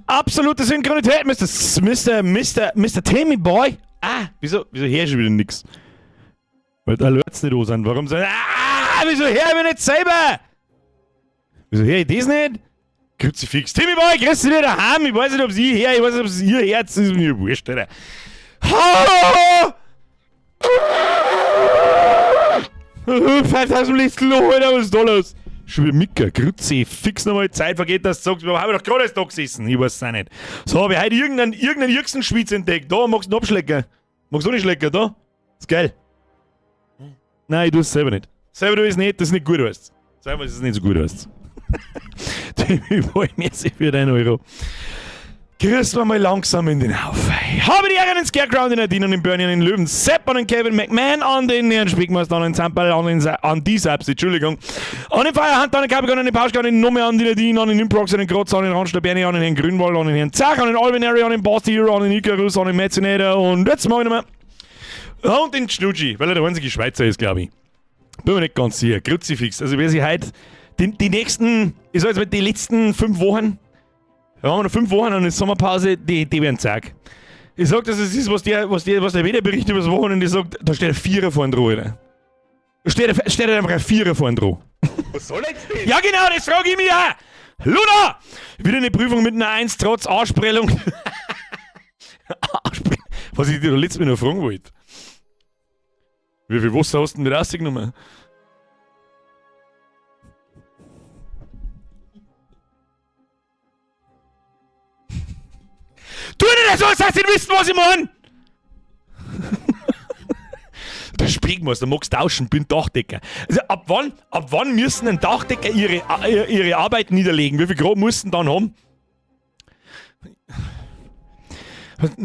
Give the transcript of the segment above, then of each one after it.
Absolute Synchronität, Mr. Mr. Mr. Mr. Timmy Boy. Ah, wieso hör ich schon wieder nix? Weil da Alerts nicht da sind. Warum soll. Ah, wieso hör ich mich nicht selber? Wieso hör ich das nicht? Kruzifix. Timmy Boy, grüß dich wieder daheim. Ich weiß nicht, ob sie her, ich weiß nicht, ob sie ihr Herz ist. Mir wurscht, Alter. Ha! 5000 Lichtel, Alter, was ist da los? Schon wieder Micker, Kruzifix nochmal, Zeit vergeht, dass du sagst, wir haben doch gerade erst da gesessen. Ich weiß es auch nicht. So, habe ich heute irgendeinen Jürgenschwitz entdeckt. Da, magst du einen abschlecken? Magst du nicht schlecken, da? Ist geil. Nein, ich tue es selber nicht. Selber tue ich es nicht, das ist nicht gut heißt. Selber ist es nicht so gut heißt. Timmy Boy, merci für deinen Euro. Grüßen wir mal langsam in den Haufen. Habe die Ehre, den Scarecrow, den Nadine und den Bernie und den Löwen, Sepp und den Kevin McMahon, an den Herrn Spickmeister, an den Zamperl, an die Selbst, Entschuldigung, an den Feierhand, an den Capricorn, an den Pauschka, an den Nomme, an die Nadine, an den Improx, an den Grotz, an den Randster Bernie, an den Herrn Grünwald, an den Herrn Zach, an den Alvinary, an den Basti Hero, an den Icarus, an den Metzinator und jetzt mach ich nochmal. Und den Schnutschi, weil er der einzige Schweizer ist, glaube ich. Bin mir nicht ganz sicher. Kruzifix. Also wer sich heute die nächsten, ich sag jetzt mal, die letzten 5 Wochen, da haben wir noch 5 Wochen und eine Sommerpause, die werden zack. Ich sag, dass es ist, was der Wetterbericht über das Wochenende sagt, da steht ein Vierer vorne dran, Alter. Da steht einfach ein Vierer vorne dran. Was soll jetzt das? Ja genau, das frag ich mich auch. Luna! Wieder eine Prüfung mit einer 1 trotz Arschprellung. Arschprellung. Was ich dir da letztes Mal noch fragen wollte. Wie viel Wasser hast du denn mit rausgenommen? Tu nicht so, als hättest du nicht wissen, was ich meine! Der Spiegmeister, magst tauschen, bin Dachdecker. Also ab wann müssen ein Dachdecker ihre Arbeit niederlegen? Wie viel Grad müssen dann haben? Jetzt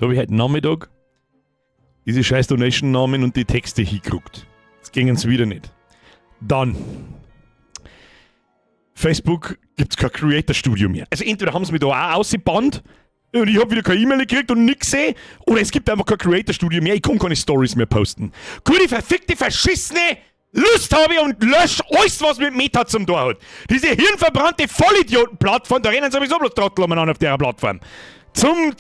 hab ich heute Nachmittag diese scheiß Donation-Namen und die Texte hingekriegt. Jetzt gingen sie wieder nicht. Dann. Facebook gibt's kein Creator Studio mehr. Also entweder haben sie mich da auch ausgebannt und ich hab wieder keine E-Mail gekriegt und nix gesehen, oder es gibt einfach kein Creator Studio mehr, ich kann keine Stories mehr posten. Gute, verfickte, verschissene Lust habe ich und lösch alles, was mit Meta zum Tor hat. Diese hirnverbrannte Vollidioten-Plattform, da rennen sowieso bloß Trottel umeinander auf der Plattform. Zum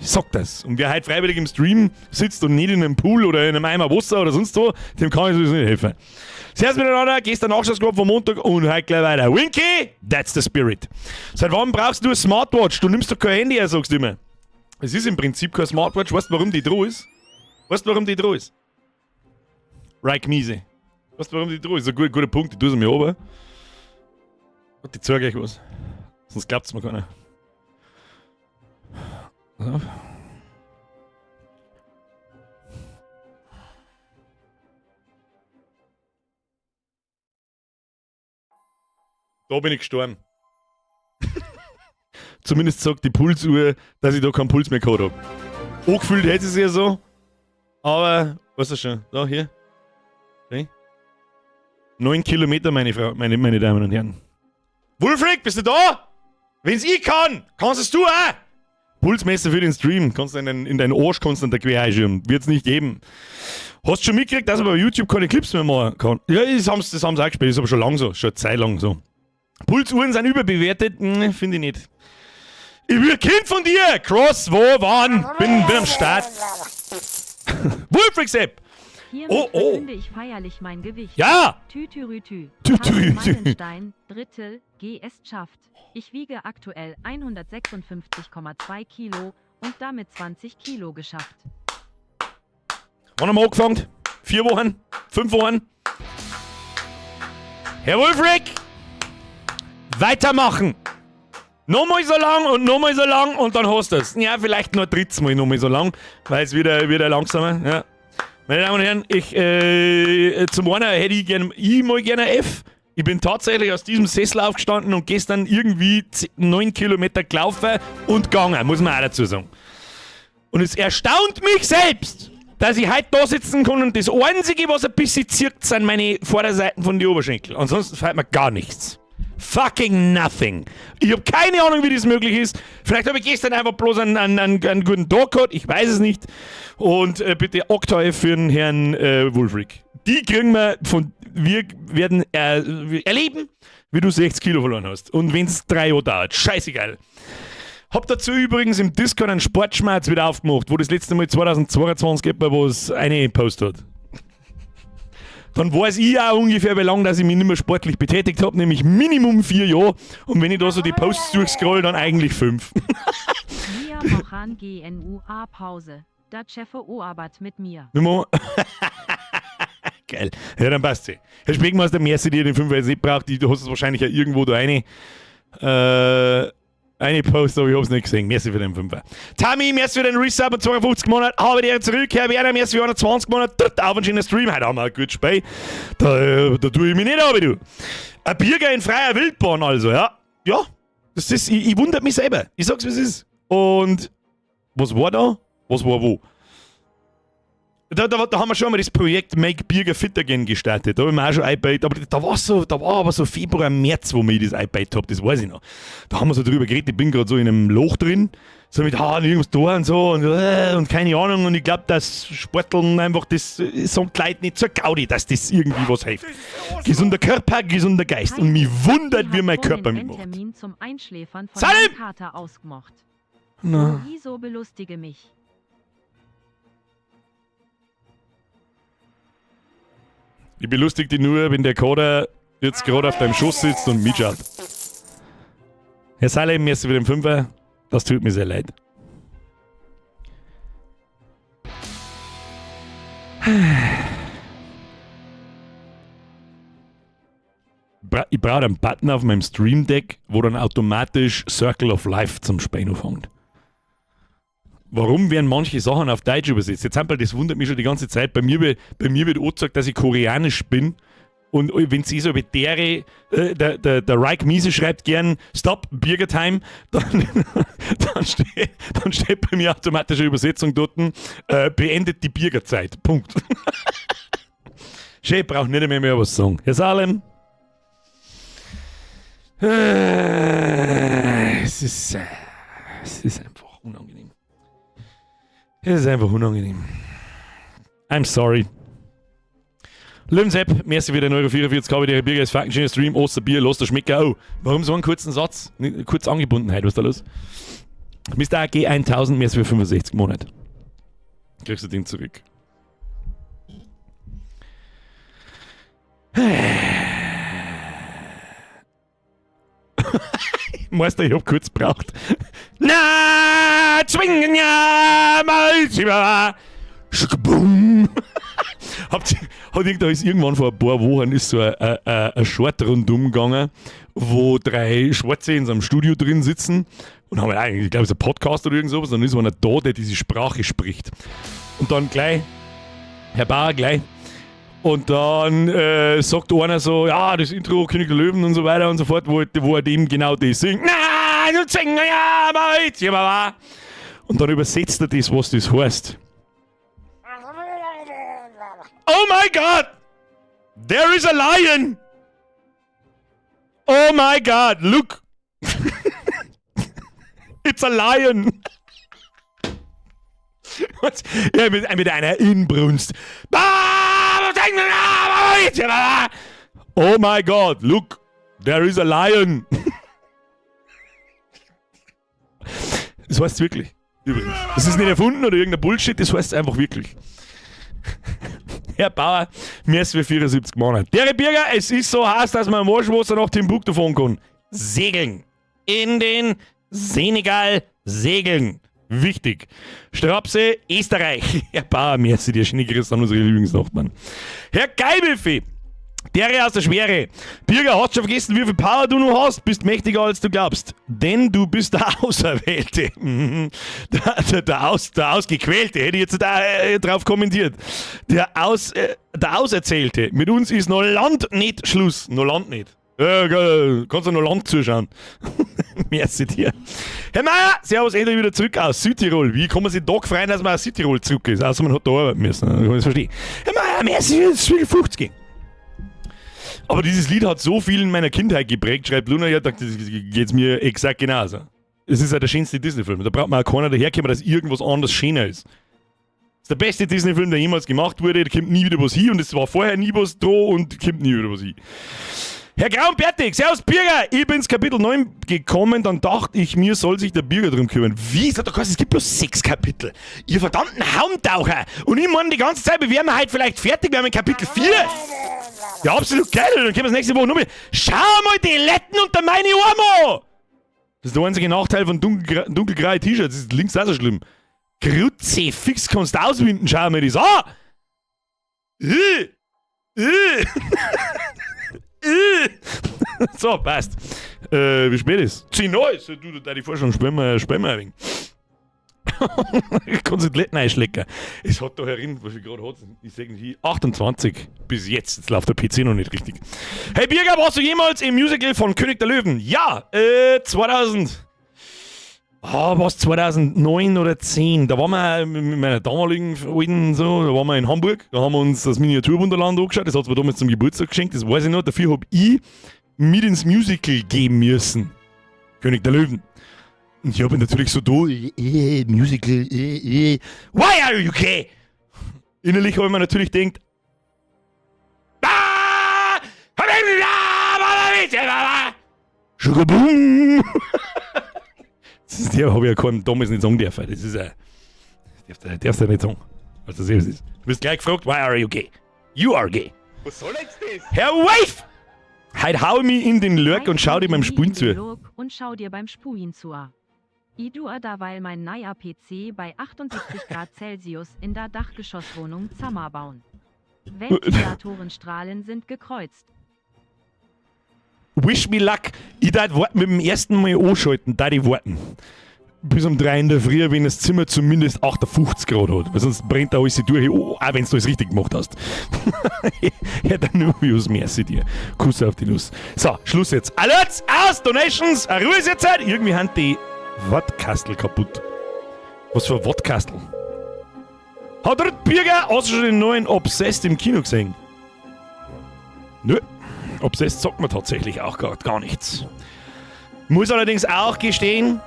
Ich sag das. Und wer heute freiwillig im Stream sitzt und nicht in einem Pool oder in einem Eimer Wasser oder sonst wo, dem kann ich sowieso nicht helfen. Servus miteinander, gestern Nachschausgrad vom Montag und heute gleich weiter. Winky, that's the spirit. Seit wann brauchst du eine Smartwatch? Du nimmst doch kein Handy her, sagst du immer. Es ist im Prinzip keine Smartwatch. Weißt du, warum die dran ist? Weißt du, warum die dran ist? Right, Miese. Weißt du, warum die dran ist? Das ist ein guter Punkt, ich tue sie mir runter. Und ich zeige euch was. Sonst glaubt's mir keiner. So. Da bin ich gestorben. Zumindest sagt die Pulsuhr, dass ich da keinen Puls mehr gehabt hab. Angefühlt hätte es sich ja so. Aber, weißt du schon, da, hier. Okay. 9 Kilometer, meine Damen und Herren. Wulfric, bist du da? Wenn's ich kann, kannst es du auch! Pulsmesser für den Stream, kannst du in deinen Arsch kannst du da quer einschieben. Wird's nicht geben. Hast du schon mitgekriegt, dass man bei YouTube keine Clips mehr machen kann? Ja, das haben's auch gespielt, ist aber schon lang so, schon eine Zeit lang so. Pulsuhren sind überbewertet? Finde ich nicht. Ich will ein Kind von dir! Cross, wo, wann? Bin am Start. Wulfric Sepp! Hiermit Oh, oh. verkünde ich feierlich mein Gewicht. Ja! Tütürütü. Tütürütü. Meilenstein, Drittel, GS schafft. Ich wiege aktuell 156,2 Kilo und damit 20 Kilo geschafft. Wann haben wir angefangen? 4 Wochen? 5 Wochen? Herr Wulfric! Weitermachen! Nochmal so lang und nochmal so lang und dann hast du's. Ja, vielleicht noch ein drittes Mal nochmal so lang, weil es wieder langsamer. Ja. Meine Damen und Herren, zum einen hätte ich gern, ich mal gerne ein F. Ich bin tatsächlich aus diesem Sessel aufgestanden und gestern irgendwie 9 Kilometer gelaufen und gegangen, muss man auch dazu sagen. Und es erstaunt mich selbst, dass ich heute da sitzen kann und das Einzige, was ein bisschen zirkt, sind meine Vorderseiten von den Oberschenkeln. Ansonsten fällt mir gar nichts. Fucking nothing. Ich hab keine Ahnung, wie das möglich ist. Vielleicht hab ich gestern einfach bloß einen guten Tag gehabt. Ich weiß es nicht. Und bitte Okta für den Herrn Wulfric. Die kriegen wir von... Wir werden erleben, wie du 60 Kilo verloren hast. Und wenn es 3 Jahre dauert. Scheißegal. Hab dazu übrigens im Discord einen Sportschmerz wieder aufgemacht, wo das letzte Mal 2022 etwa was eine postet hat. Dann weiß ich auch ungefähr, wie lange dass ich mich nicht mehr sportlich betätigt habe, nämlich Minimum 4 Jahre. Und wenn ich da so die Posts durchscroll, dann eigentlich 5. Mia mochan GNUA Pause. Da Chefe Oabat mit mir. Nimmer. Geil. Ja, dann passt sie. Herr Speckmeister, merci dir, den 5 jetzt nicht braucht. Du hast es wahrscheinlich ja irgendwo da eine Post, aber ich hab's nicht gesehen. Merci für den Fünfer. Tami, merci für den Resub und 52 Monate. Habe die zurück. Herr Werner, merci für 120 Monate. Tritt auf einen schönen Stream. Heute haben wir ein gutes Spiel. Da tue ich mich nicht ab, du. Ein Birger in freier Wildbahn also, ja. Ja. Das ist, ich wundere mich selber. Ich sag's, wie es ist. Und was war da? Was war wo? Da haben wir schon mal das Projekt Make Birger Fit Again gestartet. Da habe ich mir auch schon eingebaut. Aber da war aber so Februar, März, wo mir das eingebaut habe, das weiß ich noch. Da haben wir so drüber geredet, ich bin gerade so in einem Loch drin. So mit Haaren irgendwas da und so und keine Ahnung. Und ich glaube, dass Sporteln einfach, das sagt Leute nicht zur Gaudi, dass das irgendwie was hilft. Gesunder Körper, gesunder Geist. Und mich wundert, wie mein Körper mitmacht. Termin zum Einschläfern von Salim! Kater ausgemacht. Na. Wieso belustige mich? Ich belustige dich nur, wenn der Kader jetzt gerade auf deinem Schoß sitzt und mitschaut. Herr Salem, merci für den Fünfer. Das tut mir sehr leid. Ich brauche einen Button auf meinem Stream Deck, wo dann automatisch Circle of Life zum Spielen anfängt. Warum werden manche Sachen auf Deutsch übersetzt? Jetzt einmal, das wundert mich schon die ganze Zeit. Bei mir wird angezeigt, dass ich koreanisch bin. Und wenn sie so mit dere, der Reich Miese schreibt gern Stop, Birger Time, dann steht bei mir automatische Übersetzung dort, beendet die Birgerzeit. Punkt. Schön, braucht nicht mehr, mehr was sagen. Herr Salem. Es ist einfach unangenehm. Es ist einfach unangenehm. I'm sorry. Löwensepp, merci für den Euro 44, habe der Birger ist fucking schöner Stream, Osterbier, los der Schmecker. Oh, warum so einen kurzen Satz? Kurz Angebundenheit, was ist da los? Mr. AG 1000, merci für 65 Monate. Kriegst du den zurück. Meister, ich hab kurz braucht. Na, zwingen ja, mal, Boom. Hat irgend, ist irgendwann vor ein paar Wochen ist so ein Short rundum gegangen, wo drei Schwarze in so einem Studio drin sitzen und haben eigentlich, ich glaube, es ist ein Podcast oder irgend sowas, dann ist einer da, der diese Sprache spricht. Und dann gleich, Herr Bauer gleich, und dann sagt einer so, ja, das Intro König der Löwen und so weiter und so fort, wo er dem genau das singt. Na, du sing, ja, ja. Und dann übersetzt er das, was das heißt. Oh my God! There is a lion! Oh my God, look! It's a lion! Was? Ja, mit einer Inbrunst. Oh my God, look! There is a lion! Das heißt wirklich. Übrigens. Das ist nicht erfunden oder irgendein Bullshit, das heißt einfach wirklich. Herr Bauer, merci für 74 Monate. Der Birger, es ist so heiß, dass man im Waschwasser nach Timbuktu fahren kann. Segeln. In den Senegal segeln. Wichtig. Strapse, Österreich. Herr Bauer, merci dir. Schöne Grüße an unsere Lieblingsnachbarn. Herr Geibelfee. Der aus der Schwere. Birger, hast schon vergessen, wie viel Power du noch hast? Bist mächtiger, als du glaubst. Denn du bist der Auserwählte. Der Ausgequälte, hätte ich jetzt da drauf kommentiert. Der Auserzählte. Mit uns ist noch Land nicht Schluss. Noch Land nicht. Kannst du noch Land zuschauen. Merci dir. Herr Meier, servus, endlich wieder zurück aus Südtirol. Wie kann man sich da freuen, dass man aus Südtirol zurück ist? Außer man hat da arbeiten müssen. Das kann ich verstehen. Herr Meier, merci, 50. Aber dieses Lied hat so viel in meiner Kindheit geprägt, schreibt Luna, ja, da geht's mir exakt genauso. Es ist ja der schönste Disney-Film. Da braucht man auch keiner daherkommen, dass irgendwas anderes schöner ist. Ist der beste Disney-Film, der jemals gemacht wurde. Da kommt nie wieder was hin und es war vorher nie was dran und kommt nie wieder was hin. Herr Graunbertig, Servus Birger, ich bin ins Kapitel 9 gekommen, dann dachte ich mir, soll sich der Birger drum kümmern. Wie? Es hat doch geheißen, es gibt bloß 6 Kapitel. Ihr verdammten Haumtaucher! Und ich meine die ganze Zeit, wir wären heute vielleicht fertig, wir haben in Kapitel 4. Ja, absolut geil, dann können wir es nächste Woche nochmal. Schau mal die Letten unter meine Arme an! Das ist der einzige Nachteil von dunkelgrauen T-Shirts, das ist links auch so schlimm. Kruzifix kannst du auswinden, schau mir das an! So, passt. Wie spät ist? 10 Uhr ist. Du, da die Vorstellung, spielen wir ein wenig. Ich kann sich die Letten einschlecken. Es hat da herin, was ich gerade hat, ich seh nicht, 28 bis jetzt. Jetzt läuft der PC noch nicht richtig. Hey Birger, warst du jemals im Musical von König der Löwen? Ja, 2000. Ah, was 2009 oder 10? Da waren wir mit meiner damaligen Alten so, da waren wir in Hamburg, da haben wir uns das Miniaturwunderland angeschaut, das hat's mir damals zum Geburtstag geschenkt, das weiß ich noch, dafür hab ich mit ins Musical gehen müssen. König der Löwen. Und ich hab natürlich so da, Musical, why are you gay? Innerlich hab ich mir natürlich gedacht, ah, Sugar Boom! Das ist, der hab ich ja keinem damals nicht sagen dürfen. Das ist ja. Das darfst du ja nicht sagen. Was das ist. Du wirst gleich gefragt, why are you gay? You are gay. Was soll jetzt das? Herr Wave! Heute hau ich mich in den Lurk und schau dir beim Spulen zu. Lurk und schau dir beim Spulen zu. I du da, weil mein neuer PC bei 78 Grad Celsius in der Dachgeschosswohnung Zammer bauen. Ventilatorenstrahlen sind gekreuzt. Wish me luck. Ich darf warten mit dem ersten Mal anschalten, da die warten. Bis um 3 in der Früh, wenn das Zimmer zumindest 58 Grad hat. Weil sonst brennt da alles durch, oh, auch wenn du alles richtig gemacht hast. Herr Danubius, merci dir. Kuss auf die Nuss. So, Schluss jetzt. Alerts, aus, Donations, Ruhe ist jetzt Zeit. Irgendwie haben die Wattkastel kaputt. Was für ein Wattkastel? Hat der Birger auch schon den neuen Obsessed im Kino gesehen? Nö. Obsessed sagt mir tatsächlich auch gar nichts. Muss allerdings auch gestehen,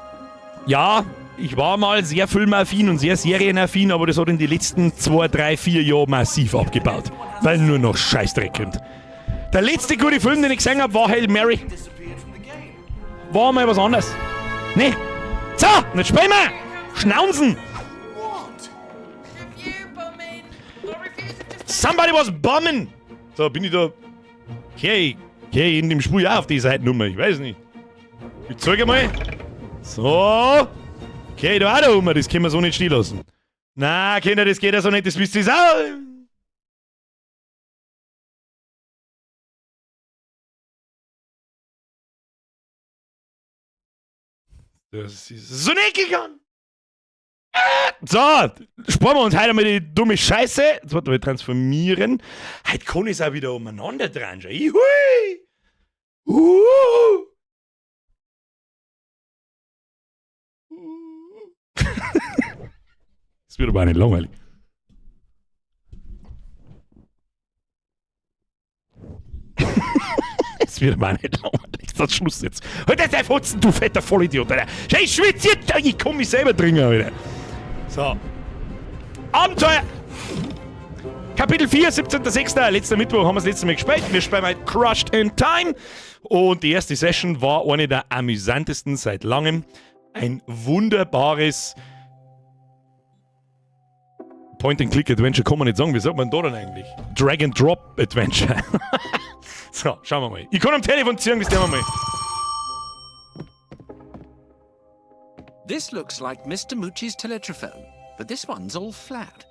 ja, ich war mal sehr filmaffin und sehr serienaffin, aber das hat in den letzten 2, 3, 4 Jahren massiv abgebaut, weil nur noch Scheißdreck kommt. Der letzte gute Film, den ich gesehen hab, war Hail Mary. War mal was anderes. Ne? So, jetzt spielen wir! Schnauzen! Somebody was bombing! So, bin ich da... Okay, okay, in dem Spiel auch auf die Seitennummer, ich weiß nicht. Ich zeige mal. So. Okay, da auch da oben, das können wir so nicht stehen lassen. Na, Kinder, das geht ja so nicht, das wisst ihr auch. Das ist so nicht gegangen. So, sparen wir uns heute mal die dumme Scheiße. Jetzt warten wir transformieren. Heute kann ich's auch wieder umeinander dran. Schau. Hui! Das wird aber auch nicht langweilig. Es wird aber auch nicht langweilig. Das ist Schluss jetzt. Halt jetzt dein Fotzen, du fetter Vollidiot, Alter. Schau, ich schwitze jetzt. Ich komm mich selber dringen, Alter. So. Abenteuer! Kapitel 4, 17.06. Letzter Mittwoch haben wir das letzte Mal gespielt. Wir spielen heute Crushed in Time. Und die erste Session war eine der amüsantesten seit langem. Ein wunderbares Point-and-Click-Adventure kann man nicht sagen. Wie sagt man da denn eigentlich? Drag-and-Drop-Adventure. So, schauen wir mal. Ich kann am Telefon ziehen, das nehmen wir mal. This looks like Mister Mucci's teletrophone, but this one's all flat.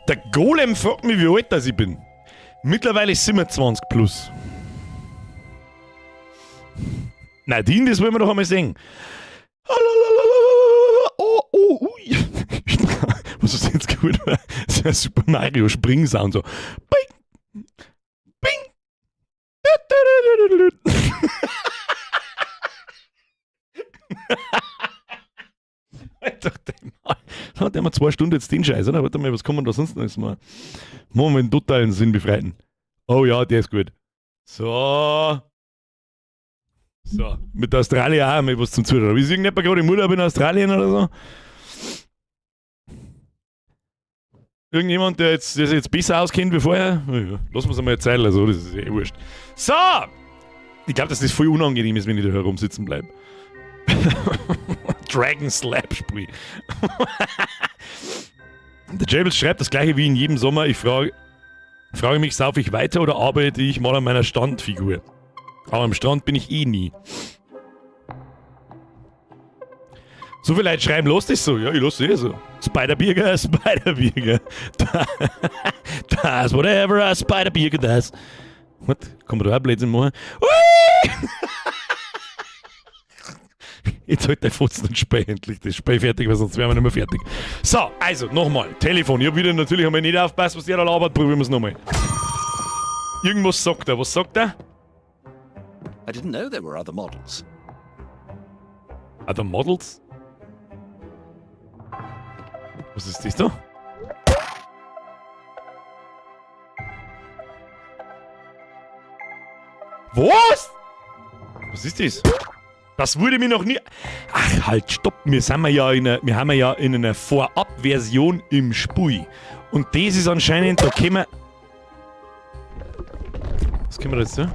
Der Golem fragt mich, wie alt das ich bin. Mittlerweile 27 plus. Nadine, das wollen wir doch einmal sehen. Oh, oh, ui. Was ist jetzt gut? Das ist ein Super Mario Springsound so. Bing. Bing. Alter, hat der mal 2 Stunden jetzt den Scheiß, oder? Warte mal, was kann man da sonst noch jetzt mal? Machen wir einen totalen Sinn befreiten. Oh ja, der ist gut. So. So, mit Australien auch mal was zum Zuhören. Ist irgendjemand gerade im Urlaub in Australien oder so? Irgendjemand, der, jetzt, der sich jetzt besser auskennt wie vorher? Ja, lassen wir es einmal erzählen, also das ist eh wurscht. So! Ich glaube, dass das voll unangenehm ist, wenn ich da herumsitzen bleibe. Dragon Slap Spiel. Der Jables schreibt das gleiche wie in jedem Sommer. Ich frage mich, saufe ich weiter oder arbeite ich mal an meiner Standfigur? Aber am Strand bin ich eh nie. So viele Leute schreiben, lass das so. Ja, ich lass das eh so. Spider-Birger, Spider-Birger. Das, whatever a Spider-Birger does. What? Kann man da auch Blödsinn machen? Ui! Jetzt halt der Fotzen und Spiel endlich das Spiel fertig, weil sonst wären wir nicht mehr fertig. So, also nochmal. Telefon. Ich hab wieder natürlich einmal nicht aufgepasst, was der da labert. Probieren wir's nochmal. Irgendwas sagt er. Was sagt er? I didn't know there were other models. Other models? Was ist das da? Was? Was ist das? Das wurde mir noch nie... Ach, halt, stopp. Wir sind ja in einer, wir haben ja in einer Vorabversion im Spiel. Und das ist anscheinend... Da können wir... Was können wir da jetzt tun?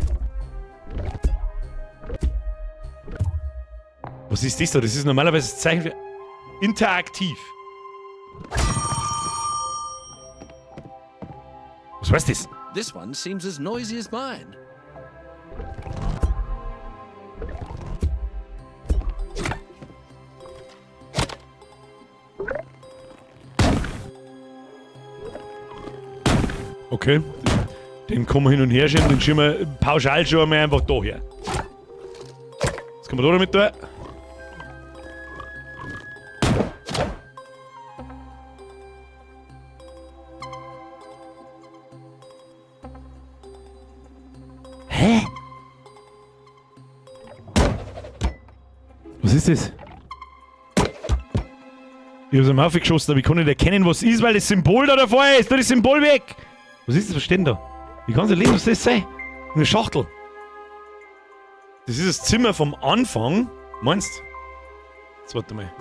Was ist das da? Das ist normalerweise das Zeichen für... Interaktiv. Was heißt das? This one seems as noisy as mine. Okay, den kann man hin und her schieben, den schieben wir pauschal schon einmal einfach da her. Was kann man da damit tun? Hä? Was ist das? Ich hab's am Haufen geschossen, aber ich kann nicht erkennen, was ist, weil das Symbol da davor ist. Da ist das Symbol weg. Was ist das? Was steht denn da? Ich kann's nicht lesen, was das sei? Eine Schachtel. Das ist das Zimmer vom Anfang. Meinst du? Jetzt warte mal.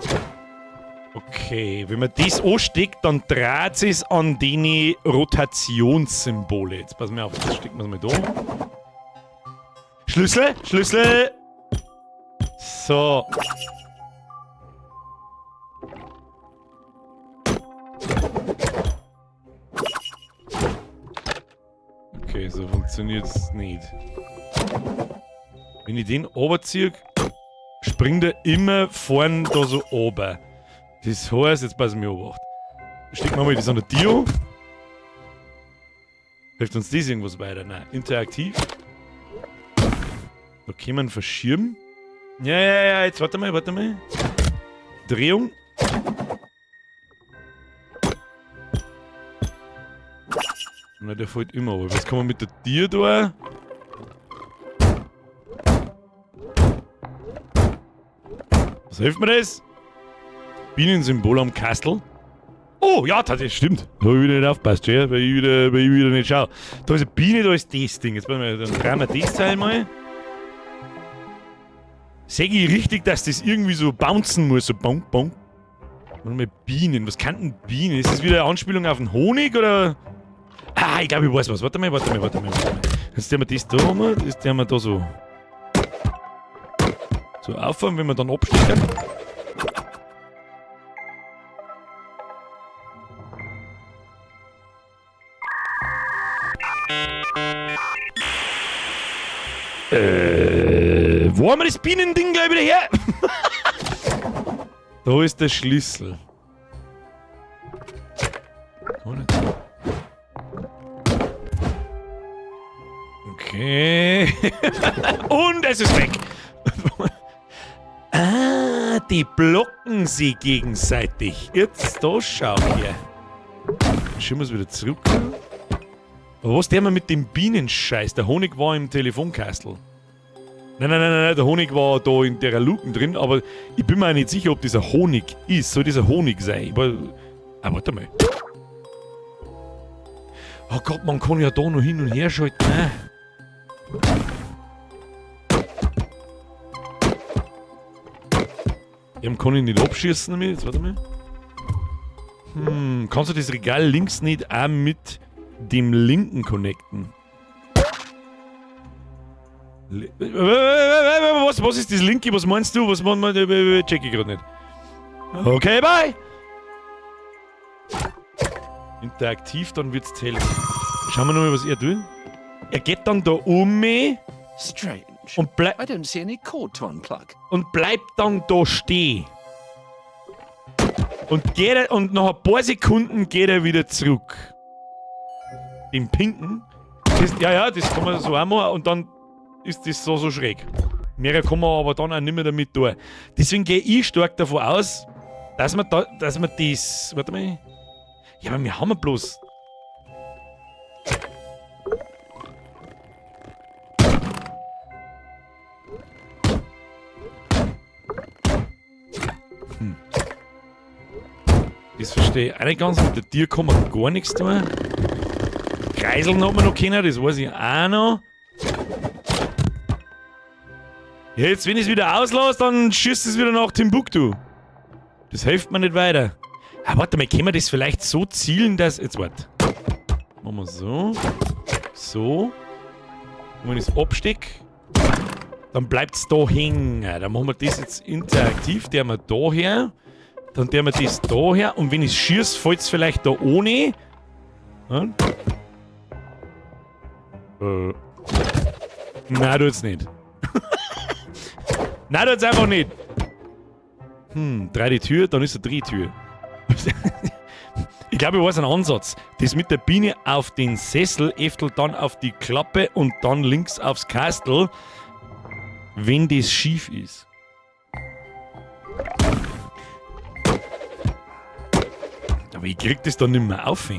Okay, wenn man das ansteckt, dann dreht es an die Rotationssymbole. Jetzt pass mal auf, jetzt stecken wir's mal da. Schlüssel, Schlüssel. So. Okay, so funktioniert's nicht. Wenn ich den runterziehe, springt er immer vorn da so runter. Das heißt, jetzt pass mir Obacht. Stecken wir mal das an der Dio. Hilft uns das irgendwas weiter? Nein, interaktiv. Da kann man verschieben. Ja, ja, ja, jetzt warte mal, warte mal. Drehung. Na, der fällt immer runter. Was kann man mit der Tür da? Was hilft mir das? Bienensymbol am Kastel. Oh, ja, das stimmt. Da hab ich wieder nicht aufgepasst, ja, weil ich wieder nicht schau. Da ist eine Biene, da ist das Ding. Jetzt warte mal, dann drehen wir das Teil mal. Seh ich richtig, dass das irgendwie so bouncen muss? So bonk, bonk. Warte mal, Bienen. Was kann denn Bienen? Ist das wieder eine Anspielung auf den Honig oder? Ah, ich glaube, ich weiß was. Warte mal, warte mal, warte mal, warte mal. Jetzt tun wir das da mal. Das tun wir da so. So auffahren, wenn wir dann abstecken. Wo haben wir das Bienending gleich wieder her? Da ist der Schlüssel. Oh, nicht. Okay. Und es ist weg. Ah, die blocken sie gegenseitig. Jetzt da schau her. Schieben wir es wieder zurück. Aber was der mal mit dem Bienenscheiß? Der Honig war im Telefonkastel. Nein, nein, nein, nein, nein, der Honig war da in der Luken drin, aber ich bin mir auch nicht sicher, ob dieser Honig ist. Soll dieser Honig sein? Aber, ah, warte mal. Oh Gott, man kann ja da noch hin und her schalten. Ne? Ja, kann ich nicht abschießen damit? Jetzt, warte mal. Kannst du das Regal links nicht auch mit dem linken connecten? Was ist das linke? Was meinst du? Was man, check ich gerade nicht. Okay, bye! Interaktiv, dann wird's helfen. Schauen wir nochmal, was er tut. Er geht dann da um mich Strange. und, I don't see any cord to unplug. und bleibt dann da stehen. Und nach ein paar Sekunden geht er wieder zurück. Den pinken. Das, ja, das kann man so auch machen und dann ist das so schräg. Mehr kann man aber dann auch nicht mehr damit tun. Deswegen gehe ich stark davon aus, dass man das. Warte mal. Ja, aber wir haben ja bloß. Das verstehe ich auch nicht ganz. Mit der Tür kann man gar nichts tun. Kreiseln hat man noch können, das weiß ich auch noch. Ja, jetzt, wenn ich es wieder auslasse, dann schießt es wieder nach Timbuktu. Das hilft mir nicht weiter. Ah, warte mal, können wir das vielleicht so zielen, dass... Jetzt warte. Machen wir so. So. Und wenn ich es abstecke, dann bleibt es da hängen. Dann machen wir das jetzt interaktiv. Der wir da her. Dann der wir das da her. Und wenn ich es schieße, fällt es vielleicht da ohne. Ja? Nein, tut's nicht. Nein, tut's einfach nicht. Dreh die Tür, dann ist eine Drehtür. Ich glaube, ich weiß einen Ansatz. Das mit der Biene auf den Sessel, Eftel dann auf die Klappe und dann links aufs Kastel, wenn das schief ist. Aber ich krieg das dann nicht mehr auf.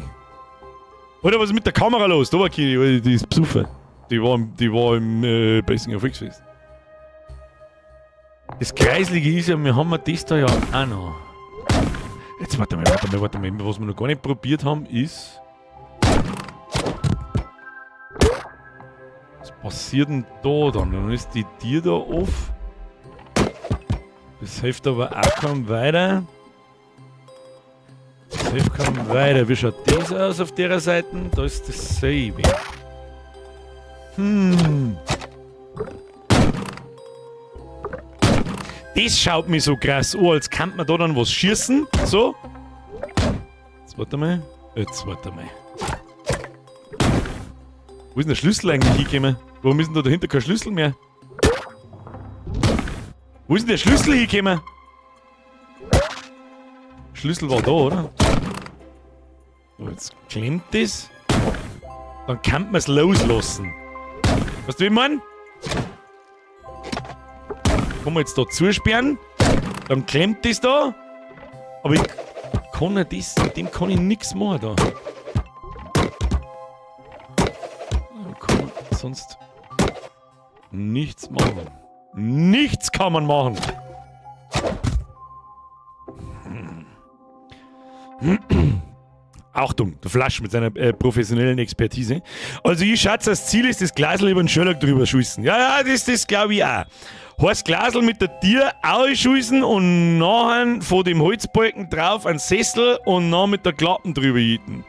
Oder was ist mit der Kamera los? Da war Kiri, die ist besoffen. Die war im Basinger Volksfest. Das Kreislige ist ja, wir haben das da ja auch noch. Jetzt warte mal. Was wir noch gar nicht probiert haben, ist... Was passiert denn da dann? Dann ist die Tür da off. Das hilft aber auch kaum weiter. Das hilft kaum weiter. Wie schaut das aus auf der Seite? Da ist dasselbe. Das schaut mir so krass an, als könnte man da dann was schießen. So. Jetzt warte mal. Jetzt warte mal. Wo ist denn der Schlüssel eigentlich hingekommen? Warum ist denn da dahinter kein Schlüssel mehr? Wo ist denn der Schlüssel hingekommen? Schlüssel war da, oder? So, jetzt klemmt das. Dann kann man's loslassen. Weißt du, wie ich mein? Kann man jetzt da zusperren? Dann klemmt das da. Aber ich kann ja das, mit dem kann ich nix machen da. Da kann man sonst nichts machen. Nichts kann man machen. Achtung, der Flasch mit seiner professionellen Expertise. Also ich schätze, das Ziel ist, das Glasl über den Sherlock drüber schießen. Ja, ja, das glaube ich auch. Heißt Glasl mit der Tür ausschießen und nachher von dem Holzbalken drauf einen Sessel und dann mit der Klappen drüber jieten.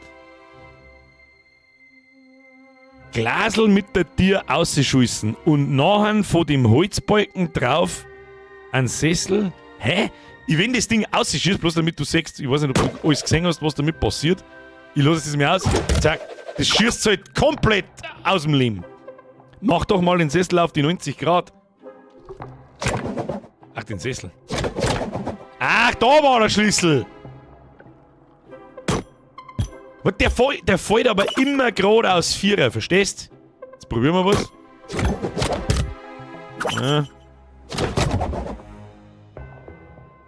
Glasl mit der Tür ausschießen und nachher von dem Holzbalken drauf einen Sessel. Hä? Ich wenn das Ding ausschießt, bloß damit du siehst, ich weiß nicht, ob du alles gesehen hast, was damit passiert. Ich lasse es mir aus. Zack. Das schießt halt komplett aus dem Leben. Mach doch mal den Sessel auf die 90 Grad. Ach, den Sessel. Ach, da war der Schlüssel. Und der fällt aber immer gerade aus Vierer, verstehst? Jetzt probieren wir was. Ja.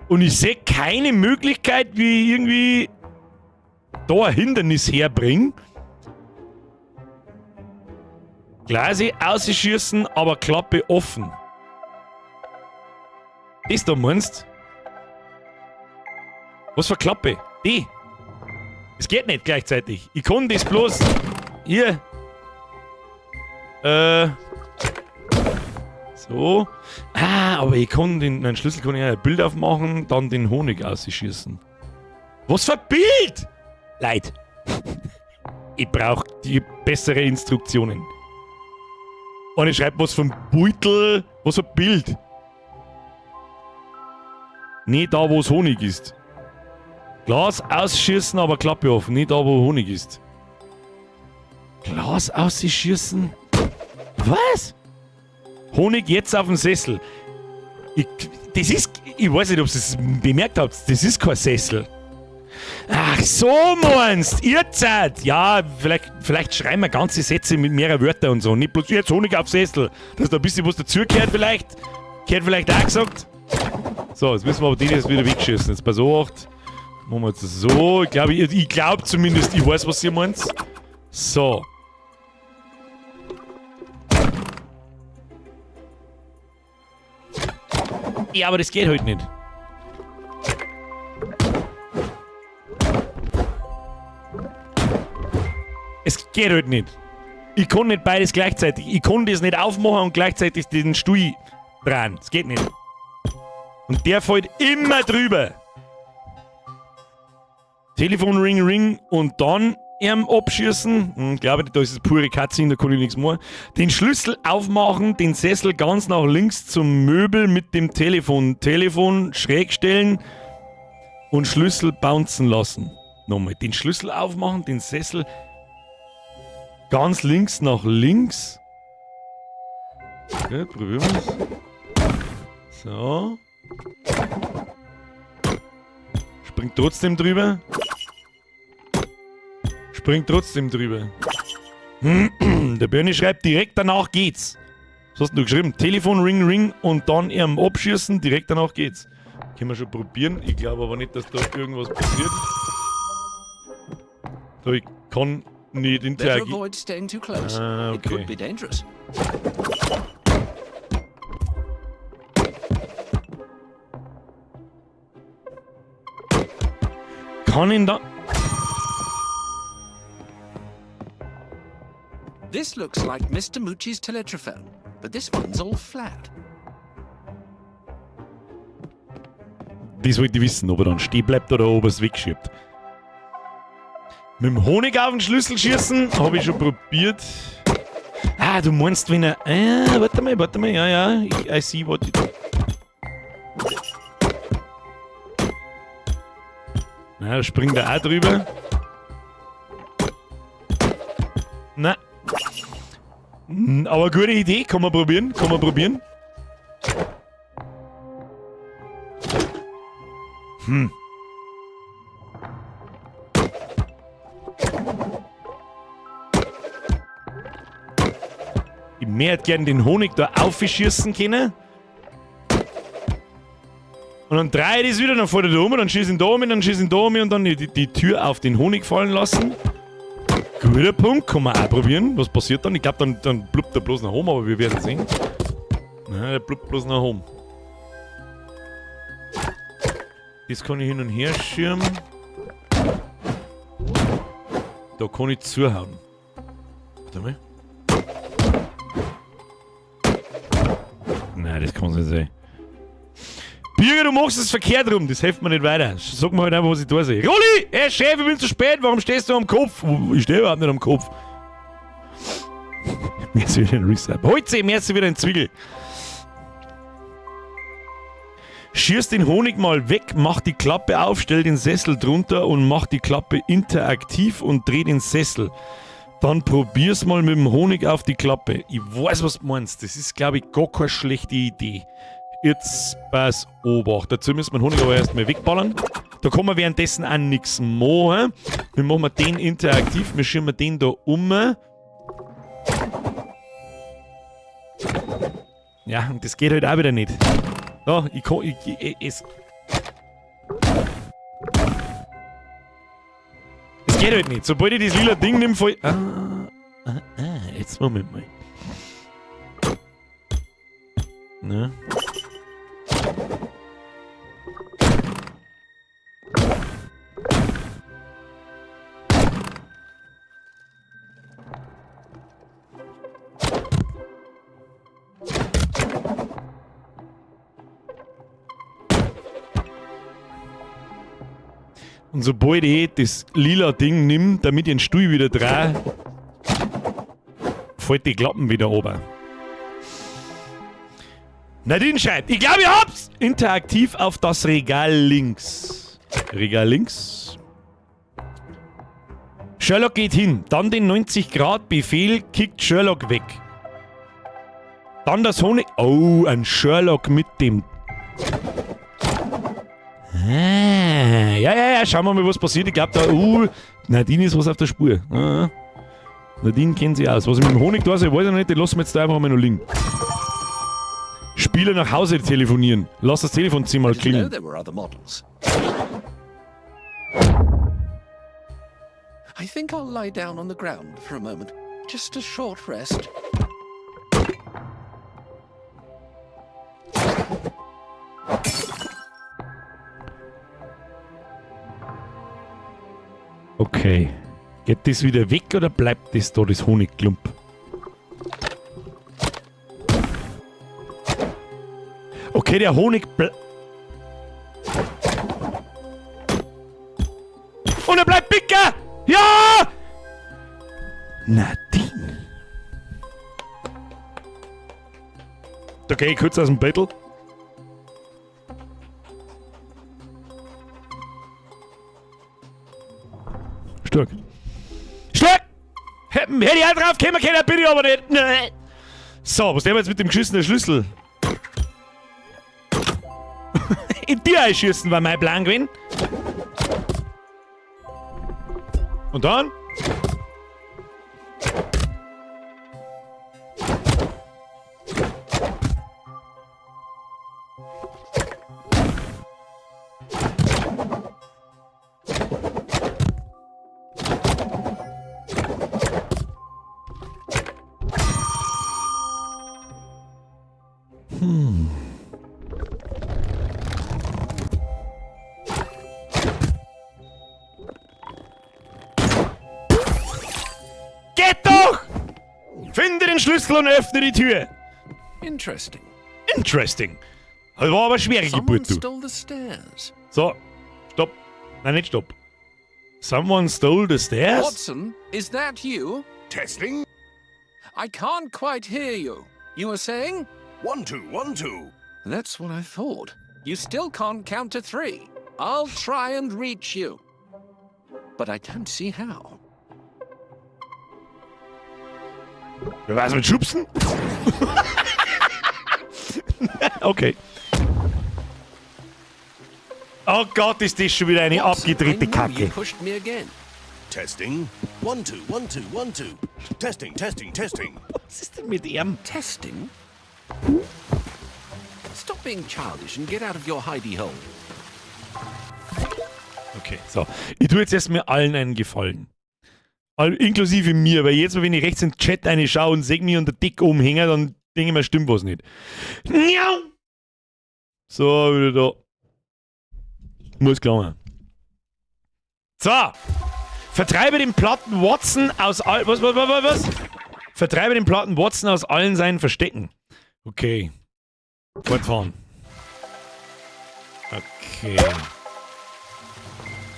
Und ich seh keine Möglichkeit, wie ich irgendwie da ein Hindernis herbringe. Glasi ausschießen, aber Klappe offen. Das da meinst? Was für Klappe? Die. Es geht nicht gleichzeitig. Ich kann das bloß hier. So. Ah, aber ich kann den, meinen Schlüssel kann ich ein Bild aufmachen, dann den Honig ausschießen. Was für ein Bild? Leid. Ich brauche die bessere Instruktionen. Und ich schreibe was vom Beutel, was für ein Bild. Nicht da, wo es Honig ist. Glas ausschießen, aber Klappe offen. Nicht da, wo Honig ist. Glas ausschießen? Was? Honig jetzt auf dem Sessel. Ich, das ist, ich weiß nicht, ob ihr es bemerkt habt, das ist kein Sessel. Ach so meinst, ihr Zeit. Ja, vielleicht schreiben wir ganze Sätze mit mehreren Wörtern und so. Nicht bloß jetzt Honig auf Sessel. Dass da ein bisschen was dazugehört vielleicht. Gehört vielleicht auch gesagt. So, jetzt müssen wir aber den jetzt wieder wegschießen. Jetzt pass auf. Machen wir jetzt so. Ich glaube ich glaub zumindest, ich weiß, was ihr meint. So. Ja, aber das geht halt nicht. Es geht halt nicht. Ich kann nicht beides gleichzeitig. Ich kann das nicht aufmachen und gleichzeitig den Stuhl dran. Es geht nicht. Und der fällt immer drüber. Telefon ring ring und dann ihm abschießen. Glaube ich, da ist es pure Katze, da kann ich nichts machen. Den Schlüssel aufmachen, den Sessel ganz nach links zum Möbel mit dem Telefon. Telefon schräg stellen und Schlüssel bouncen lassen. Nochmal, den Schlüssel aufmachen, den Sessel ganz links nach links. Okay, probieren wir's. So. Springt trotzdem drüber. Springt trotzdem drüber. Der Bernie schreibt, direkt danach geht's. Was hast du geschrieben? Telefon, Ring, Ring und dann ihm abschießen, direkt danach geht's. Können wir schon probieren. Ich glaube aber nicht, dass da irgendwas passiert. So, ich kann nicht Better interagieren. avoid staying too close. Ah, It could okay. be dangerous. Kann ihn da... This looks like Mr. Moochie's teletrophone, but this one's all flat. Das wollte ich wissen, ob er dann stehen bleibt oder ob er es wegschiebt. Mit dem Honig auf den Schlüssel schießen, habe ich schon probiert. Ah, du meinst, wenn er... Ah, warte mal, warte mal, ja, ja, I see what you... Na, da springt er auch drüber. Na. Aber gute Idee, kann man probieren, kann man probieren. Ich möchte gern den Honig da aufschießen können. Und dann drehe ich das wieder, dann fährt er da um, dann schieße ich ihn da um, dann schieße ich ihn da um und dann die Tür auf den Honig fallen lassen. Guter Punkt, kann man auch probieren. Was passiert dann? Ich glaub, dann blubbt er bloß nach oben, aber wir werden sehen. Nein, der blubbt bloß nach oben. Das kann ich hin und her schirmen. Da kann ich zuhauen. Warte mal. Nein, das kann's nicht sein. Birger, du machst es verkehrt rum, das hilft mir nicht weiter. Sag mir halt einfach, was ich da sehe. Rolli! Ey, Chef, ich bin zu spät, warum stehst du am Kopf? Ich stehe überhaupt nicht am Kopf. Mir ist wieder ein Resub. Holze, mir ist wieder ein Zwiegel. Schierst den Honig mal weg, mach die Klappe auf, stell den Sessel drunter und mach die Klappe interaktiv und dreh den Sessel. Dann probier's mal mit dem Honig auf die Klappe. Ich weiß, was du meinst. Das ist, glaub ich, gar keine schlechte Idee. Jetzt pass Obacht. Dazu müssen wir den Honig aber erstmal wegballern. Da kann man währenddessen auch nix machen. Wir machen den interaktiv. Wir schirmen den da um. Ja, und das geht halt auch wieder nicht. Da, ich kann, ich, ich, es. Es geht halt nicht. Sobald ich das lila Ding nehme, fall. Ah, ah, ah, jetzt Moment mal. Ne? Und sobald ich das lila Ding nimm, damit ich den Stuhl wieder drehe, fällt die Klappen wieder runter. Nadine schreibt, ich glaube, ich hab's! Interaktiv auf das Regal links. Regal links. Sherlock geht hin, dann den 90-Grad-Befehl, kickt Sherlock weg. Dann das Honig. Oh, ein Sherlock mit dem. Ah, ja, schauen wir mal, was passiert. Ich glaube, da. Nadine ist was auf der Spur. Ah. Nadine kennt sich aus. Was ich mit dem Honig da ist, ich weiß ich noch nicht, den lassen wir jetzt da einfach mal noch liegen. Spieler nach Hause telefonieren. Lass das Telefon zehnmal I didn't know klingeln. there were other models. I think I'll lie down on the ground for a moment. Just a short rest. Okay. Geht das wieder weg oder bleibt das da, das Honigklump? Okay, der Honig Und er bleibt bicker! Ja! Nadine. Da geh ich kurz aus dem Bettel. Stark. Stark! Hätte ich auch drauf kommen können, bin ich aber nicht. Nee. So, was nehmen wir jetzt mit dem geschissenen Schlüssel? In dir einschießen war mein Plan gewesen. Und dann? Geht doch! Finde den Schlüssel und öffne die Tür. Interesting. Interesting. Das war aber eine schwere Someone Geburt, du. stole the stairs. So, stopp. Nein, nicht stopp. Someone stole the stairs? Watson, is that you? Testing. I can't quite hear you. You were saying? 1, 2, 1, 2. That's what I thought. You still can't count to 3. I'll try and reach you. But I don't see how. Wer weiß mit Schubsen? Okay. Oh Gott, ist das schon wieder eine Watson, abgedrehte I know you Kacke. pushed me again. Testing. 1, 2, 1, 2, 1, 2. Testing, testing, testing. Was ist denn mit ihm? Testing? Stop being childish and get out of your hidey hole. Okay, so. Ich tue jetzt erstmal allen einen Gefallen. Inklusive mir, weil jetzt, wenn ich rechts in den Chat reinschaue und sehe mich unter Dick umhängen, dann denke ich mir, stimmt was nicht. Miau! So, wieder da. Muss klar. So! Vertreibe den platten Watson aus all. Was, was, was, was, was? Vertreibe den platten Watson aus allen seinen Verstecken. Okay. Fortfahren. Okay.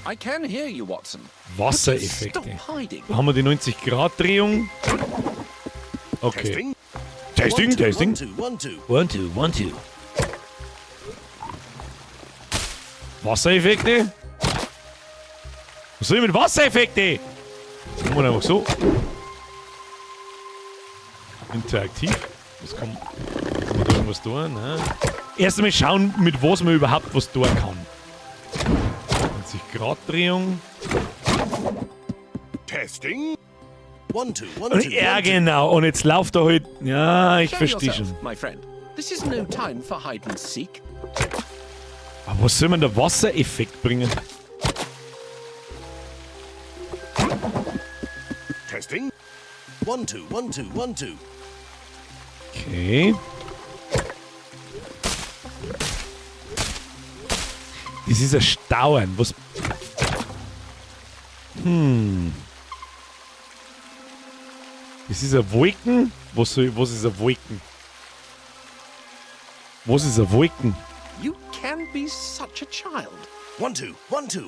I can hear you, Watson. Wassereffekte. Stop hiding. Da haben wir die 90-Grad-Drehung. Okay. Testing. Testing, 1, 2, testing. 1, 2, 1, 2. 1, 2, 1, 2. Wassereffekte? Was soll ich mit Wassereffekte? Machen wir einfach so. Interaktiv. Was kann man da irgendwas tun? Ne? Erst einmal schauen, mit was man überhaupt was tun kann. 90-Grad-Drehung. Testing. 1, 2, 1, 2. Ja, 1, 2. genau. Und jetzt lauft er halt. Ja, ich Show verstehe yourself, schon. my friend. This is no time for hide and seek. Aber was soll man der Wassereffekt bringen? Testing. 1, 2, 1, 2, 1, 2. Okay. Das ist ein Stauern. Was. Das ist ein Wolken? Was ist ein Wolken? Was ist ein Wolken? You can be such a child. 1, 2, 1, 2.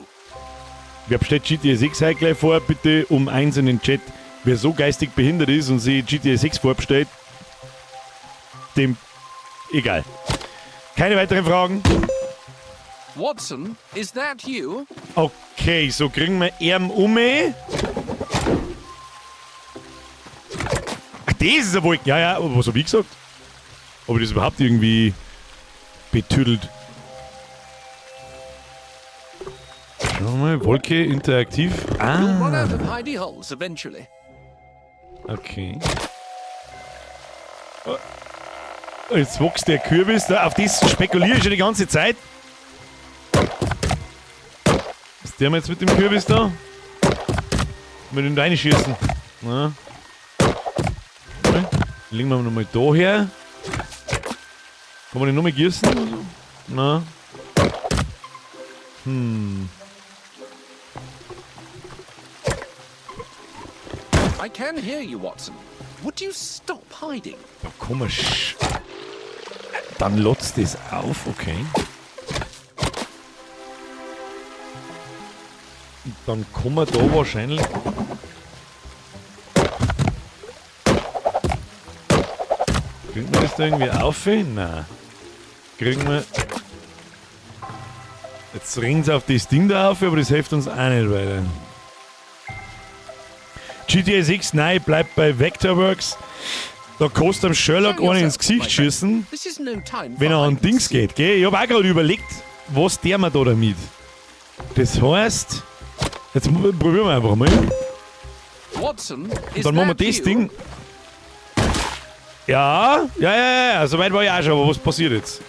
Wer bestellt GTA 6 heute gleich vor? Bitte um eins in den Chat. Wer so geistig behindert ist und sich GTA 6 vorbestellt, dem egal. Keine weiteren Fragen. Watson, is that you? Okay, so kriegen wir ihn um. Ach, das ist eine Wolke. Ja, ja, aber was hab ich gesagt? Ob ich das überhaupt irgendwie betüdelt? Schauen wir mal, Wolke interaktiv. You'll run Ah, out of hidey holes eventually. Okay. Oh, jetzt wächst der Kürbis da. Auf das spekuliere ich schon die ganze Zeit. Was tun wir jetzt mit dem Kürbis da? Wir den reinschießen. Na. Okay. Legen wir nochmal da her. Kann man den nochmal gießen? Na. I can hear you, Watson. Would you stop hiding? Da kann man Dann lotzt das auf, okay. Und dann kann man da wahrscheinlich. Kriegen wir das da irgendwie auf? Nein. Kriegen wir. Jetzt rennt's auf das Ding da auf, aber das hilft uns auch nicht weiter. GTA 6, nein, bleibt bei Vectorworks. Da kostet am Sherlock Show einen ins yourself, Gesicht my friend. schießen, This is no time wenn for er an hide and Dings seek. geht, gell? Ich hab auch gerade überlegt, was der mir da damit. Das heißt, jetzt probieren wir einfach mal. Watson, is Dann machen wir that das you? Ding. Ja, ja, ja, ja, ja, soweit war ich auch schon, aber was passiert jetzt?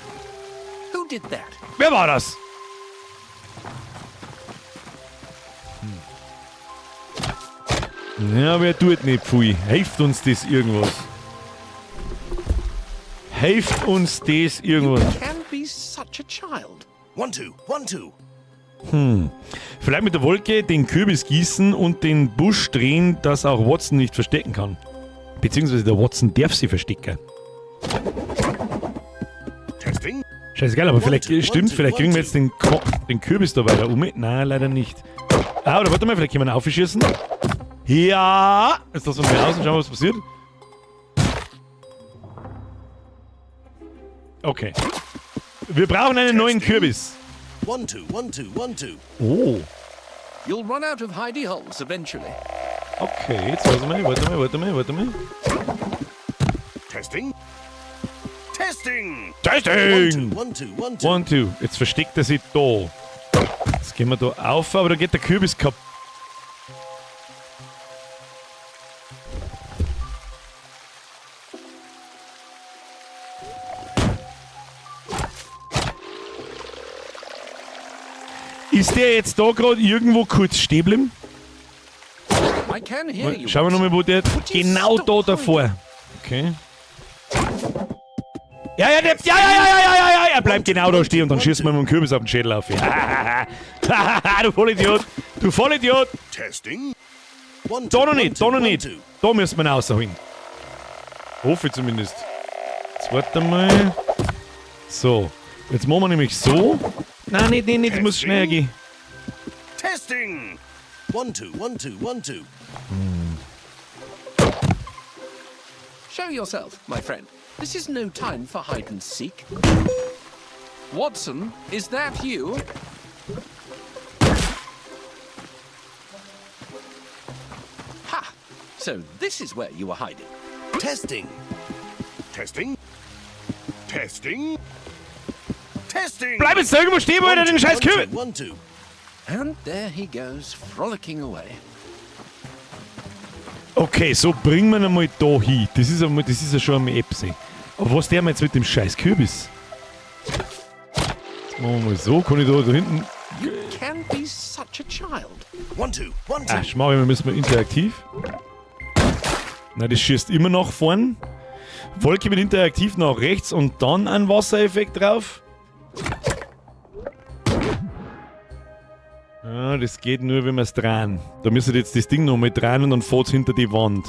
Who did that? Wer war das? Ja, wer tut nicht viel? Hilft uns das irgendwas? Hilft uns das irgendwas? Can be such a child. 1, 2, 1, 2. Vielleicht mit der Wolke den Kürbis gießen und den Busch drehen, dass auch Watson nicht verstecken kann. Beziehungsweise der Watson darf sie verstecken. Testing. Scheißegal, aber One, vielleicht two, one, stimmt, two, vielleicht one, kriegen wir two. jetzt den Kürbis da weiter um. Nein, leider nicht. Ah, oder warte mal, vielleicht können wir ihn aufschießen. Ja! Jetzt lassen wir mal aus und schauen, was passiert. Okay. Wir brauchen einen neuen Testing. Kürbis. 1, 2, 1, 2, 1, 2. Oh. You'll run out of hidey holes eventually. Okay, jetzt warte mal, warte mal, warte mal, warte mal. Testing. Testing. Testing! 1, 2, 1, 2. 1, 2. Jetzt versteckt er sich da. Jetzt gehen wir da auf, aber da geht der Kürbis kaputt. Ist der jetzt da gerade irgendwo kurz stehen geblieben? I can hear you. Schauen wir nochmal, wo der. Would you Genau stop da hiding? davor. Okay. Ja, ja, der, ja, ja, ja, ja, ja, ja, ja, er bleibt genau da stehen und dann schießt man mit dem Kürbis auf den Schädel auf. Du Vollidiot! Du Vollidiot! Testing. 1, Da 2, noch 1, nicht, 2, da noch 1, nicht. 2. Da müssen wir ihn rausholen. Hoffe ich zumindest. Jetzt warte mal. So. Jetzt machen wir nämlich so. Nein, nicht, nicht, nicht, das muss schneller gehen. Testing. 1, 2, 1, 2, 1, 2. Show yourself, my friend. This is no time for hide and seek. Watson, is that you? Ha! So this is where you were hiding. Testing. Testing. Testing. Testing. Bleib jetzt da irgendwo stehen, wo er den scheiß Kürbis. 1, 2. And there he goes, frolicking away. Okay, so bringen wir ihn einmal da hin. Das ist ja schon einmal Epsi. Aber was der wir jetzt mit dem scheiß Kürbis? Jetzt machen wir mal so. Kann ich da hinten. You can be such a child. 1, 2, 1, 2. Ah, schau mal, wir müssen mal interaktiv. Na, das schießt immer nach vorn. Wolke mit interaktiv nach rechts und dann ein Wassereffekt drauf. Ah, das geht nur, wenn wir es drehen. Da müssen wir jetzt das Ding nochmal drehen und dann fährt es hinter die Wand.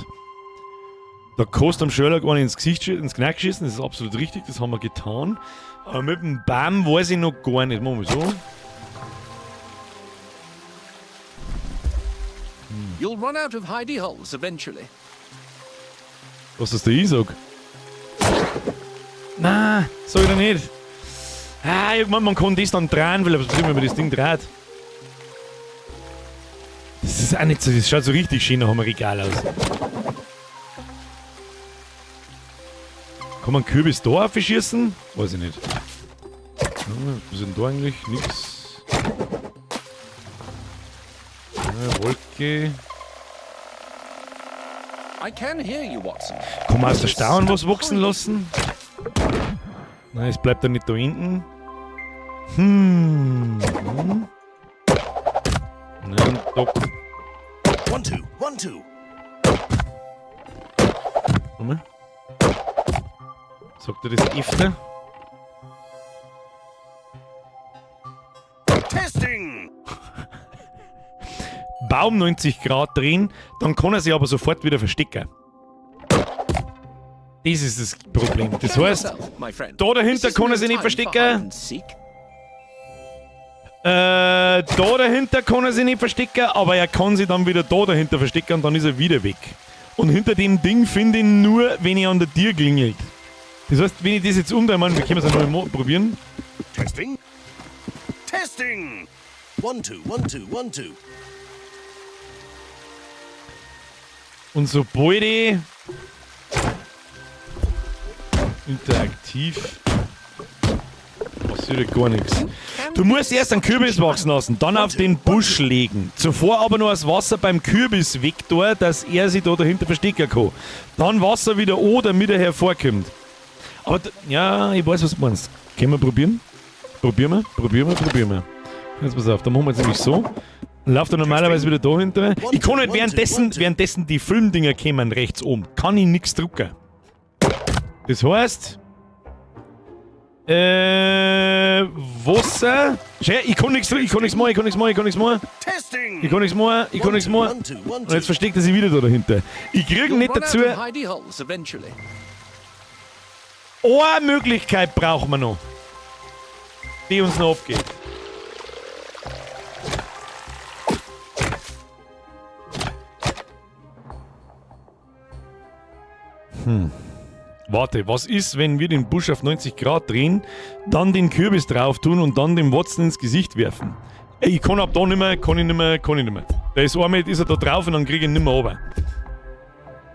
Da kostet am Sherlock einen ins Gesicht, ins Knack schießen, das ist absolut richtig, das haben wir getan. Aber mit dem Baum weiß ich noch gar nicht. Machen wir so. You'll run out of hidey holes eventually. Was ist der ich sag? Na, sag ich doch nicht. Ah, irgendwann, man kann das dann drehen, weil was passiert, wenn man das Ding dreht? Das ist auch nicht so, das schaut so richtig schön nach einem Regal aus. Kann man Kürbis da aufschießen? Weiß ich nicht. Was ist denn da eigentlich? Nix. Ja, Wolke. I can hear you, Watson. Kann man aus der Stauen was wachsen lassen? Nein, es bleibt dann nicht da hinten. Nein, da. 1, 2, 1, 2. Warte mal. Sagt er das öfter? Testing. Baum 90 Grad drehen, dann kann er sich aber sofort wieder verstecken. Das ist das Problem. Das heißt, da dahinter kann er sich nicht verstecken. Da dahinter kann er sich nicht verstecken, aber er kann sich dann wieder da dahinter verstecken und dann ist er wieder weg. Und hinter dem Ding finde ich ihn nur, wenn ich an der Tür klingelt. Das heißt, wenn ich das jetzt umdrehe, wir können es ja noch mal probieren. Testing. Testing. 1, 2, 1, 2, 1, 2. Und sobald ich interaktiv passiert ja gar nichts. Du musst erst einen Kürbis wachsen lassen, dann auf den Busch legen. Zuvor aber nur das Wasser beim Kürbis weg da, dass er sich da dahinter verstecken kann. Dann Wasser wieder an, damit er hervorkommt. Aber ja, ich weiß, was du meinst. Können wir probieren? Probieren wir, probieren wir, probieren wir. Jetzt pass auf, dann machen wir es nämlich so. Läuft er normalerweise wieder da hinter. Ich kann nicht währenddessen die Filmdinger kommen rechts oben. Kann ich nichts drucken. Das heißt... Wasser. Schau, ich kann nichts drücken, ich kann nichts machen, ich kann nichts machen, ich kann nichts machen. Testing. Ich kann nichts machen, ich kann nichts machen. Und jetzt versteckt er sich wieder da dahinter. Ich krieg ihn nicht dazu. Eine Möglichkeit brauchen wir noch, die uns noch abgeht. Warte, was ist, wenn wir den Busch auf 90 Grad drehen, dann den Kürbis drauf tun und dann dem Watson ins Gesicht werfen? Ey, ich kann ab da nicht mehr, kann ich nicht mehr, kann ich nicht mehr. Da ist einmal, ist er da drauf und dann krieg ich ihn nicht mehr runter.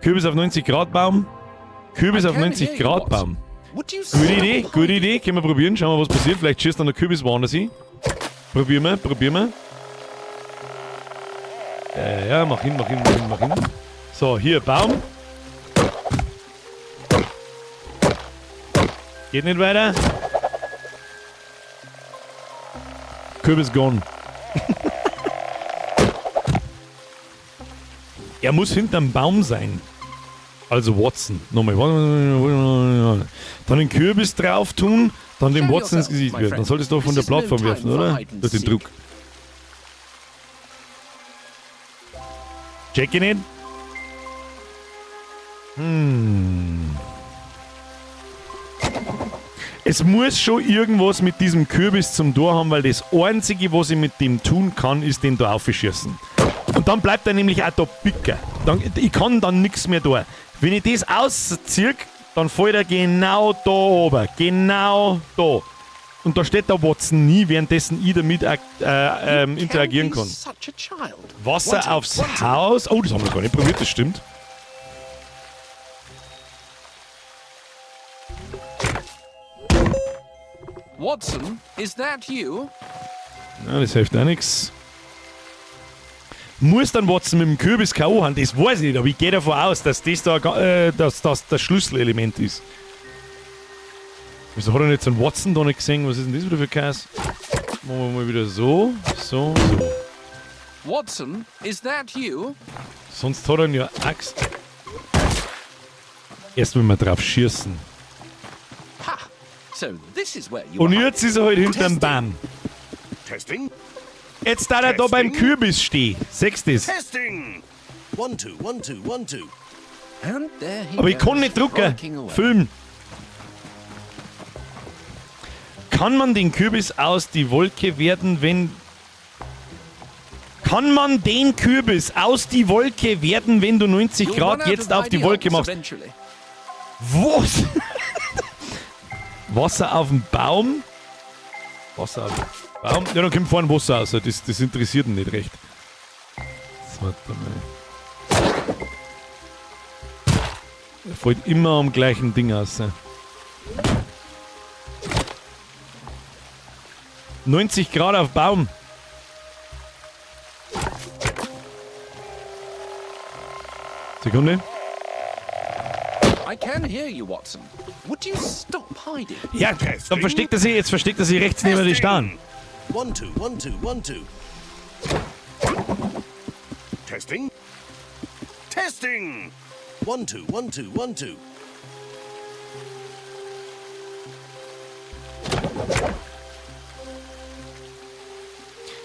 Kürbis auf 90 Grad Baum. Kürbis auf 90 Grad Baum. Gute Idee, gute Idee. Können wir probieren, schauen wir, was passiert. Vielleicht schießt dann der Kürbis woanders hin. Probieren wir, probieren wir. Ja, mach hin, mach hin, mach hin, mach hin. So, hier, Baum. Geht nicht weiter. Kürbis gone. Er muss hinterm Baum sein. Also Watson. Nochmal. Dann den Kürbis drauf tun, dann den Watson ins Gesicht werfen. Dann solltest du doch von der Plattform werfen, oder? Durch den Druck. Check ich nicht. Es muss schon irgendwas mit diesem Kürbis zum Tor haben, weil das Einzige, was ich mit dem tun kann, ist den da aufschießen. Und dann bleibt er nämlich auch da picken. Ich kann dann nichts mehr tun. Wenn ich das ausziehe, dann fällt er genau da oben. Genau da. Und da steht der Watson nie, währenddessen ich damit interagieren kann. Wasser aufs Haus. Oh, das haben wir gar nicht probiert, das stimmt. Watson, is that you? Na, das hilft auch nix. Muss dann Watson mit dem Kürbis K O haben? Das weiß ich nicht, aber ich gehe davon aus, dass das da dass das das Schlüsselelement ist. Wieso hat er jetzt einen Watson da nicht gesehen? Was ist denn das wieder für Käse? Machen wir mal wieder so, so, so. Watson, is that you? Sonst hat er ihn ja Axt. Erst wenn wir drauf schießen. Ha! So this is where you Und are jetzt ist er halt hinterm Testing. Baum. Testing. Jetzt da er da beim Testing. Kürbis stehen. Siehst du das? Testing. 1, 2, 1, 2, 1, 2. And there he Aber ich kann goes, nicht drucken. frolicking away. Film. Kann man den Kürbis aus die Wolke werden, wenn... Kann Kann man den Kürbis aus die Wolke werden, wenn du 90 You'll run Grad out jetzt of auf die hidey Wolke holes machst? eventually. Was? Wasser auf dem Baum? Wasser auf dem Baum? Ja, dann kommt vorne Wasser raus. Das interessiert ihn nicht recht. Jetzt warte mal. Er fällt immer am gleichen Ding raus. 90 Grad auf Baum. Sekunde. I can hear you, Watson. Would you stop hiding? Ja, dann versteckt er sich, jetzt versteckt er sich rechts neben die Stern. 1, 2, 1, 2, 1, 2. Testing. Testing. 1, 2, 1, 2, 1, 2.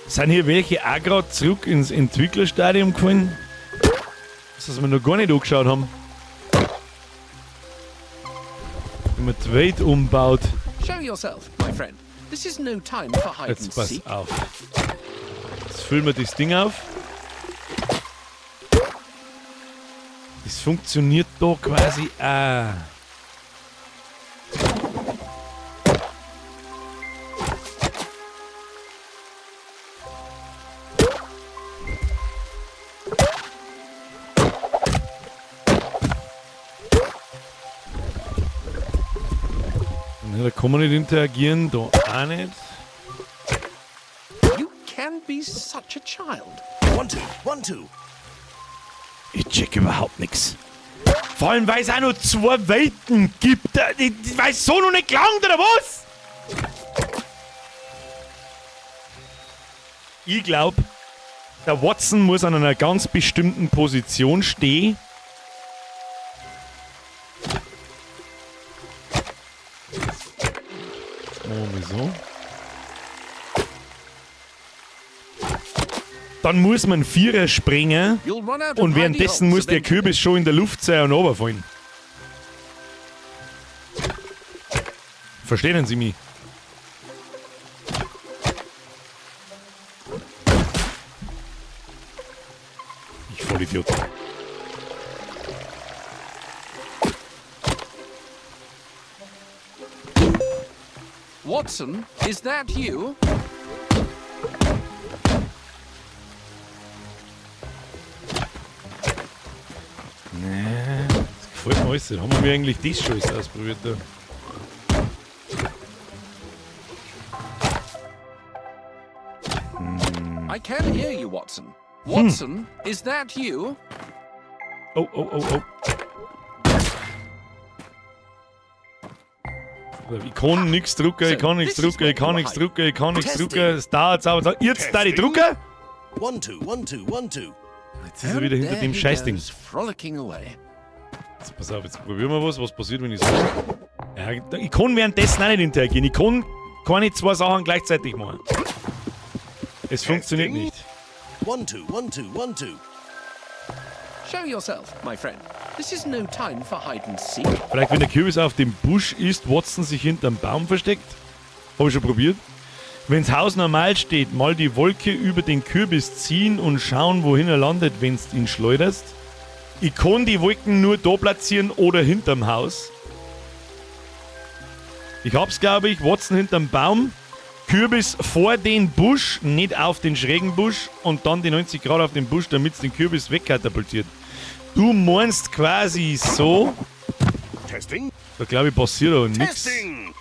Sind hier welche auch gerade zurück ins Entwicklerstadium gefallen? Das, was wir noch gar nicht angeschaut haben. Wenn man die Welt umbaut. Show yourself, my friend. This is no time for hide and Jetzt pass seek. auf. Jetzt füllen wir das Ding auf. Das funktioniert da quasi auch. Ja, da kann man nicht interagieren, da auch nicht. You can be such a child. 1, 2, 1, 2. Ich check überhaupt nichts. Vor allem, weil es auch noch zwei Welten gibt. Weil es so noch nicht gelangt, oder was? Ich glaub, der Watson muss an einer ganz bestimmten Position stehen. Machen wir mal so. Dann muss man Vierer springen. You'll run out of Und hidey währenddessen holes muss der eventually. Kürbis schon in der Luft sein und runterfallen. Verstehen Sie mich? Ich Vollidiot. Watson, is that you? Nee, das gefällt mir alles nicht. Haben wir eigentlich das schon alles ausprobiert da? I can hear you, Watson. Watson, is that you? Oh, oh, oh, oh. Ich kann nichts drucken, ich kann nichts drucken, ich kann nichts drucken, ich kann nichts drucken. Es dauert, dauert, Jetzt da die Drucker! 1, 2, 1, 2, 1, 2. Jetzt ist er wieder hinter And dem there he Scheißding. goes, frolicking away. Jetzt pass auf, jetzt probieren wir was. Was passiert, wenn ich so. Ja, ich kann währenddessen auch nicht interagieren. Ich kann keine zwei Sachen gleichzeitig machen. Es funktioniert nicht. 1, 2, 1, 2, 1, 2. Show yourself, my friend. This is no time for hide and seek. Vielleicht, wenn der Kürbis auf dem Busch ist, Watson sich hinterm Baum versteckt. Habe ich schon probiert. Wenn's Haus normal steht, mal die Wolke über den Kürbis ziehen und schauen, wohin er landet, wenn's ihn schleuderst. Ich kann die Wolken nur da platzieren oder hinterm Haus. Ich hab's, glaube ich. Watson hinterm Baum. Kürbis vor den Busch, nicht auf den schrägen Busch und dann die 90 Grad auf den Busch, damit's den Kürbis wegkatapultiert. Du meinst quasi so. Testing. Da glaube ich passiert aber nichts. Testing.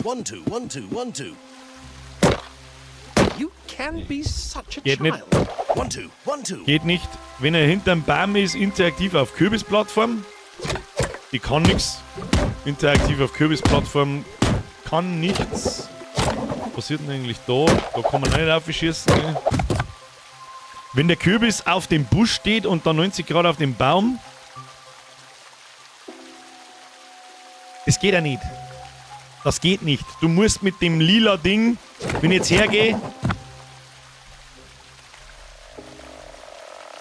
1, 2, 1, 2, 1, 2. You can be such a Geht nicht. child. 1, 2, 1, 2. Geht nicht. Wenn er hinterm Baum ist, interaktiv auf Kürbisplattform. Die kann nichts. Interaktiv auf Kürbisplattform kann nichts. Was passiert denn eigentlich da? Da kann man auch nicht aufschießen. Gell? Wenn der Kürbis auf dem Busch steht und dann 90 Grad auf dem Baum. Das geht ja nicht. Das geht nicht. Du musst mit dem lila Ding, wenn ich jetzt hergehe,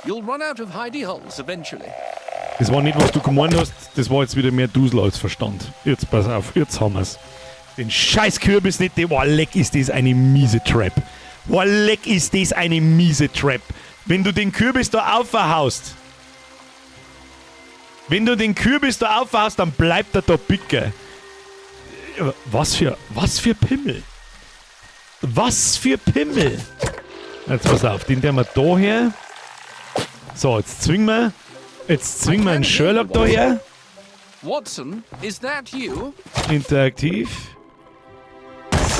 You'll run out of hidey holes eventually. Das war nicht, was du gemeint hast, das war jetzt wieder mehr Dusel als Verstand. Jetzt pass auf, jetzt haben wir's. Den scheiß Kürbis nicht, oh, leck ist das eine miese Trap. Oh, leck ist das eine miese Trap. Wenn du den Kürbis da aufhaust, wenn du den Kürbis da aufhaust, dann bleibt er da bicken. Was für Pimmel? Was für Pimmel? Jetzt pass auf, den tun wir da her. So, jetzt zwingen wir einen Sherlock da her. Watson, is that you? Interaktiv.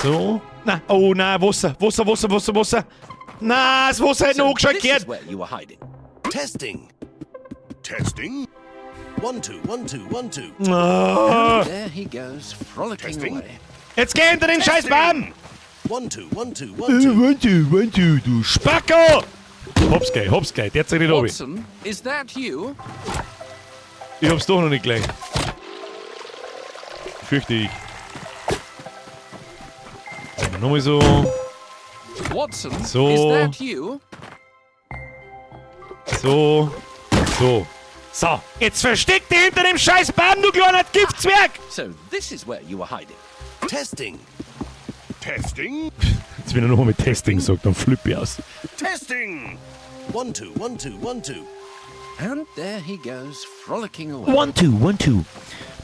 So. Na, oh na, Wasser, Wasser, Wasser, Wasser, Wasser. Na, das Wasser hat noch So angeschaut this is gehört. where you were hiding. Testing. Testing. 1, 2, 1, 2, 1, 2. Ah, There he goes, frolicking Testing. away. jetzt geh hinter den scheiß Baum. 1, 2, 1, 2, 1, 2. 1, 2, 1, 2, du Spacko! Hops gleich, hops gleich, der zeigt nicht runter. Watson, is that you? Ich hab's doch noch nicht gleich. Fürchte ich. Nochmal so. Watson, So. is that you? So. So. So. Jetzt versteck dich hinter dem scheiß Baum, du kleiner Giftzwerg! So this is where you were hiding. Testing. Testing. Jetzt, wenn er nochmal mit Testing sagt, dann flipp ich aus. Testing. 1, 2, 1, 2, 1, 2. And there he goes, frolicking away. 1, 2, 1, 2.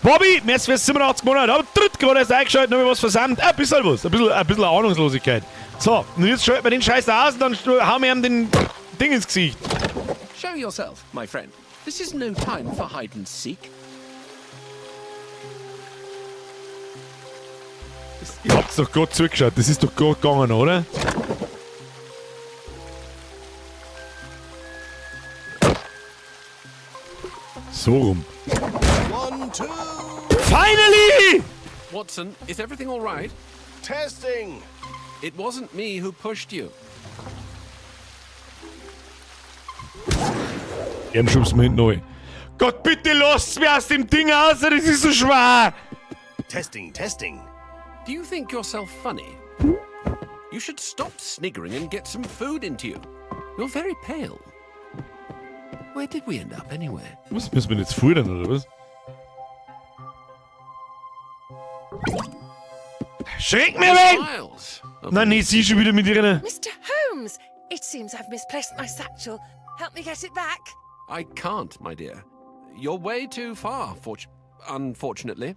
Bobby, merci fürs 87 Monate. Hab dritt gerade erst eingeschaltet, noch was versandt. Ein bisschen was, ein bisschen Ahnungslosigkeit. So, und jetzt schalten wir den Scheiß da aus und dann hauen wir ihm den Ding ins Gesicht. Show yourself, my friend. This is no time for hide and seek. Ihr habt's doch gerade zugeschaut, das ist doch gerade gegangen, oder? So rum. 1, 2. Finally! Watson, is everything all right? Testing. It wasn't me who pushed you. Ihm schubst mir hinten rein. Gott, bitte lasst mich aus dem Ding raus, das ist so schwer! Testing, testing. Do you think yourself funny? You should stop sniggering and get some food into you. You're very pale. Where did we end up anyway? Was, müssen wir jetzt futtern, oder was? Schreck mir weg! Miles. Nein, nee, sie schon wieder mit ihrer... Mr. Holmes, it seems I've misplaced my satchel. Help me get it back. I can't, my dear. You're way too far, unfortunately.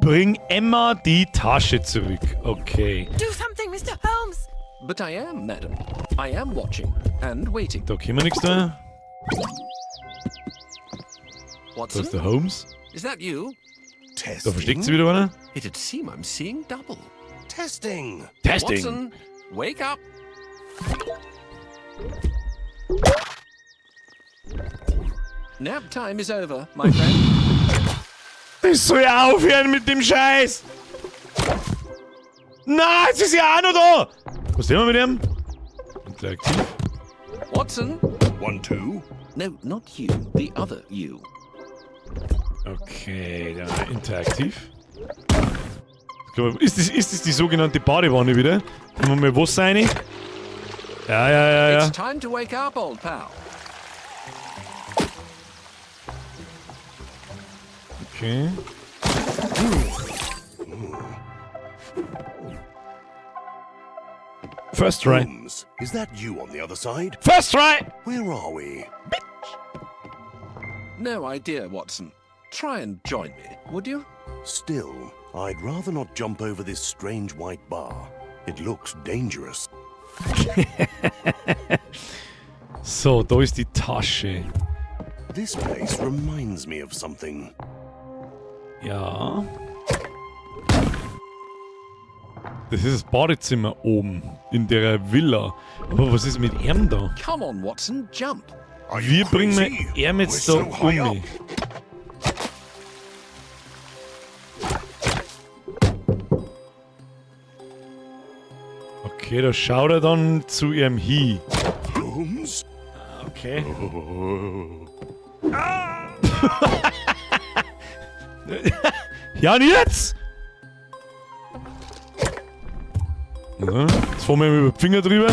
Bring Emma die Tasche zurück. Okay. Do something, Mr. Holmes. But I am, madam. I am watching and waiting. Da können wir nichts da. Da Watson, ist der Holmes. is that you? Testing. Da versteckt sie wieder einer. It'd seem I'm seeing double. Testing. Testing. Watson, wake up. Nap time is over, my friend. Das soll ja aufhören mit dem Scheiß. Na, es ist ja auch noch da. Was sehen wir mit ihm? Interaktiv. Watson? 1, 2. No, not you. The other you. Okay, dann interaktiv. Ist das die sogenannte Badewanne wieder? Haben wir mal Wasser rein? Ja. It's time to wake up, old pal. Okay. First try. Holmes, is that you on the other side? First try! Where are we? No idea, Watson. Try and join me, would you? Still, I'd rather not jump over this strange white bar. It looks dangerous. So, da ist die Tasche. This place reminds me of something. Ja. Das ist das Badezimmer oben in der Villa. Aber was ist mit ihm da? Come on, Watson, jump. Are Wie you bringen wir crazy? ihn jetzt We're da so high um? up. Okay, da schaut er dann zu ihrem hin. Holmes? Okay. Oh. Ja, und jetzt? So, jetzt fahren wir ihm über die Finger drüber.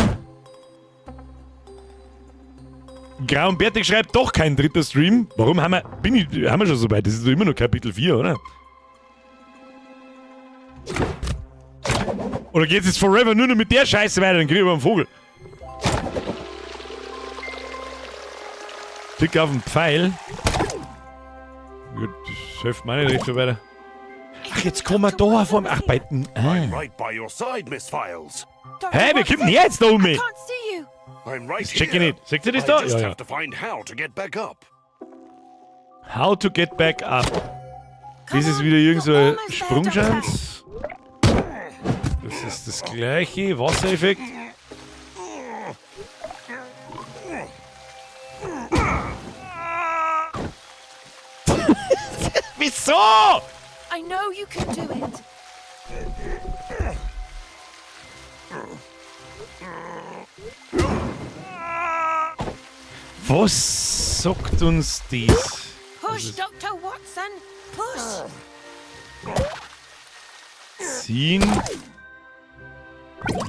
Grau und Bertig schreibt doch kein dritter Stream. Warum haben wir. Bin ich, haben wir schon so weit? Das ist doch immer noch Kapitel 4, oder? Oder geht's jetzt forever nur noch mit der Scheiße weiter? Dann krieg ich aber einen Vogel. Klick auf den Pfeil. Gut, das hilft mir nicht recht viel weiter. Ach, jetzt kommen wir da vor dem. Ach, bei. Ah. I'm right by your side, Miss Files. Dr. Hä, wie Watson, kommt denn jetzt da um I mich? can't see you. I'm right Das check ich here. nicht. Seht ihr das I da? just Ja, ja. have to find how to get back up. How to get back up. Come Das ist on, wieder irgend so you're ein almost there, Doctor. Sprungschanz. Das ist das gleiche. Wassereffekt. Wieso? I know you can do it. Was sagt uns dies? Push, Dr. Watson. Push. Ziehen.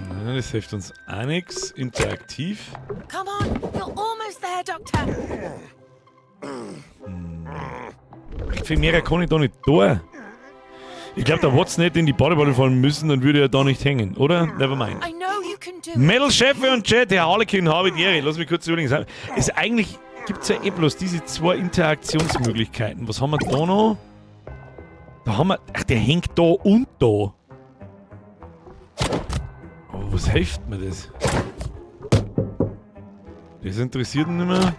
Nein, das hilft uns auch nichts. Interaktiv. Come on, you're almost there, Doctor. Viel mehr kann ich da nicht tun. Ich glaube, der Watson hätte in die Badewanne fallen müssen, dann würde er da nicht hängen, oder? Never mind. I know you can do it. Metal Chef und Chat, Herr Harlequin, habe die Ehre. Lass mich kurz überlegen. Es eigentlich gibt es ja eh bloß diese zwei Interaktionsmöglichkeiten. Was haben wir da noch? Da haben wir. Ach, der hängt da und da. Aber was hilft mir das? Das interessiert mich nicht mehr.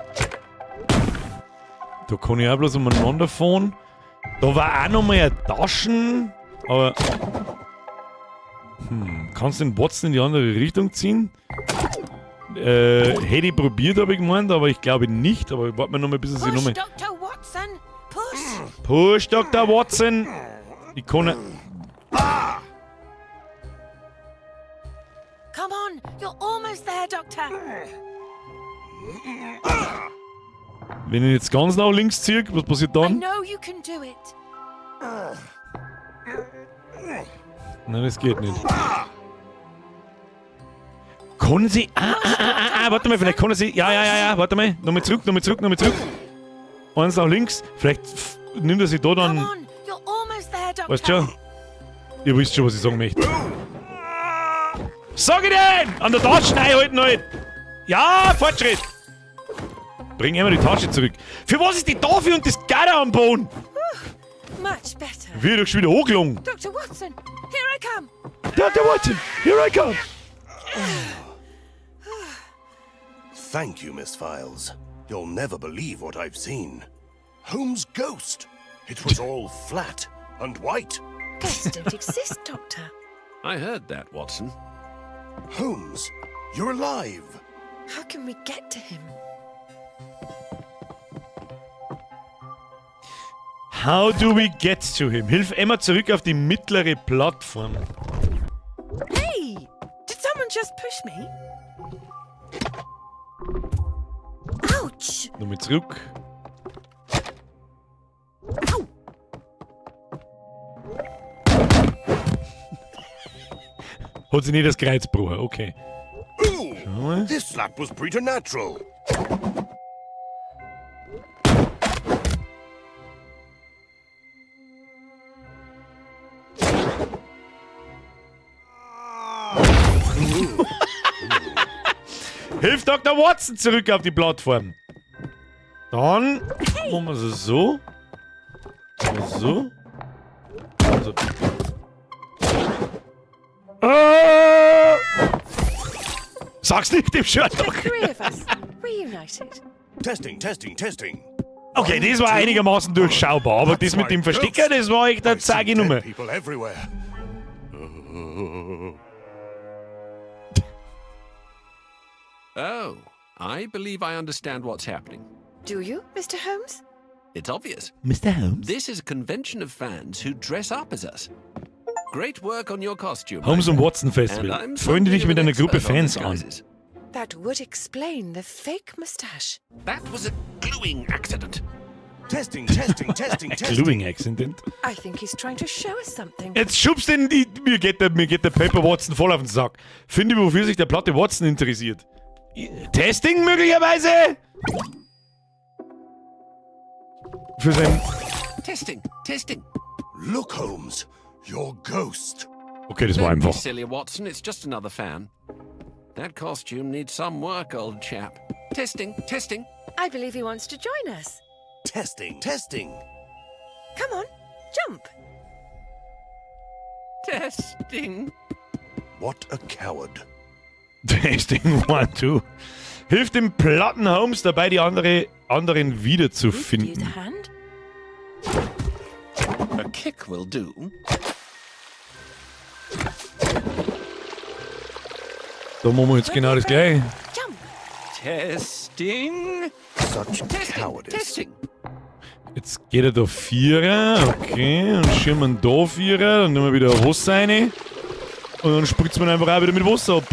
Da kann ich auch bloß umeinander fahren. Da war auch noch mal ein Taschen. Aber. Kannst du den Watson in die andere Richtung ziehen? Hätte ich probiert, habe ich gemeint, aber ich glaube nicht. Aber warte mal noch mal, bis er sich Push, nochmal. Dr. Watson. Push. Push, Dr. Watson! Ich kann. nicht- Come on, you're almost there, Doctor. Wenn ich jetzt ganz nach links ziehe, was passiert I dann? know you can do it. Nein, das geht nicht. Kann sie. Ah, ah, ah, ah, ah, warte mal, vielleicht kann sie. Ja, ja, ja, ja, warte mal. Nochmal zurück, nochmal zurück, nochmal zurück. Eins nach links. Vielleicht nimmt er sich da Come dann. on, you're almost there, Doctor. Weißt schon? Ihr wisst schon, was ich sagen möchte. Sag ich denn! An der Tasche einhalten halt! Ja, Fortschritt! Bring immer die Tasche zurück. Für was ist die dafür und das Gatter am Boden? Much better. Wird doch schon wieder hochgelungen. Dr. Watson, here I come. Dr. Watson, here I come! Thank you, Miss Files. You'll never believe what I've seen. Holmes' ghost. It was all flat and white. Ghosts don't exist, Doctor. I heard that, Watson. Holmes, you're alive. How can we get to him? How do we get to him? Hilf Emma zurück auf die mittlere Plattform. Hey! Did someone just push me? Ouch! Nochmal zurück. Au! Hat sich nicht das Kreuz gebrochen, okay. Ooh, mal. this slap was preternatural. Hilf Dr. Watson zurück auf die Plattform. Dann machen wir es so. So. So. Ah! Sag's nicht dem Sherlock. Three of us reunited. Testing, testing, testing. Okay, das war einigermaßen durchschaubar, aber das mit dem Verstecker, das war echt eine I see zage dead Nummer. people everywhere. Oh, I believe I understand what's happening. Do you, Mr. Holmes? It's obvious. Mr. Holmes? This is a convention of fans who dress up as us. Great work on your costume. Holmes my und friend. Watson And Festival. I'm Freunde dich something mit of an einer Gruppe expert on Fans an. disguises. That would explain the fake mustache. That was a gluing accident. Testing, testing, testing, testing. Gluing Accident. I think he's trying to show us something. Jetzt schubst den die. Mir geht der Paper Watson voll auf den Sack. Finde, wofür sich der platte Watson interessiert. Testing möglicherweise? Für sein. Testing, testing. Look, Holmes, your ghost. Okay, das war Don't be einfach. silly, Watson. It's just another fan. That costume needs some work, old chap. Testing, testing. I believe he wants to join us. Testing, testing. Come on, jump. Testing. What a coward. Testing 1, 2. Hilft dem platten Holmes dabei, die anderen We could use wiederzufinden. a hand. A kick will do. Da machen wir jetzt genau das gleiche. Jump. Testing. Such Testing. cowardice. Testing. Jetzt geht er da Vierer, okay, dann schirmen wir da Vierer, dann nehmen wir wieder Wasser rein. Und dann spritzt man einfach auch wieder mit Wasser ab.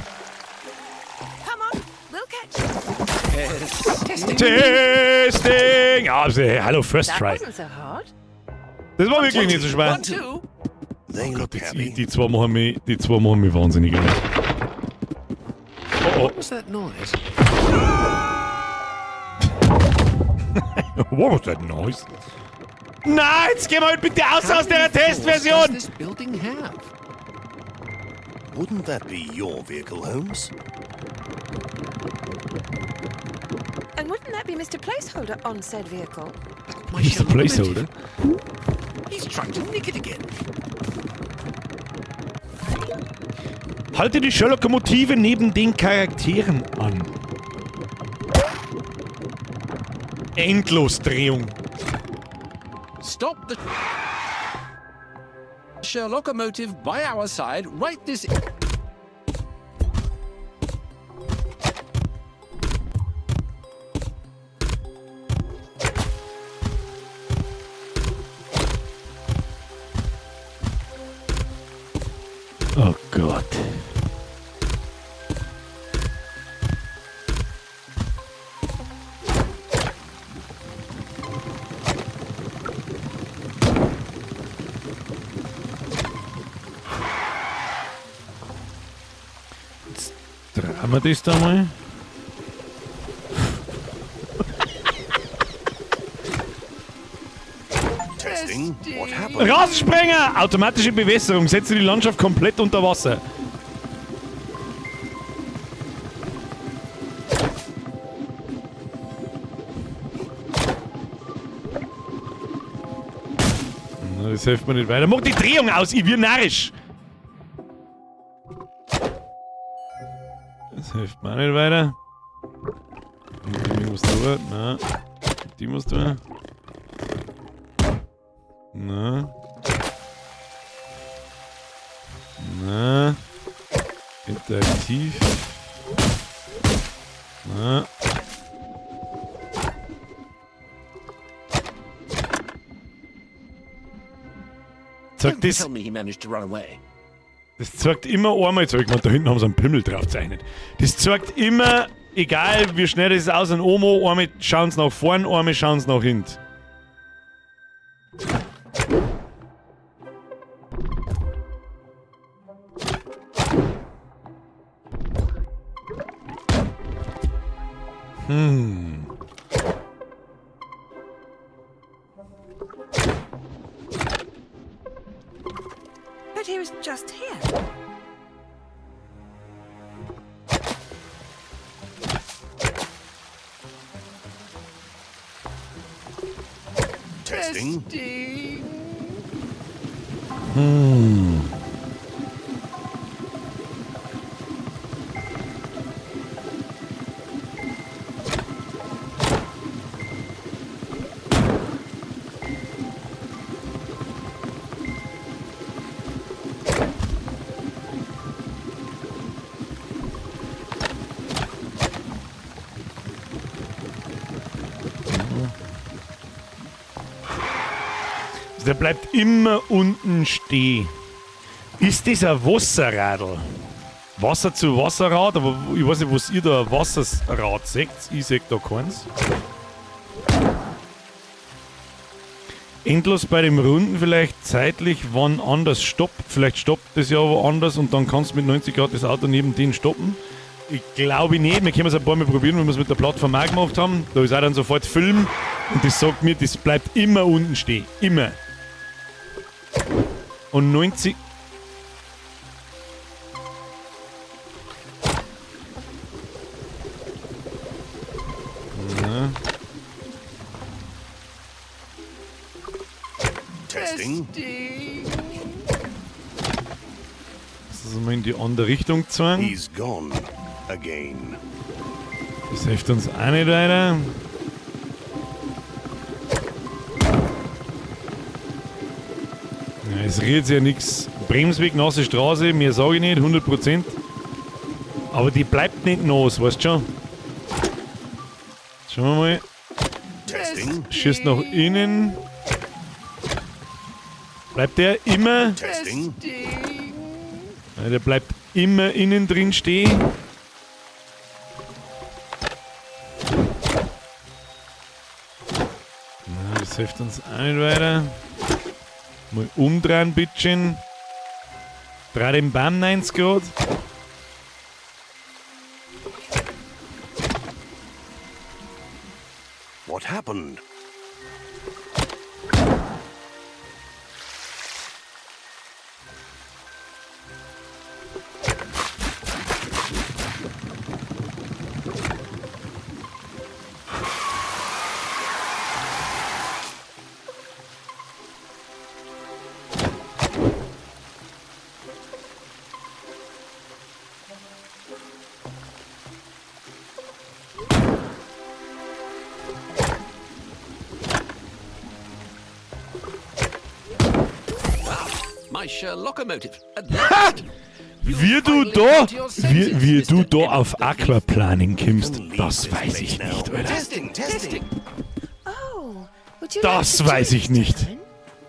Come on, we'll catch you. Testing. Testing! Also, hey, hallo, first That try. wasn't so hard. Das war wirklich nicht so schwer. One, two. They look Jetzt, happy. die zwei machen mich, die zwei machen mich wahnsinnig. Alter. Oh, What was that noise? oh. What was that noise? Nein, jetzt gehen wir halt bitte aus aus der How many floors Testversion! does this building have? Wouldn't that be your vehicle, Holmes? And wouldn't that be Mr. Placeholder on said vehicle? My Mr. Sherlocomotive. Placeholder. He's trying to nick it again. Halte die Sherlock-Motive neben den Charakteren an. Endlosdrehung. Stop the Sherlockomotive by our side right this Oh Gott. Jetzt drehen wir das da mal. Testing. What happened? Rasensprenger! Automatische Bewässerung. Setze die Landschaft komplett unter Wasser. Na, das hilft mir nicht weiter. Mach die Drehung aus, ich wird narrisch. Das hilft mir auch nicht weiter. Die muss da. Na. Die muss da. Na. Na. Interaktiv. Na. Zeigt Don't das, tell me he managed to run away. das zeigt immer einmal, zeig mal, da hinten haben sie einen Pimmel drauf gezeichnet. Das zeigt immer, egal wie schnell das ist, aus ein Omo, einmal schauen sie nach vorn, einmal schauen sie nach hinten. But he was just here. Testing. Testing. Der bleibt immer unten stehen. Ist das ein Wasserradl? Wasser zu Wasserrad, aber ich weiß nicht, was ihr da ein Wasserrad seht. Ich seh da keins. Endlos bei dem Runden vielleicht zeitlich, wann anders stoppt. Vielleicht stoppt das ja woanders und dann kannst du mit 90 Grad das Auto neben denen stoppen. Ich glaube nicht, wir können es ein paar Mal probieren, wenn wir es mit der Plattform auch gemacht haben. Da ist auch dann sofort Film und das sagt mir, das bleibt immer unten stehen. Immer. Und 90. Na. Kannst du mal in die andere Richtung zeigen? He's gone again. Das hilft uns auch nicht weiter. Ja, es rührt sich ja nichts. Bremsweg, nasse Straße, mehr sage ich nicht, 100%. Aber die bleibt nicht nass, weißt du schon? Schauen wir mal. Testing. Schießt nach innen. Bleibt der immer? Testing. Ja, der bleibt immer innen drin stehen. Na, das hilft uns auch nicht weiter. Mal umdrehen, bitteschön. Dreh den Baum 90 Grad. What happened? My Sherlockomotive. At last. Wie du da, wie du da auf Aquaplaning kommst, das weiß ich nicht, Alter. Testing, testing. Oh, would you Das like to weiß join ich us, nicht. Darren?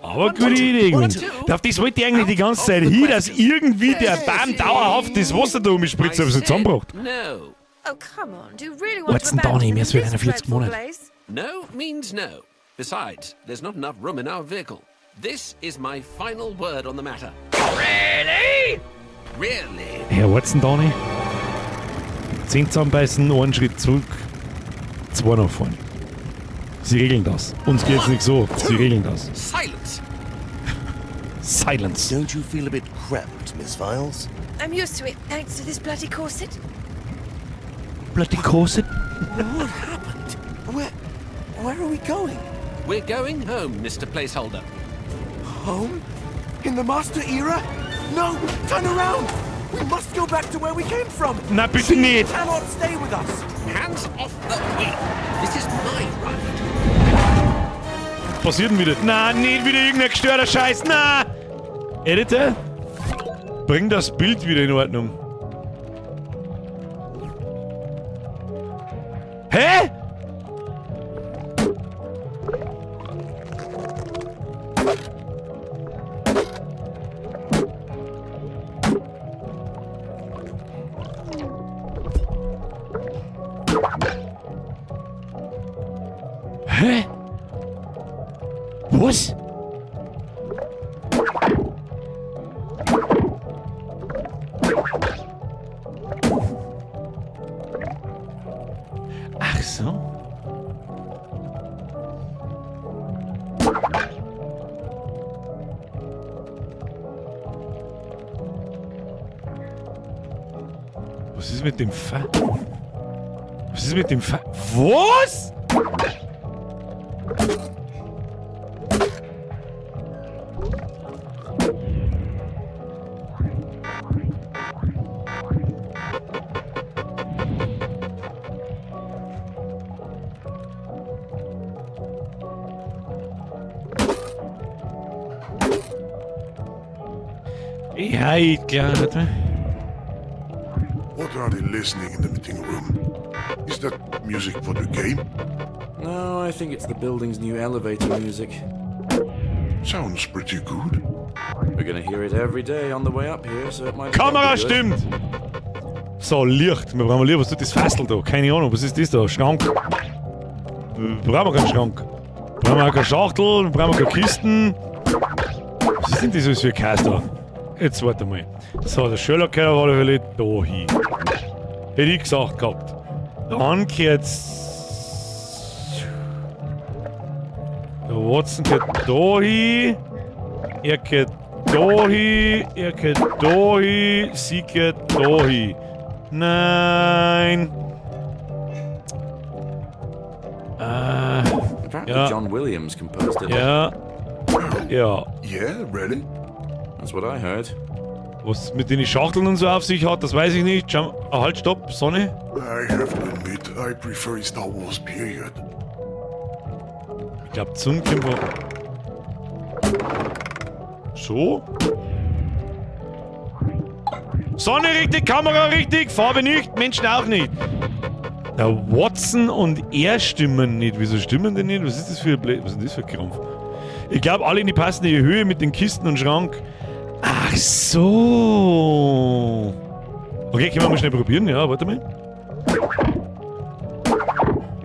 Aber gute Idee, Gwen. Auf das wollte ich eigentlich die ganze Zeit hin, dass irgendwie der Baum dauerhaft das Wasser da umspritzt, aber I sie said zusammengebracht. No. Oh, come on. Do you really want Watson to abandon Downey, them mir in ist wieder this 41 dreadful Monate. place? No means no. Besides, there's not enough room in our vehicle. This is my final word on the matter. Really? Really? Herr Watson Downey. 10 zusammenbeißen, einen Schritt zurück, zwei nach vorne. Sie regeln das. Uns geht's nicht so. Sie regeln das. Silence! Silence. Don't you feel a bit cramped, Miss Files? I'm used to it, thanks to this bloody corset. Bloody corset. What happened? Where are we going? We're going home, Mr. Placeholder. Home? In the Master Era? No! Turn around! We must go back to where we came from! Na, bitte She nicht. cannot stay with us! Hands off the wheel! This is my ride. Passiert denn wieder? Na, nicht wieder irgendein gestörter Scheiß. Na! Editor? Bring das Bild wieder in Ordnung. Hä? Hä? Was? Ach so. Was ist mit dem Fa? Was ist mit dem Fa? Was? Ja, ich glaube. What are they listening in the meeting room? Is that music for the game? No, I think it's the building's new elevator music. Sounds pretty good. We're gonna hear it every day on the way up here, so it might as well Kamera be good. stimmt! So, Licht. Wir brauchen Licht. Was tut das Fassel da? Keine Ahnung. Was ist das da? Schrank. Brauchen wir keinen Schrank. Brauchen wir auch keine Schachtel. Brauchen wir keine Kisten. Was ist denn das alles für ein Chaos da? Jetzt warte mal. So, der Sherlock gehört auf alle Fälle da hin. Hätte ich gesagt gehabt. Dann gehört's. Der Watson gehört da hin. Er gehört da hin. Er gehört da hin. Sie gehört da hin. Nein. Apparently Yeah. John Williams composed it. Ja. Ja. Yeah, really? That's what I heard. Was mit den Schachteln und so auf sich hat, das weiß ich nicht. Schau, ah, halt, stopp, Sonne. I have to admit, I prefer the Star Wars period. Ich glaube, die Sonne können wir. So? Sonne richtig, Kamera richtig, Farbe nicht, Menschen auch nicht. Der Watson und er stimmen nicht. Wieso stimmen die nicht? Was ist das für ein Blä Was ist denn das für ein Krampf? Ich glaube, alle in die passende Höhe mit den Kisten und Schrank. Ach so. Okay, können wir mal schnell probieren? Ja, warte mal.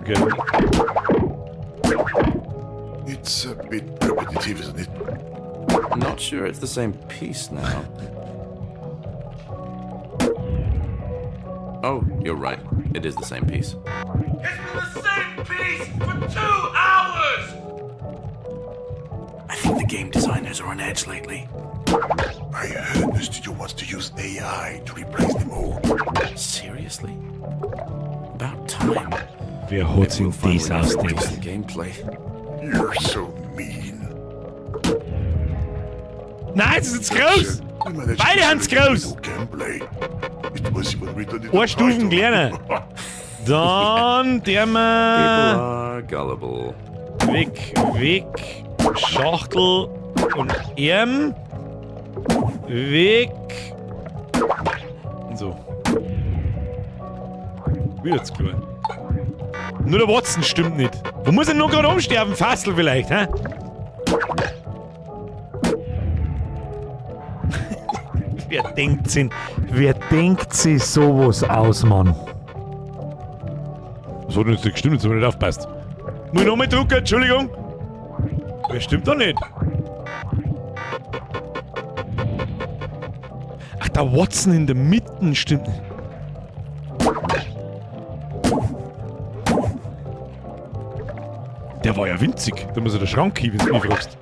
Okay. It's a bit repetitive, isn't it? Not sure it's the same piece now. Oh, you're right. It is the same piece. It's been the same piece for 2 hours! I think the game designers are on edge lately. I heard the studio wants to use AI to replace them all. Seriously? About time. Wer hat sich We'll finally das get some ausgedacht? decent gameplay. You're so mean. Nein, es ist jetzt groß! We managed Beide to haben's create groß! no gameplay. It was even written in the Eine Stufen title. kleiner. Dann der People wir are gullible. weg, weg, Schachtel und M. Weg. Und so. Wieder zu klein. Nur der Watson stimmt nicht. Wo muss er nur gerade umsterben? Fassel vielleicht, hä? Wer denkt sich sowas aus, Mann? Das hat jetzt nicht gestimmt, jetzt hab ich nicht aufpasst. Muss ich nochmal drucken, Entschuldigung. Wer stimmt doch nicht? Ach, der Watson in der Mitte stimmt nicht. Der war ja winzig. Da muss ja der Schrank hin, wenn du mich fragst.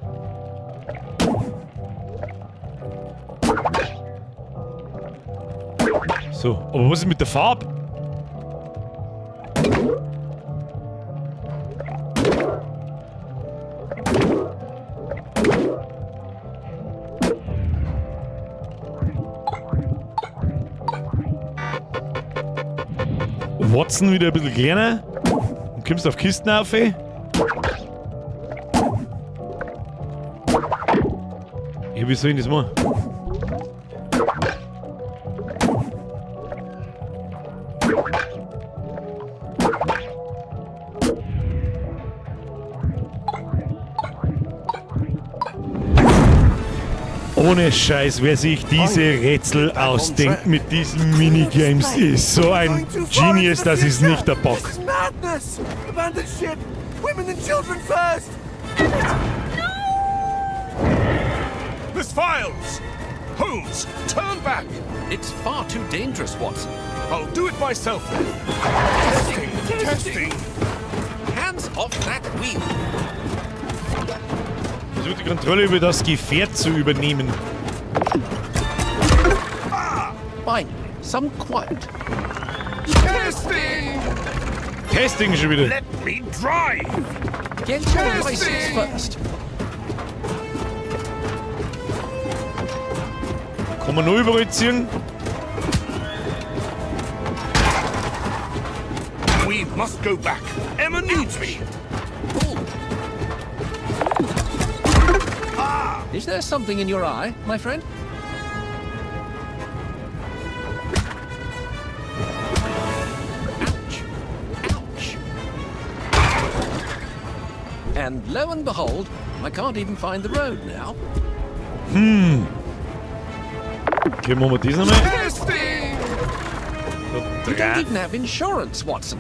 So, aber was ist mit der Farbe? Watson wieder ein bisschen kleiner. Und kommst auf Kisten auf. Ey. Ja, wie soll ich das machen? Ohne Scheiß, wer sich diese Rätsel ausdenkt mit diesen Minigames, ist so ein Genius, das ist nicht der Bock. This is madness! Abandon ship! Women and children first! Miss Files! Holmes, turn back! It's far too dangerous, Watson. I'll do it myself then. Testing! Testing! Hands off that wheel. Versucht die Kontrolle über das Gefährt zu übernehmen. Finally, some quiet. Testing! Testing schon wieder. Let me drive! Get your license first. Kann man noch überall ziehen? We must go back. Emma needs me. Pull. Is there something in your eye, my friend? Ouch. Ouch. And lo and behold, I can't even find the road now. Okay, machen wir das nochmal. Testing! You don't even have insurance, Watson.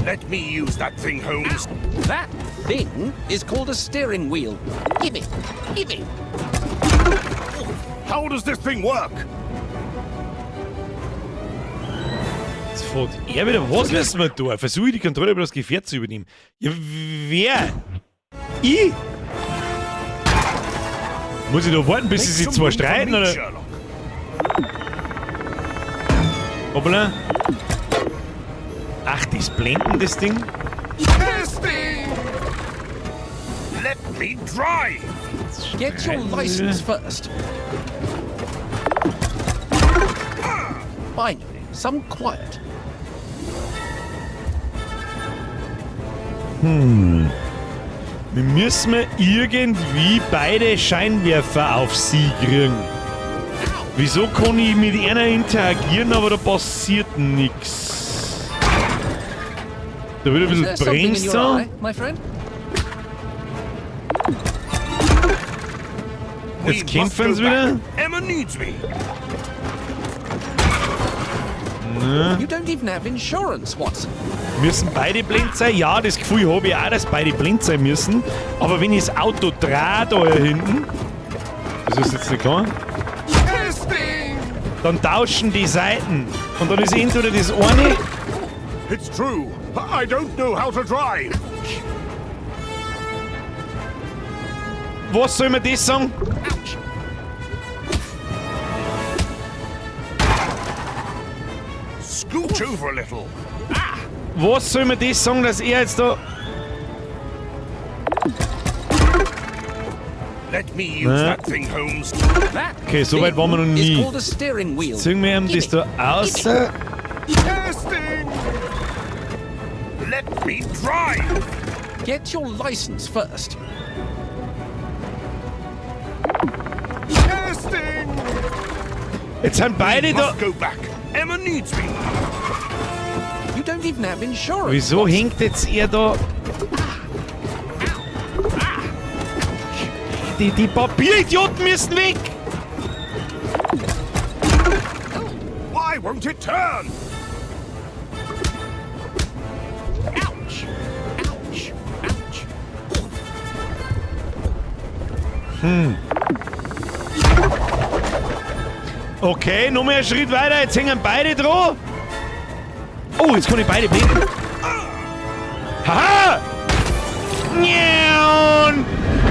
Let me use that thing, Holmes. That thing is called a steering wheel. Give it. Give it. How does this thing work? Jetzt fährt er wieder. Was müssen wir tun? Versuche die Kontrolle über das Gefährt zu übernehmen. Ja, wer? Ich? Muss ich da warten, bis sie sich zwei streiten, oder? Sherlock. Hoppala. Ach, das Blenden, das Ding? Testing! Let me drive! Get your license first. Finally, some quiet. Wir müssen irgendwie beide Scheinwerfer auf sie kriegen. Wieso kann ich mit einer interagieren, aber da passiert nichts? Da wird ein Is bisschen there something in bremst your so. eye, my friend? Jetzt We kämpfen must sie go wieder. back. Emma needs me. You don't even have insurance, Watson. Müssen beide blind sein? Ja, das Gefühl habe ich auch, dass beide blind sein müssen. Aber wenn ich das Auto drehe da hinten, das ist jetzt nicht klar, dann tauschen die Seiten. Und dann ist entweder das eine. It's true. I don't know how to drive. Was soll man das sagen? Ouch! Scooch over a little. Was soll man das sagen, dass er jetzt da. Let me use that thing, Holmes. That Okay, so weit waren wir noch thing nie. is called a steering wheel. Ziehen wir ihm das da aus. Testing. Let me drive. Get your license first. Testing. Jetzt sind beide da. Must go back. Emma needs me. You don't even have insurance. Wieso Watson. hängt jetzt er da? Die Papieridioten müssen weg! Why won't it turn? Ouch! Ouch! Ouch! Okay, noch mal einen Schritt weiter. Jetzt hängen beide dran. Oh, jetzt kann ich beide blenden. Haha! Njaun.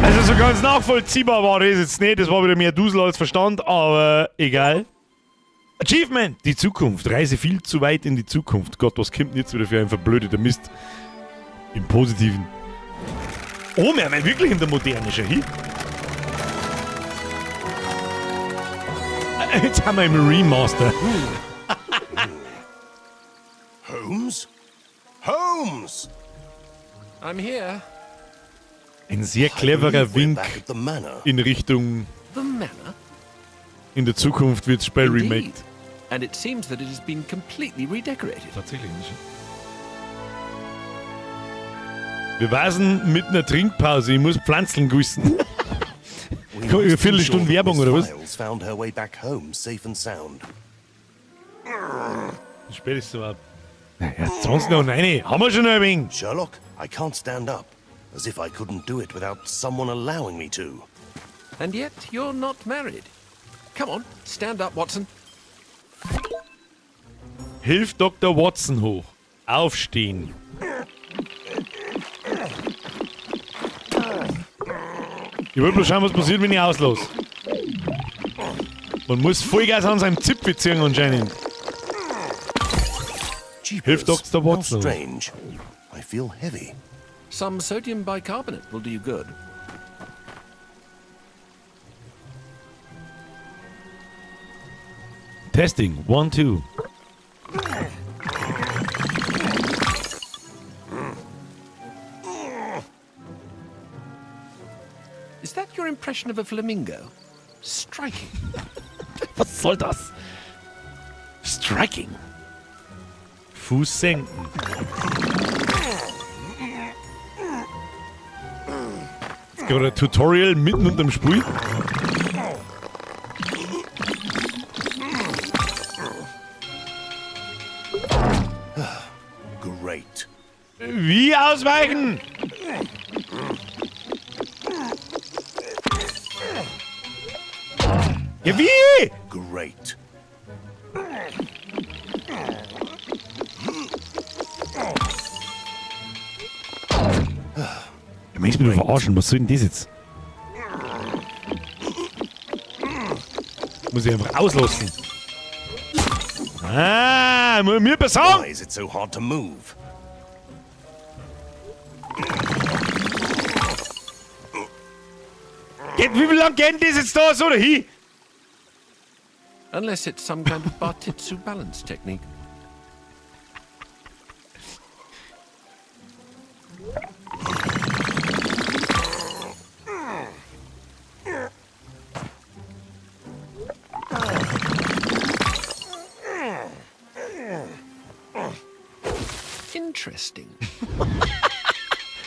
Also so ganz nachvollziehbar war das jetzt nicht. Das war wieder mehr Dusel als Verstand, aber egal. Achievement! Die Zukunft. Reise viel zu weit in die Zukunft. Gott, was kommt denn jetzt wieder für ein verblödeter Mist? Im Positiven. Oh, wir haben wirklich in der Moderne schon hin. Jetzt haben wir im Remaster. Holmes? Holmes! I'm here. Ein sehr I cleverer believe we're Wink back at the manor. in Richtung The manor? in der Zukunft wird das Spiel Indeed. remaked. And it seems that it has been completely redecorated. Tatsächlich nicht. Wir weisen mit einer Trinkpause. Ich muss Pflanzen gießen. We Komm, must eine Viertelstunde ensure that Werbung, Miss oder was? Files found her way back home safe and sound. Spätestens so ab. Naja, 20 noch 9. Haben wir schon ein wenig. Sherlock, I can't stand up. As if I couldn't do it without someone allowing me to. And yet you're not married. Come on, stand up, Watson. Hilf Dr. Watson hoch. Aufstehen. Ich will bloß schauen, was passiert, wenn ich auslasse. Man muss Vollgas an seinem Zipfel ziehen anscheinend. Jeepers, Hilf Dr. How Watson. strange. I feel heavy. Some sodium bicarbonate will do you good. Testing. 1, 2. Is that your impression of a flamingo? Striking. Was soll das? Striking. Fuß senken. Jetzt gerade ein Tutorial mitten unterm Spiel. Great. Wie ausweichen? Ja, wie? Great. Du möchtest mich doch verarschen. Was soll denn das jetzt? Muss ich einfach auslassen. Ah, muss mir besser sagen. Why is it so hard to move? Geht Wie lange geht denn das jetzt da so dahin? Unless it's some kind of Bartitsu balance technique. Interesting.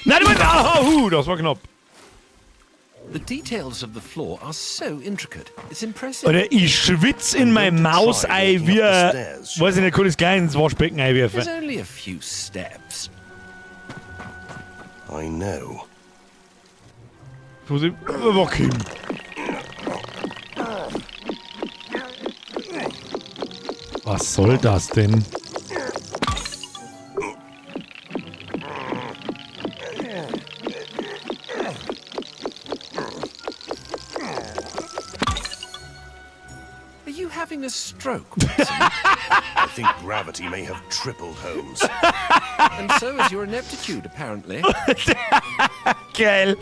Nein, du bist. Ah, das war knapp. The details of the floor are so intricate. It's impressive. Alter, ich schwitz in mein Mausei wie ein, weiß ich nicht, kann das gleich ins Waschbecken einwerfen. There's only a few steps. I know. Vorsicht. Okay. Was soll das denn? Are you having a stroke, Watson? I think gravity may have tripled Holmes. And so is your ineptitude, apparently. Geil.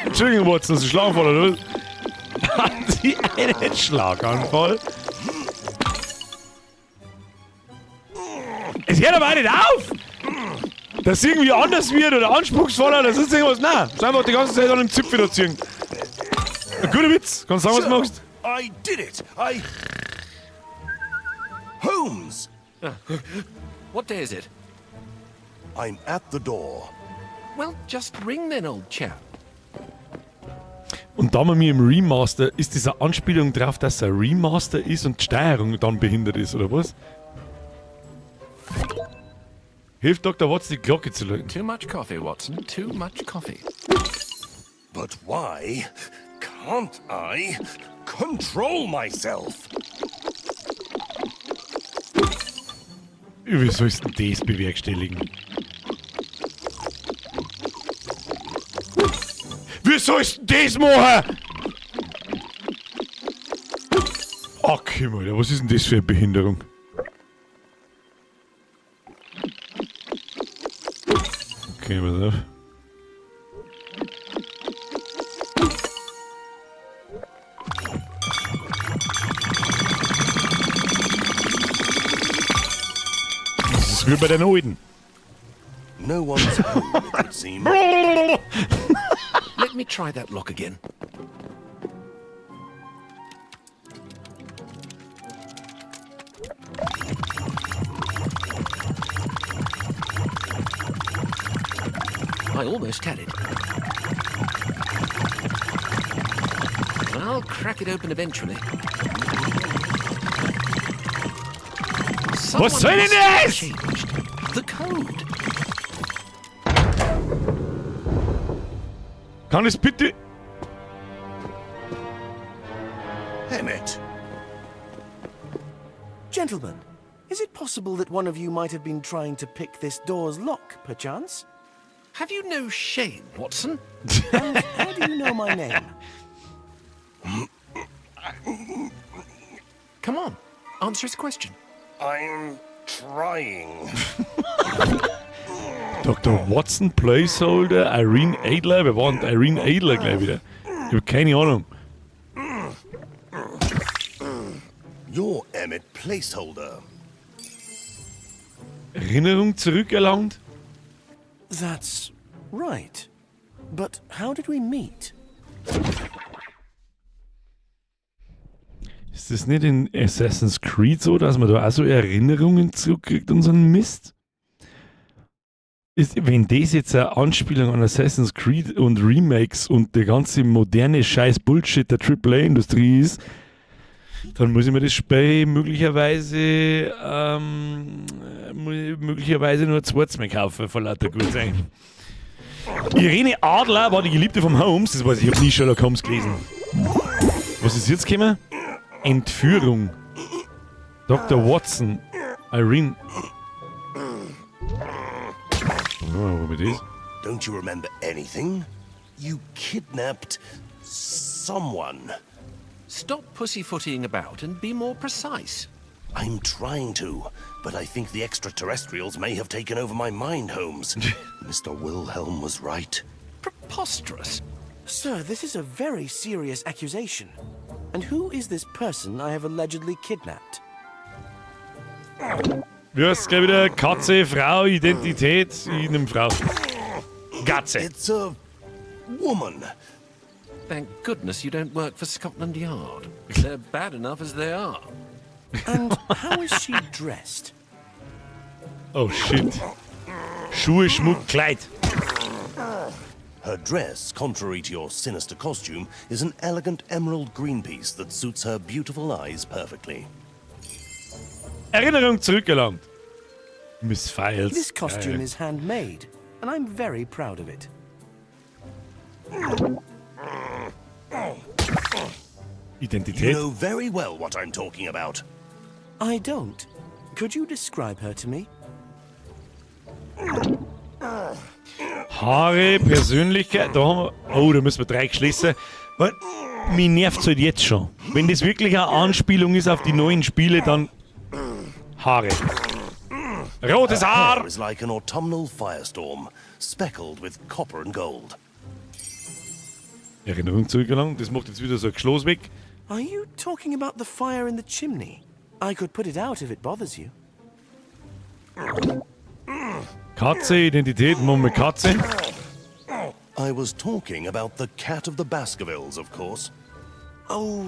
Entschuldigung, Watson, das ist ein Schlaganfall, oder was? Haben Sie einen Schlaganfall? Es hört aber auch nicht auf! Dass irgendwie anders wird oder anspruchsvoller, das ist irgendwas. Nein, ist einfach die ganze Zeit an dem Zipfel da ziehen. Ein guter Witz. Kannst sagen, was du magst. I did it! I. Holmes! What day is it? I'm at the door. Well, just ring then, old chap. Und da man mir im Remaster, ist diese Anspielung drauf, dass es ein Remaster ist und die Steuerung dann behindert ist, oder was? Hilft Dr. Watson, die Glocke zu läuten. Too much coffee, Watson. Too much coffee. But why can't I control myself? Wie sollst du denn das bewerkstelligen? Wie sollst du denn das machen? Ach, Alter, was ist denn das für eine Behinderung? Okay, pass auf. Das ist wie bei den Alten. No one's home, it would seem. Let me try that lock again. I almost had it. I'll crack it open eventually. Someone Was soll denn must have das? changed the code. Kann es bitte... Emmett! Gentlemen, is it possible that one of you might have been trying to pick this door's lock, perchance? Have you no shame, Watson? And how do you know my name? Come on, answer his question. I'm trying. Dr. Watson, Placeholder, Irene Adler. Wer war denn Irene Adler gleich wieder? Ich hab keine Ahnung. You're Emmett Placeholder. Erinnerung zurückerlangt? That's right. But how did we meet? Ist das nicht in Assassin's Creed so, dass man da auch so Erinnerungen zurückkriegt und so einen Mist? Wenn das jetzt eine Anspielung an Assassin's Creed und Remakes und der ganze moderne Scheiß Bullshit der AAA-Industrie ist, dann muss ich mir das Spiel möglicherweise nur ein zweites Mal kaufen, vor lauter gut sein. Irene Adler war die Geliebte vom Holmes, das weiß ich, ich hab nie Sherlock Holmes gelesen. Was ist jetzt gekommen? Entführung. Dr. Watson. Irene. Oh, was ist das? Don't you remember anything? You kidnapped someone. Stop pussyfooting about and be more precise. I'm trying to, but I think the extraterrestrials may have taken over my mind, Holmes. Mr. Wilhelm was right. Preposterous. Sir, this is a very serious accusation. And who is this person I have allegedly kidnapped? Wie heißt gleich wieder? Katze, Frau, Identität. Ich nehm Frau. Katze. It's a woman. Thank goodness you don't work for Scotland Yard. They're bad enough as they are. And how is she dressed? Oh shit. Schuhe, Schmuck, Kleid. Her dress, contrary to your sinister costume, is an elegant emerald green piece that suits her beautiful eyes perfectly. Erinnerung zurückerlangt. Miss Files. This costume Geil. is handmade, and I'm very proud of it. You Identität. know very well what I'm talking about. I don't. Could you describe her to me? Haare, Persönlichkeit. Da haben wir. Oh, da müssen wir drei schließen. Weil, mich nervt's halt jetzt schon. Wenn das wirklich eine Anspielung ist auf die neuen Spiele, dann. Haare. Rotes Her Haar! hair is like an autumnal firestorm, speckled with copper and gold. Erinnerung zurückerlangt. Das macht jetzt wieder so ein Geschloss weg. Are you talking about the fire in the chimney? I could put it out if it bothers you. Katze, Identität, machen wir Katze. I was talking about the Cat of the Baskervilles, of course. Oh,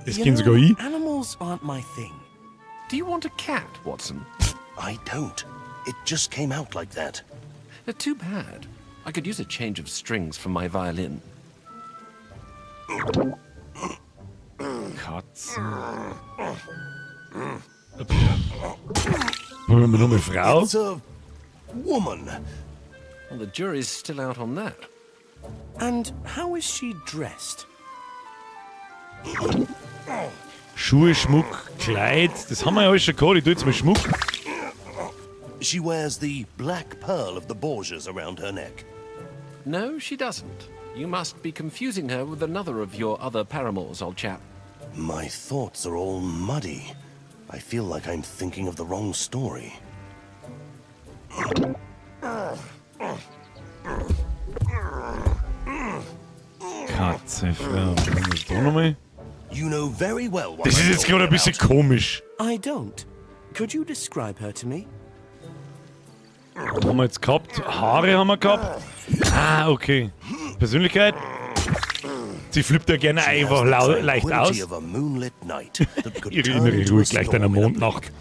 Das you kennt know, sogar ich. animals aren't my thing. Do you want a cat, Watson? I don't. It just came out like that. Too bad. I could use a change of strings for my violin. Katze. Wollen wir nochmal Frau? It's a woman. Well, the jury's still out on that. And how is she dressed? Schuhe, Schmuck, Kleid. Das haben wir ja alles schon gehabt. Ich tue jetzt mal Schmuck. She wears the black pearl of the Borgias around her neck. No, she doesn't. You must be confusing her with another of your other paramours, old chap. My thoughts are all muddy. I feel like I'm thinking of the wrong story. Katze, Frau. Was da nochmal? You know very well what Das I'm ist jetzt gerade ein talking bisschen about. komisch. I don't. Could you describe her to me? Haben wir jetzt gehabt? Haare haben wir gehabt. Ah, okay. Persönlichkeit. Sie flippt ja gerne She has einfach the leicht aus. tranquility of a moonlit night that could Ihre turn innere into Ruhe a gleicht einer storm in a Mondnacht.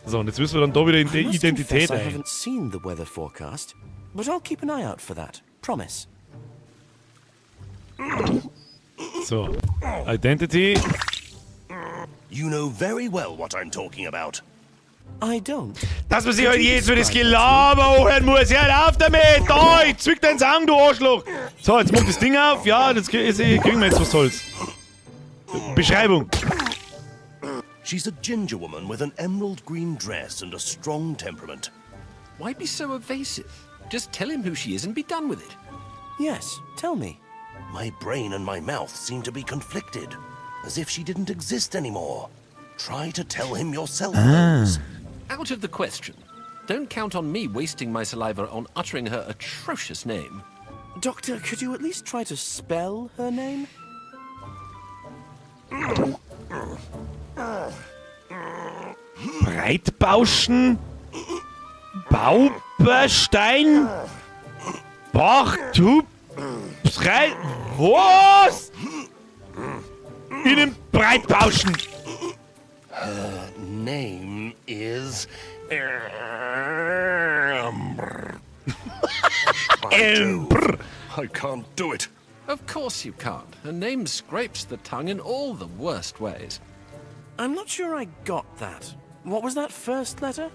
So, und jetzt müssen wir dann da wieder in I die must Identität confess I ein. haven't seen the weather forecast, but I'll keep an eye out for that. Promise. So, Identity. You know very well what I'm talking about. I don't. Dass man sich halt jetzt für das Gelaber anhören muss. Hör auf damit! Da, ich zwick dein Sang, du Arschloch! So, jetzt macht das Ding auf. Ja, das kriegen wir jetzt, was soll's. Beschreibung. She's a ginger woman with an emerald green dress and a strong temperament. Why be so evasive? Just tell him who she is and be done with it. Yes, tell me. My brain and my mouth seem to be conflicted, as if she didn't exist anymore. Try to tell him yourself, Holmes. Out of the question. Don't count on me wasting my saliva on uttering her atrocious name. Doctor, could you at least try to spell her name? Breitbauschen? Bauberstein? Bachtub? Brei. Was? In dem Breitbauschen! Her name is. By Jove, I can't do it. Of course you can't. Her name scrapes the tongue in all the worst ways. I'm not sure I got that. What was that first letter?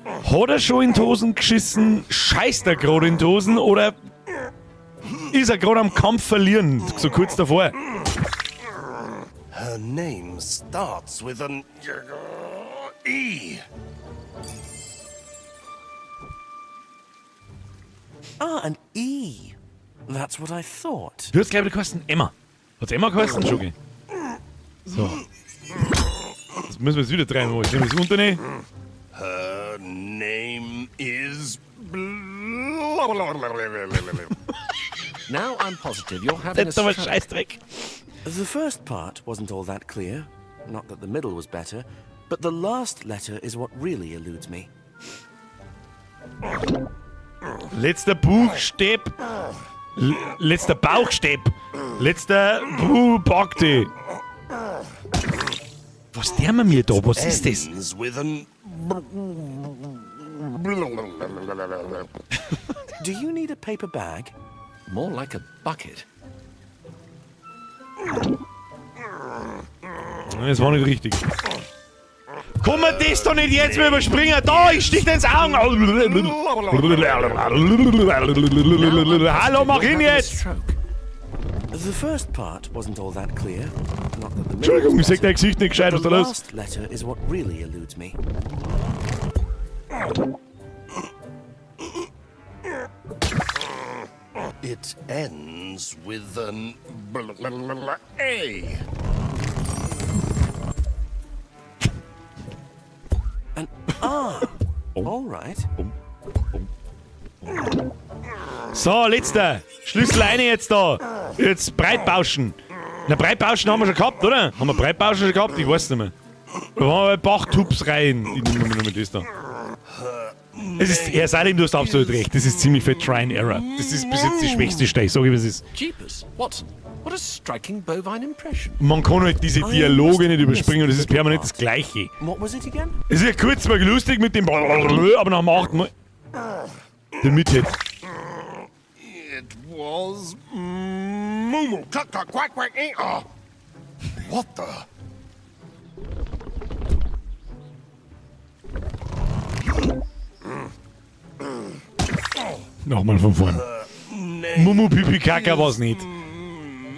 Hat er schon in die Hosen geschissen? Scheißt er gerade in die Hosen? Oder ist er gerade am Kampf verlieren? So kurz davor. Her name starts with an E. Ah, an E. That's what I thought. Du hast, glaube ich, geheißen Emma. Hat's Emma geheißen, Schoki? So. Das müssen wir jetzt wieder dreimal. Jetzt nehmen wir das unter. Her name is. Now I'm positive you're having a Das ist aber stroke. Scheißdreck. The first part wasn't all that clear. Not that the middle was better, but the last letter is what really eludes me. Letzter Buchstab. Letzter Bauchstab. Letzter Buhbakte. Was der mir da? Was ist das? Ends with an. Do you need a paper bag? More like a bucket. Das war nicht richtig. Komm mir das doch nicht jetzt mehr überspringen! Da, ich stich dir ins Auge! Hallo, mach hin jetzt! Stroke. The first part wasn't all that clear. Not that the middle Entschuldigung, was ich seh better, dein Gesicht nicht gescheit, but was the da los? last letter is what really eludes me. It ends with an. A. An R. All right. So, letzter. Schlüssel eine jetzt da. Jetzt Breitbauschen. Na, Breitbauschen haben wir schon gehabt, oder? Haben wir Breitbauschen schon gehabt? Ich weiß nicht mehr. Da haben wir Bachtups rein. Ich nehme nur das da. Es ist, Herr Salim, du hast absolut recht. Das ist ziemlich viel Try and Error. Das ist bis jetzt die schwächste Stelle. Sag ich, was es ist. Jeepers, Watson, what a striking bovine impression. Man kann halt diese Dialoge nicht überspringen und es ist permanent das Gleiche. What was it again? Es ist ja kurz mal lustig mit dem aber nach dem achten Mal. Den Mithet. It was. Moo moo cluck cluck quack quack eh ah. What the? Nochmal von vorn. Mumu Pipi Kaka war's nicht.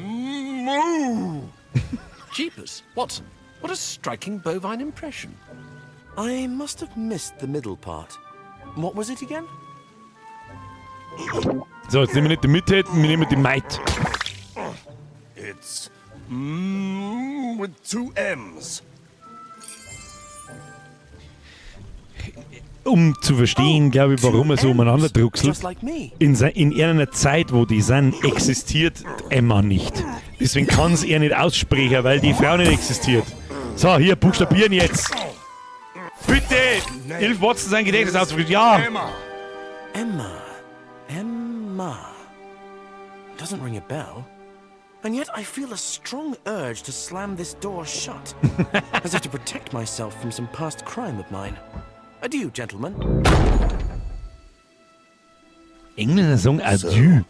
Moo. Jeepers, Watson, what a striking bovine impression. I must have missed the middle part. What was it again? So, jetzt nehmen wir nicht die Mithet, wir nehmen die Might. It's mm with two M's. Um zu verstehen, glaube ich, warum er so Two umeinander M's, druckselt. Just like me. In einer Zeit, wo die sind, existiert Emma nicht. Deswegen kann es er nicht aussprechen, weil die Frau nicht existiert. So, hier, buchstabieren jetzt. Bitte! Hilf Watson sein Gedächtnis auszufrieden. Ja! Emma. Emma. Emma. Doesn't ring a bell. And yet I feel a strong urge to slam this door shut. As if to protect myself from some past crime of mine. Adieu, gentlemen. Engländer sagen Adieu.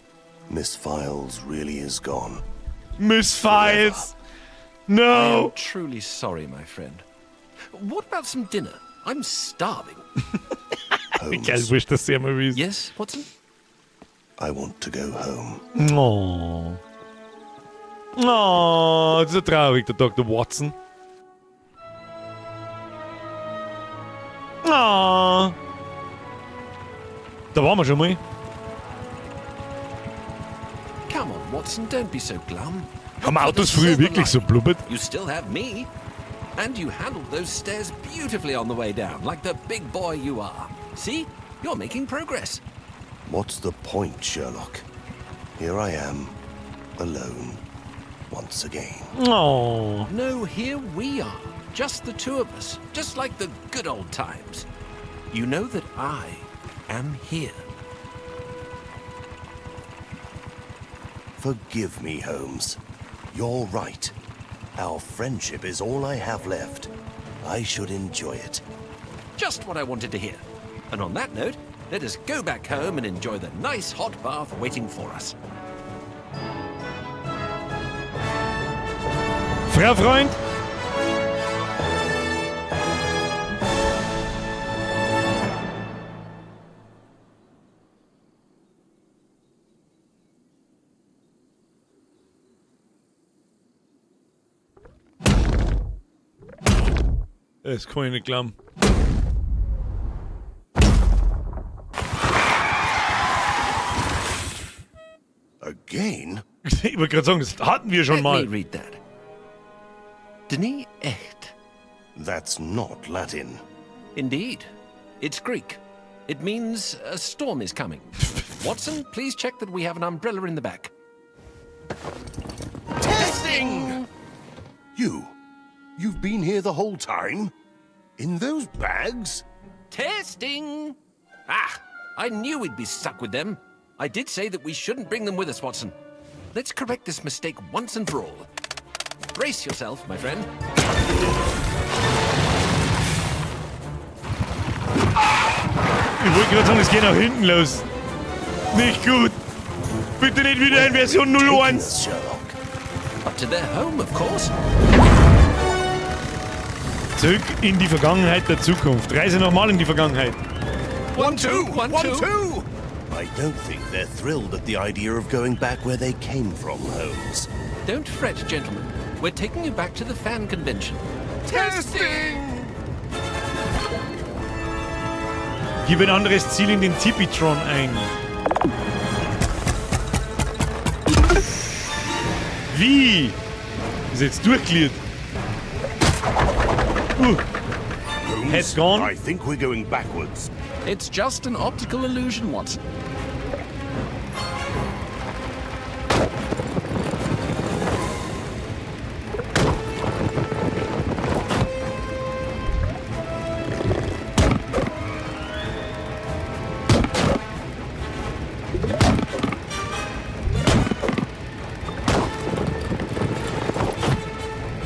Miss Files really is gone. Miss Files! I No! am truly sorry, my friend. What about some dinner? I'm starving. Wie geil, wurscht, dass sie einmal wissen. Yes, Watson? I want to go home. Oh. Oh, das ist ja traurig, der Dr. Watson. Oh. Da waren wir schon mal. Come on, Watson, don't be so glum. Haben Autos früher wirklich so blubbert? You still have me. And you handled those stairs beautifully on the way down, like the big boy you are. See? You're making progress. What's the point, Sherlock? Here I am, alone, once again. Oh. No, here we are. Just the two of us. Just like the good old times. You know that I am here. Forgive me, Holmes. You're right. Our friendship is all I have left. I should enjoy it. Just what I wanted to hear. And on that note, let us go back home and enjoy the nice hot bath waiting for us. Frau Freund! Das kann ich nicht glauben. A Ich wollte gerade sagen, das hatten wir schon Let mal. me read that. Dni echt. That's not Latin. Indeed. It's Greek. It means a storm is coming. Watson, please check that we have an umbrella in the back. Testing! You? You've been here the whole time? In those bags? Testing! Ah, I knew we'd be stuck with them. I did say that we shouldn't bring them with us, Watson. Let's correct this mistake once and for all. Brace yourself, my friend. Ich wollte gerade sagen, es geht nach hinten los. Nicht gut. Bitte nicht wieder in Version 01. Sherlock. Up to their home, of course. Zurück in die Vergangenheit der Zukunft. Reise nochmal in die Vergangenheit. One, two, one, one, two. two! I don't think they're thrilled at the idea of going back where they came from, Holmes. Don't fret, gentlemen. We're taking you back to the fan convention. Testing! Gib ein anderes Ziel in den Tipitron ein. Wie? Ist jetzt durchgliert. Holmes, Head's gone. I think we're going backwards. It's just an optical illusion, Watson.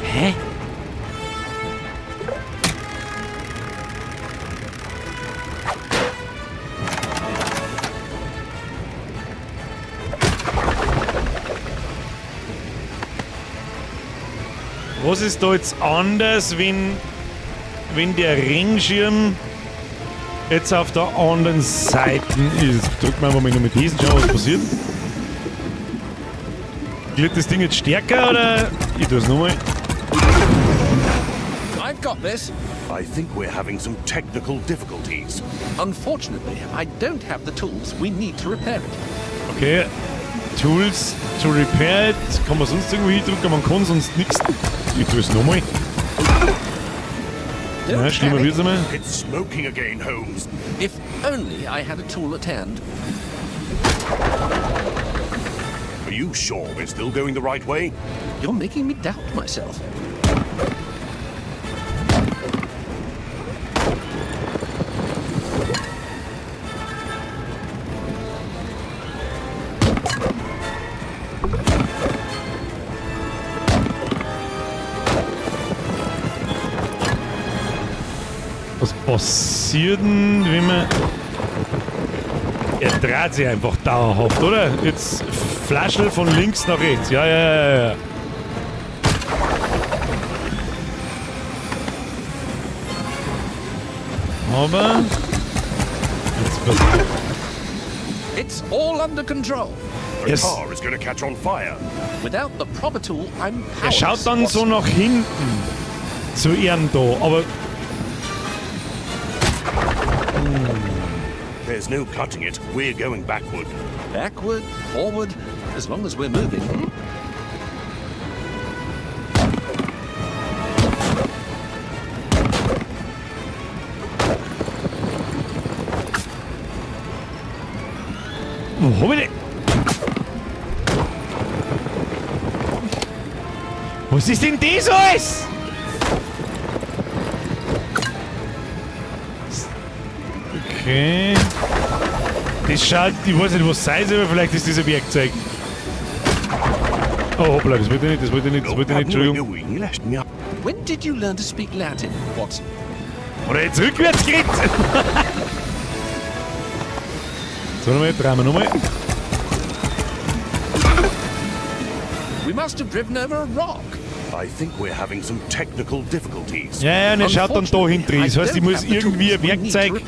Hä? Was ist da jetzt anders, wenn der Regenschirm jetzt auf der anderen Seite ist? Drücken wir einfach mal noch mit diesen, schauen, was passiert. Wird das Ding jetzt stärker oder? Ich tue es nochmal. I've got this. I think we're having some technical difficulties. Unfortunately, I don't have the tools we need to repair it. Okay. Tools to repair it. Kann man sonst irgendwo hindrücken? Man kann sonst nichts. Ich tue es nochmal. Don't Ja, schlimmer panic. wird's einmal. It's smoking again, Holmes. If only I had a tool at hand. Are you sure we're still going the right way? You're making me doubt myself. Was passiert denn, wenn man. Er dreht sich einfach dauerhaft, oder? Jetzt Flaschel von links nach rechts. Ja. Aber. Jetzt pass It's all under control. The Yes. car is going to catch on fire. Without the proper tool, I'm powerless. Er schaut dann so Watson. nach hinten. Zu ihm da, aber There's no cutting it. We're going backward. Backward, forward, as long as we're moving. Wo hab ich denn? Was ist denn das alles? Okay. Das schaut, ich weiß nicht, was sein soll, aber vielleicht ist das ein Werkzeug. Oh, hoppla, das wollte ich nicht, das wollte ich nicht, das wollte ich nicht, Entschuldigung. When did you learn to speak Latin, Watson? Oder jetzt rückwärts geredet? So, nochmal, drehen wir nochmal. We must have driven over a rock. I think we're having some technical difficulties. Ja, und er schaut dann da hin drin. Das heißt, ich muss irgendwie ein Werkzeug,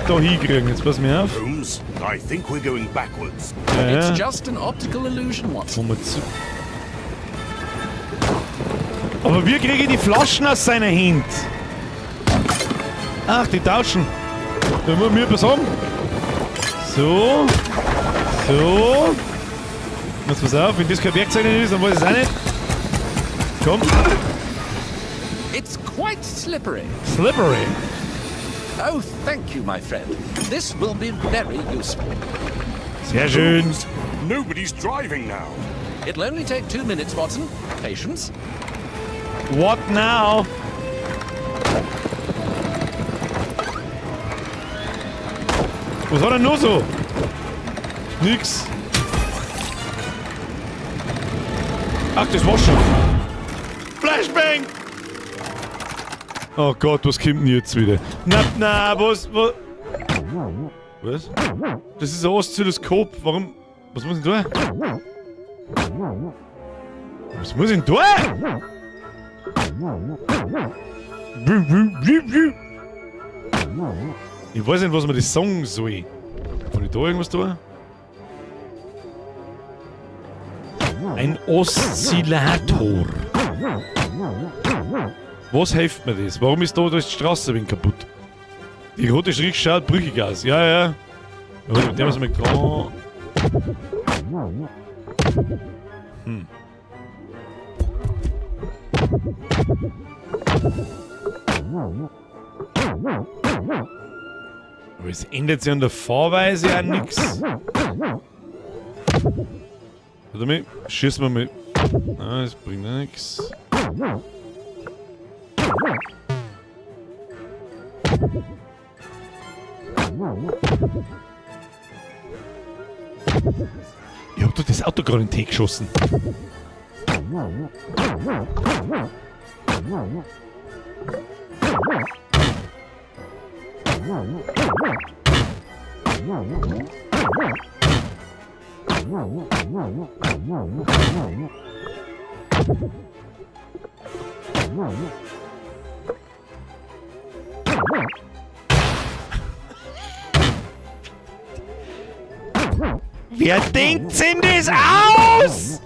da hinkriegen. Jetzt pass mir auf. Holmes, I think we're going backwards. Ja, It's ja. just an optical illusion, Watson. Kommen wir zu. Aber wir kriegen die Flaschen aus seiner Hand. Ach, die tauschen. Da muss mir etwas haben. So. So. Jetzt pass auf, wenn das kein Werkzeug nicht ist, dann weiß ich es auch nicht. Komm. It's quite slippery. Slippery. Oh, thank you, my friend. This will be very useful. Sehr schön. Nobody's driving now. It'll only take 2 minutes, Watson. Patience. What now? Was war denn nur so? Nix. Ach, das war's schon. Flashbang! Oh Gott, was kommt denn jetzt wieder? Na, na, was, was? Was? Das ist ein Oszilloskop. Warum? Was muss ich denn da? Was muss ich denn da? Ich weiß nicht, was man das sagen soll. Kann ich da irgendwas tun? Ein Oszillator. Was hilft mir das? Warum ist da die Straße ein wenig kaputt? Die rote Schrift schaut brüchig aus. Ja, ja. Ja, mit dem müssen wir gerade. Aber es ändert sich an der Fahrweise auch nix. Warte mal, schießen wir mal. Ah, das bringt nix. Ich hab doch das Auto gerade in den Tee geschossen. Wer denkt denn das aus?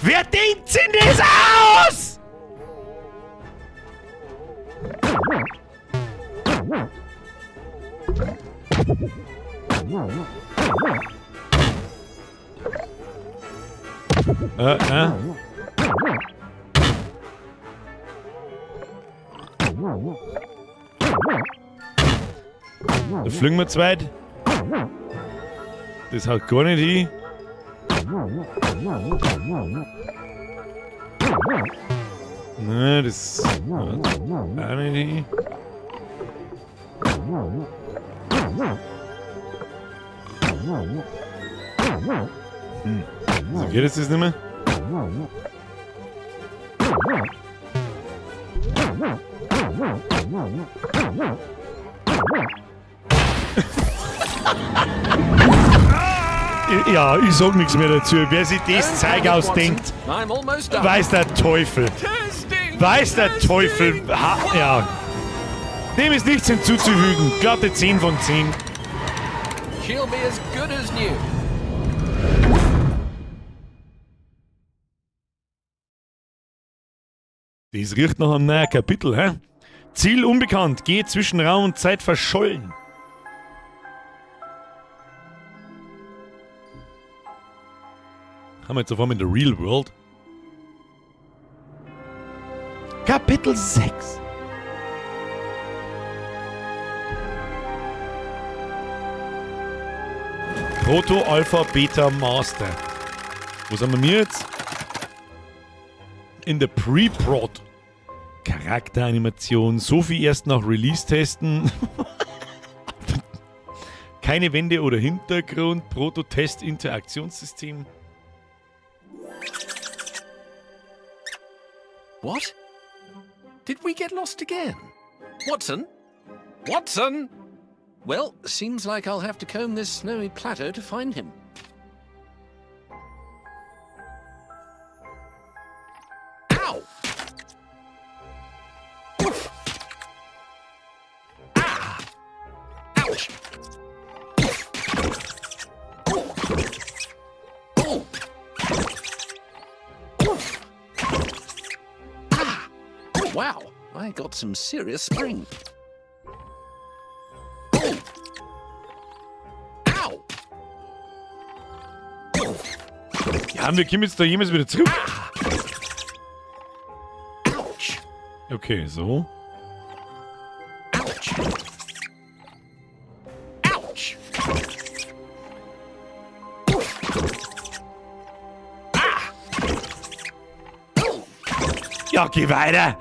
Wer denkt denn das aus? Da fliegen wir zweit. Das haut gar nicht hin. Nein, das haut auch nicht hin. So geht es jetzt nicht mehr? Ja, ich sag nichts mehr dazu. Wer sich das Zeug ausdenkt, weiß der Teufel. Weiß der Teufel. Ha, ja. Dem ist nichts hinzuzufügen. Glatte 10 von 10. She'll be as good as new. Das riecht nach einem neuen Kapitel, hä? Ziel unbekannt. Geh zwischen Raum und Zeit verschollen. Haben wir jetzt auf einmal in der Real World. Kapitel 6. Proto Alpha Beta Master. Wo sind wir jetzt? In der Pre-Prod. Charakteranimation. Sophie erst nach Release testen. Keine Wände oder Hintergrund. Proto-Test-Interaktionssystem. What? Did we get lost again? Watson? Watson? Well, seems like I'll have to comb this snowy plateau to find him. Ow! Oof! Ah! Ouch! Oof! Oh! Oh! Oof! Ah! Wow, I got some serious spring. Ow! Ja, und wir kommen jetzt da jemals wieder zurück. Ouch! Okay, so. Ouch! Ouch! Ah! Ja, geh weiter.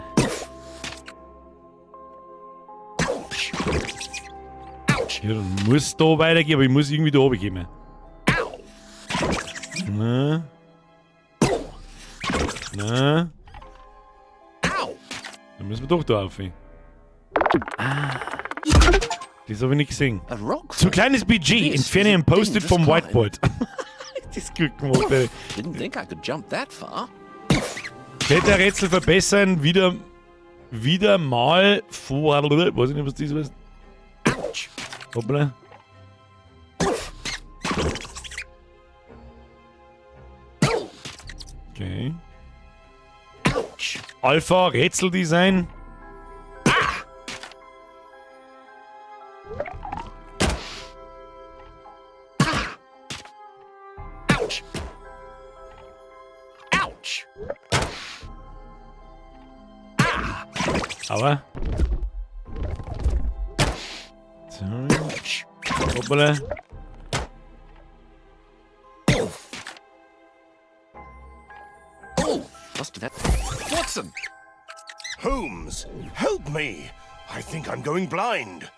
Ouch! Ouch! Ja, dann muss da weitergehen, aber ich muss irgendwie da runterkommen. Ow! Na. Na. Ow! Dann müssen wir doch da rauf. Ah. Das habe ich nicht gesehen. A rock. Zu kleines Budget. This Entferne is a ein Post-it vom dangerous Whiteboard. Das ist gut gemacht, ey. Didn't think I could jump that far. Kletterrätsel verbessern. Wieder mal vor. Weiß ich nicht, was das ist. Ouch! Hoppla. Okay. Ouch! Alpha Rätseldesign. Ouch! Ouch! Aber. So. Ouch! Hoppala. Oh! Must have had. Watson! Holmes, help me! I think I'm going blind.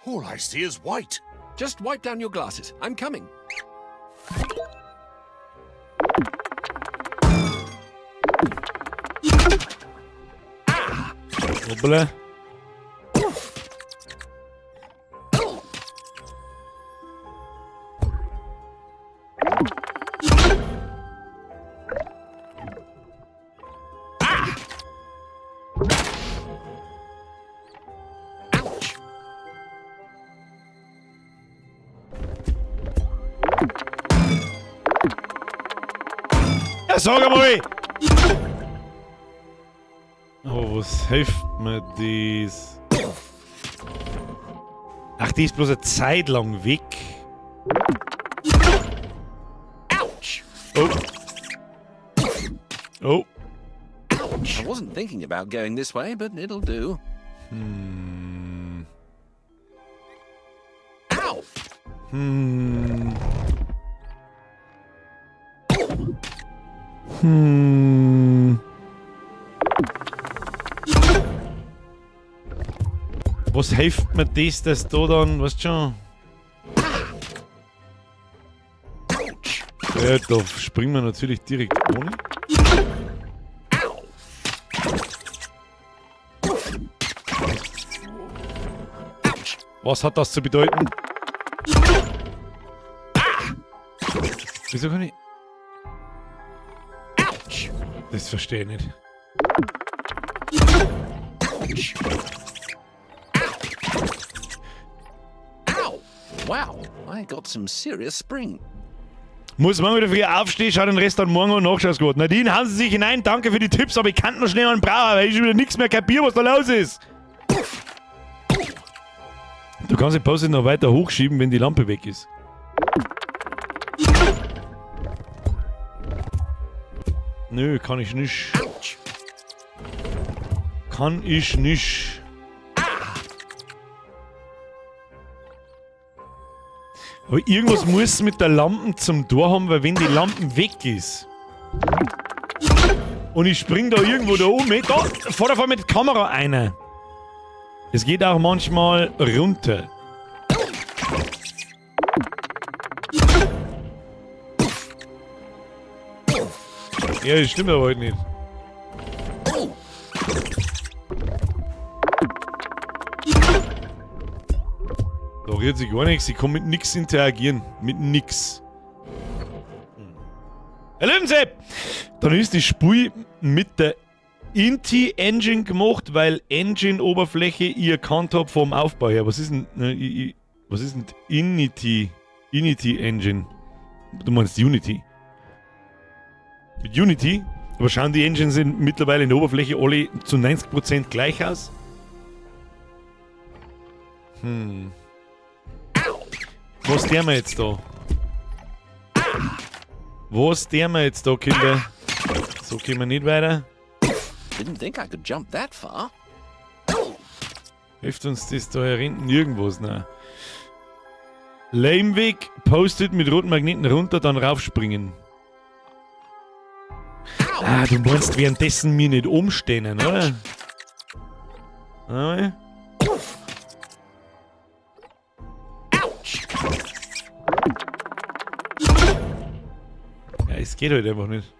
All I see is white. Just wipe down your glasses. I'm coming. Hoppala. Ouch! Ja, sag einmal! Aber was hilft mir das? Ach, die ist bloß eine Zeit lang weg. Ouch! Oh. Oh. Ouch! I wasn't thinking about going this way, but it'll do. Ow! Was hilft mir das, dass da dann, weißt du schon? Ouch! Ja, da springen wir natürlich direkt ohne. Ow! Ouch! Was hat das zu bedeuten? Wieso kann ich... Ouch! Das verstehe ich nicht. Ouch! Ow! Wow, I got some serious spring. Muss morgen wieder früh aufstehen, schau den Rest dann morgen an, nachschau's gut. Nadine, hauen Sie sich hinein, danke für die Tipps, aber ich kann noch schnell einen brauchen, weil ich schon wieder nichts mehr kapiere, was da los ist. Du kannst die Post-it noch weiter hochschieben, wenn die Lampe weg ist. Nö, kann ich nicht. Ouch! Kann ich nicht. Aber irgendwas muss mit der Lampe zum Tor haben, weil wenn die Lampe weg ist und ich spring da irgendwo da oben mit, da fährt auf einmal mit der Kamera einer. Es geht auch manchmal runter. Ja, das stimmt aber heute nicht. Da rührt sich gar nichts. Ich kann mit nix interagieren. Mit nix. Herr Löwensepp! Dann ist die Spiel mit der Inti Engine gemacht, weil Engine-Oberfläche ihr erkannt habt vom Aufbau her. Was ist denn, ne, was ist denn Inity? Inity Engine? Du meinst Unity? Mit Unity? Aber schauen die Engines sind mittlerweile in der Oberfläche alle zu 90% gleich aus? Was tun wir jetzt da? Was tun wir jetzt da, Kinder? So kommen wir nicht weiter. Didn't think I could jump that far. Hilft uns das da hinten irgendwas? Nein. Lehmweg, Post-it mit roten Magneten runter, dann raufspringen. Ah, du meinst währenddessen mir nicht umstehen, oder? Ah, ja, es geht halt einfach nicht.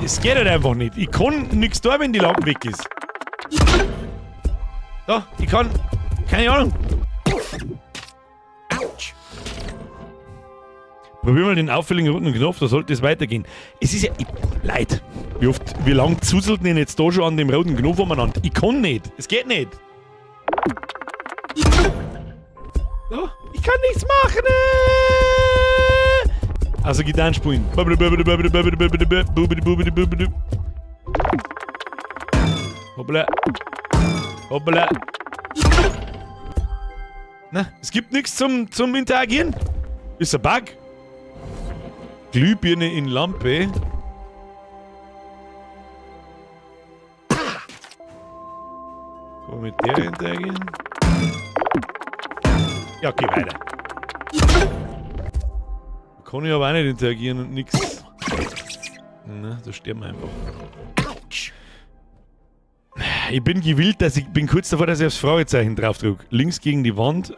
Es geht halt einfach nicht. Ich kann nichts da, wenn die Lampe weg ist. Da, ich kann. Keine Ahnung. Probier mal den auffälligen roten Knopf, da sollte es weitergehen. Es ist ja. Ich, Leid. Wie oft, wie lang zuzelt denn jetzt da schon an dem roten Knopf umeinander? Ich kann nicht. Es geht nicht. So, ich kann nichts machen. Also Gitarren spielen. Hoppla. Hoppla. Na, es gibt nichts zum Interagieren. Ist ein Bug. Glühbirne in Lampe. Kann man mit der interagieren? Ja, okay, weiter. Kann ich aber auch nicht interagieren und nix. Na, da sterben wir einfach. Ich bin gewillt, dass ich bin kurz davor, dass ich aufs Fragezeichen drauf drücke. Links gegen die Wand,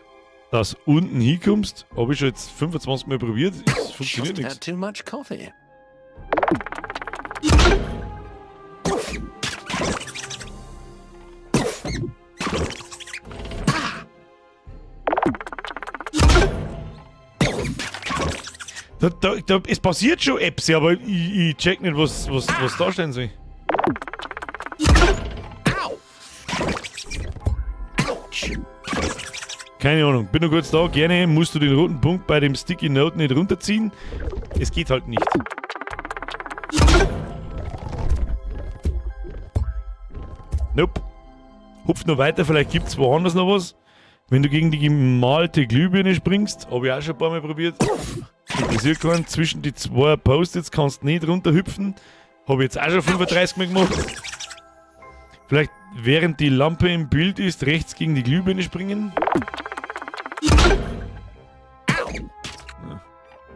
dass unten hinkommst. Habe ich schon jetzt 25 Mal probiert. Es funktioniert nichts. Too much coffee. Es passiert schon etwas, aber ich check nicht, was da stehen soll. Keine Ahnung, bin nur kurz da. Gerne musst du den roten Punkt bei dem Sticky Note nicht runterziehen. Es geht halt nicht. Nope. Hupft noch weiter, vielleicht gibt's woanders noch was. Wenn du gegen die gemalte Glühbirne springst, hab ich auch schon ein paar Mal probiert. Interessiert keinen. Zwischen die zwei Post-its kannst du nicht runterhüpfen. Hab ich jetzt auch schon 35 Mal gemacht. Vielleicht während die Lampe im Bild ist, rechts gegen die Glühbirne springen.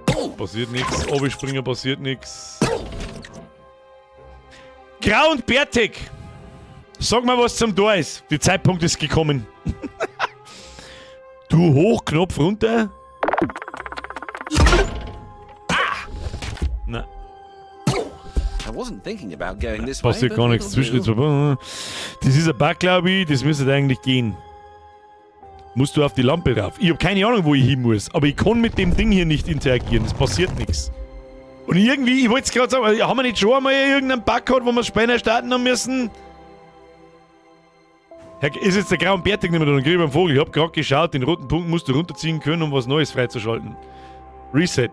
Ja. Passiert nix. Obi-Springer passiert nix. Grau und bärtig. Sag mal, was zum Tor ist. Der Zeitpunkt ist gekommen. Du hoch, Knopf runter. Ah! Na. I wasn't thinking about going this way, Passiert but gar nichts it'll zwischen den do. zwei. Das ist ein Bug, glaube ich. Das müsste eigentlich gehen. Musst du auf die Lampe rauf. Ich hab keine Ahnung, wo ich hin muss. Aber ich kann mit dem Ding hier nicht interagieren. Es passiert nichts. Und irgendwie, ich wollte es gerade sagen, haben wir nicht schon einmal irgendeinen Bug gehabt, wo wir Spinner starten haben müssen? Herr, ist jetzt der graue Bärtig nicht mehr da, dann krieg ich einen Vogel. Ich hab grad geschaut, den roten Punkt musst du runterziehen können, um was Neues freizuschalten. Reset.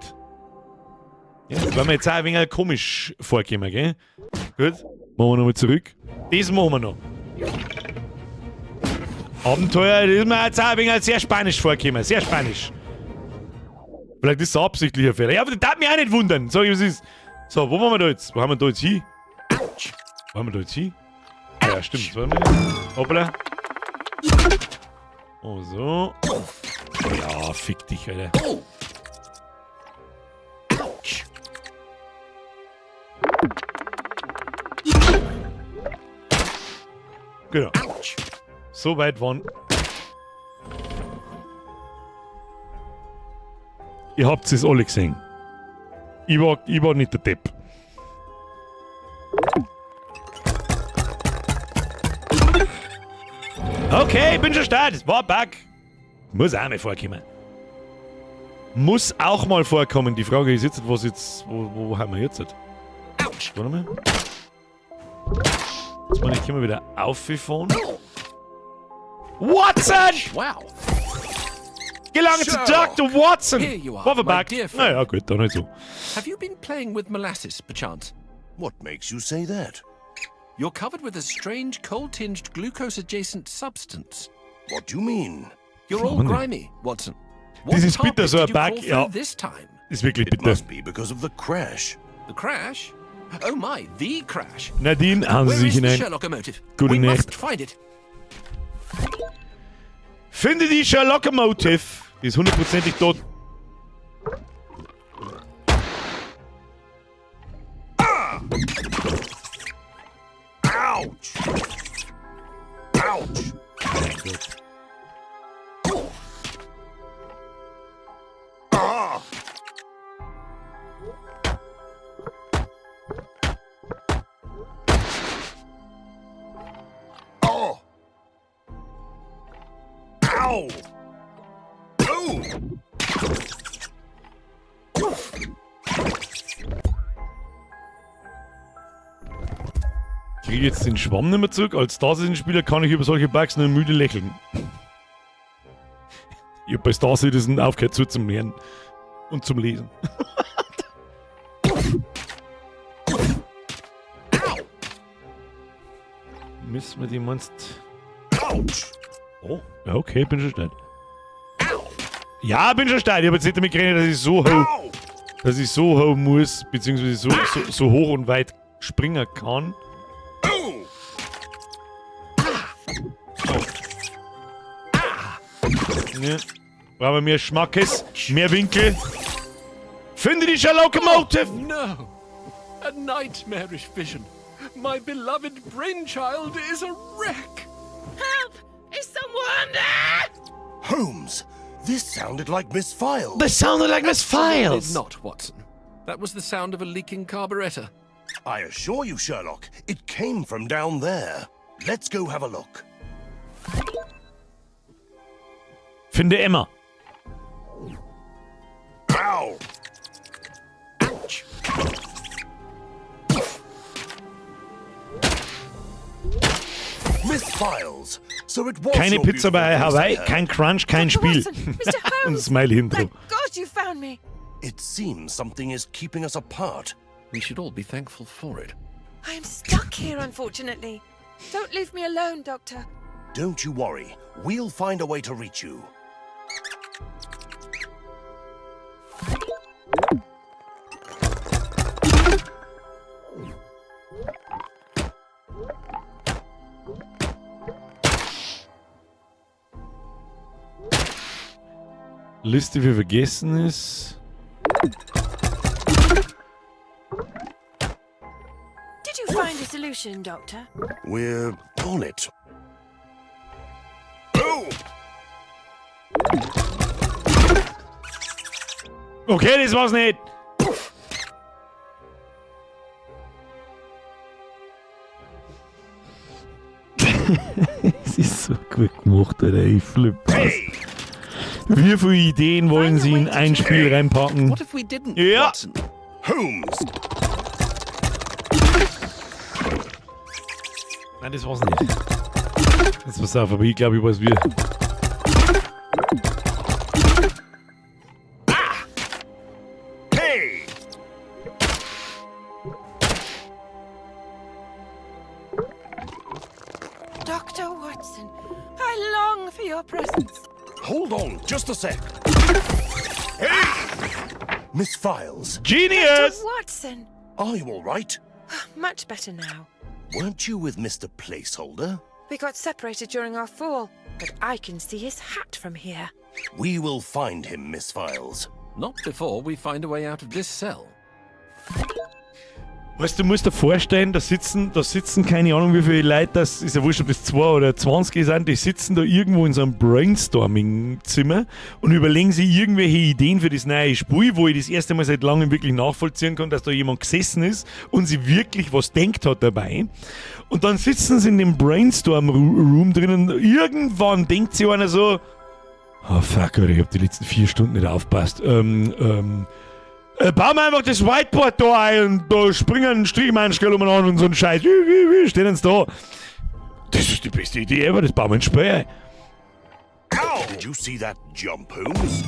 Ja, das war mir jetzt auch ein wenig komisch vorgekommen, gell? Gut, machen wir nochmal zurück. Das machen wir noch. Abenteuer, das ist mir jetzt auch ein wenig sehr spanisch vorgekommen. Sehr spanisch. Vielleicht ist es ein absichtlicher Fehler. Ja, aber das darf mich auch nicht wundern. Sag ich, was ist. So, wo waren wir da jetzt? Wo haben wir da jetzt hin? Wo haben wir da jetzt hin? Ah, ja, stimmt. Warte mal. Hoppla. Oh, so. Ja, fick dich, Alter. Genau. So weit waren. Ihr habt es alle gesehen. Ich war nicht der Depp. Okay, ich bin schon start. War Bug. Muss auch mal vorkommen. Muss auch mal vorkommen. Die Frage ist jetzt, was jetzt, wo haben wir jetzt? Warte mal. Jetzt meine ich, können wir wieder auffahren. Watson! Wow. Gelange zu Sherlock. Dr. Watson! Here you are, War my Bug. dear friend. Naja, gut, dann halt so. Have you been playing with molasses, perchance? What makes you say that? You're covered with a strange coal-tinged glucose-adjacent substance. What do you mean? You're all Mann. grimy, Watson. Das ist What bitter, carpet so ein did you Bug, crawl ja. through this time? Ist wirklich It bitter. must be because of the crash. The crash? Oh my, the crash. Nadine, hauen Sie Where sich is the hinein. Sherlockomotive? Gute We Nacht. must find it. Finde die Sherlockomotive. Die ist hundertprozentig tot. Ouch! Ouch! Ah! Oh! Ow! Oh! Kriege jetzt den Schwamm nicht mehr zurück. Als Star Citizen-Spieler kann ich über solche Bugs nur müde lächeln. Ich hab bei Star Citizen aufgehört zu lernen und zum Lesen. Müssen wir die meinst. Ouch! Oh, ja, okay, bin schon steil. Ja, bin schon steil. Ich habe jetzt nicht damit gerechnet, dass ich so hoch, Ow! dass ich so hoch muss, beziehungsweise so hoch und weit springen kann. Oh! Ja. Brauchen wir mehr Schmackes, mehr Winkel. Finde die Sherlockomotive! No! A nightmarish vision. My beloved brainchild is a wreck. Help! Is someone there? Holmes, this sounded like Miss Files. This sounded like Miss Did Files! not, Watson. That was the sound of a leaking carburetor. I assure you, Sherlock, it came from down there. Let's go have a look. Finde Emma. Ow! Ouch! Miss Files. So it was Keine your Pizza beautiful bei voice I Hawaii, heard. kein Crunch, kein Dr. Spiel. Watson, Mr. Und Holmes! Smiley Intro. Thank God you found me. It seems something is keeping us apart. We should all be thankful for it. I am stuck here, unfortunately. Don't leave me alone, Doctor. Don't you worry. We'll find a way to reach you. Liste für vergessen ist. Did you find a solution, Doctor? We're on it. Oh! Okay, das war's nicht. Es ist so gut gemacht, Alter. Ich flipp aus. Wie viele Ideen wollen sie in ein Spiel reinpacken? What if we didn't, Ja. Watson? Holmes! Nein, das war's nicht. Jetzt pass auf, aber ich glaube, ich weiß wie. Hey! Dr. Watson, I long for your presence. Hold on, just a sec. Hey! Miss Files, Genius! Dr. Watson! are you all right? Much better now. Weren't you with Mr. Placeholder? We got separated during our fall, but I can see his hat from here. We will find him, Miss Files. Not before we find a way out of this cell. Weißt du, du musst dir vorstellen, da sitzen keine Ahnung wie viele Leute, das ist ja wurscht, ob das 2 oder 20 sind, die sitzen da irgendwo in so einem Brainstorming-Zimmer und überlegen sich irgendwelche Ideen für das neue Spiel, wo ich das erste Mal seit langem wirklich nachvollziehen kann, dass da jemand gesessen ist und sich wirklich was denkt hat dabei. Und dann sitzen sie in dem Brainstorm-Room drinnen, irgendwann denkt sich einer so, oh fuck, Alter, ich hab die letzten 4 Stunden nicht aufgepasst. Bauen wir einfach das Whiteboard da ein und da springen Strichmannschkel umeinander und so ein Scheiß. Wie stehen uns da? Das ist die beste Idee ever, das bauen wir ins Spiel ein. Did you see that jump, Holmes?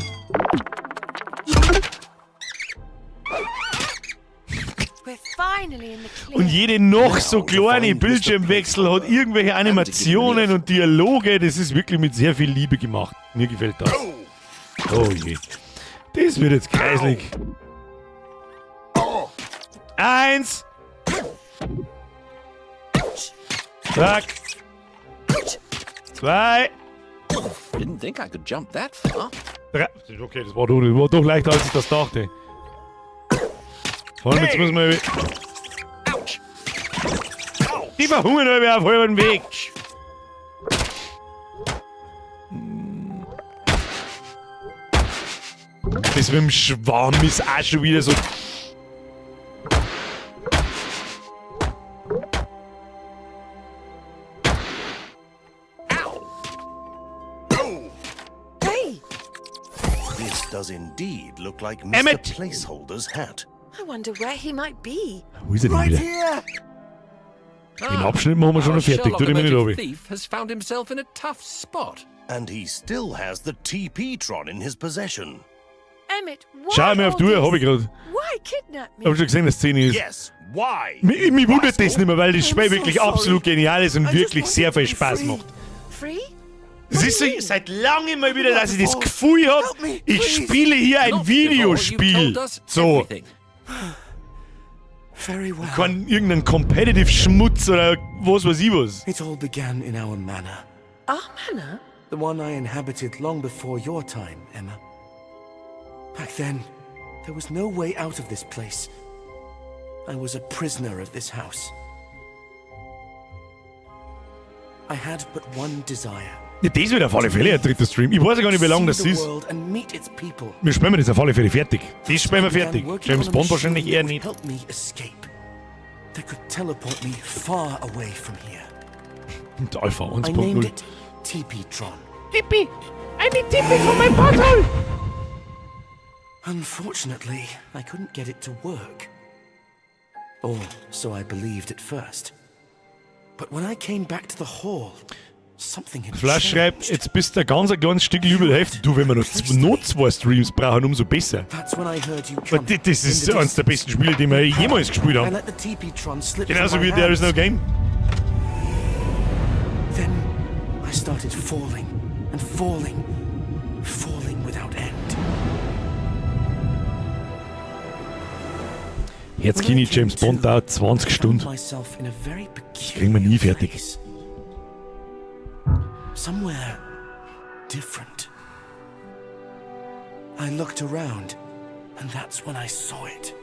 We're finally in the clear. Und jede noch so kleine Bildschirmwechsel hat irgendwelche Animationen und Dialoge. Das ist wirklich mit sehr viel Liebe gemacht. Mir gefällt das. Oh je. Das wird jetzt kreislig. Eins. Zack. Zwei. Didn't think I could jump that far. Drei. Okay, das war doch leichter, als ich das dachte. Vor allem, jetzt müssen wir. Ouch! Die verhungern alle auf halbem Weg. Ouch! Das mit dem Schwamm ist auch schon wieder so. Ow! Hey! This does indeed look like Mr. Emmett! Placeholder's hat. I wonder where he might be. Wo ist er denn Right wieder? here! Den Abschnitt machen wir schon Our noch fertig. Tu dich mir nicht Sherlock runter. thief has found himself in a tough spot. And he still has the TP-Tron in his possession. Emmett, why Schau mir auf all die Uhr, this? hab ich grad. Why kidnap me? Hab schon gesehen, dass 10 ist. Yes, why? Mich wundert das nicht mehr, weil das I'm Spiel so wirklich sorry. absolut genial ist und I just wirklich wanted sehr to viel be Spaß free. macht. Free? Es ist so, seit langem mal wieder, dass ich das Gefühl habe, Help me, ich please. spiele hier ein Not before you've Videospiel. told us So, everything. Very well. kein irgendein Competitive Schmutz oder was weiß ich was. It all began in our manor. Our manor? The one I inhabited long before your time, Emma. Back then, there was no way out of this place. I was a prisoner of this house. I had but one desire. Ja, das wird auf alle Fälle ein dritter Stream. Ich weiß ja gar nicht, wie lange das See the ist. world and meet its people. Wir spielen das auf alle Fälle fertig. Das spielen wir I began fertig. working James on a Bond machine wahrscheinlich that eher would nicht. Help me escape. That could teleport me far away from here. Und Alpha I named 1.0. it TP-Tron. Tippi! I need Tippi for my bottle! Unfortunately, I couldn't get it to work. Or so I believed at first. But when I came back to the hall, something had Flash schreibt, changed. jetzt bist du ein ganz ein kleines Stück übel Hälfte. Du, wenn wir noch zwei Streams brauchen, umso besser. That's when I heard you Weil coming. das in ist the eines der distance. besten Spiele, die wir jemals gespielt I haben. let the TP-Tron slip Genauso through my wie There Is No hands. Game. Then I started falling and falling, falling without end. Jetzt kenne ich James Bond dauert 20 I found Stunden. myself in a very Kriegen wir nie peculiar fertig. place. Somewhere different. I looked around, and that's when I saw it.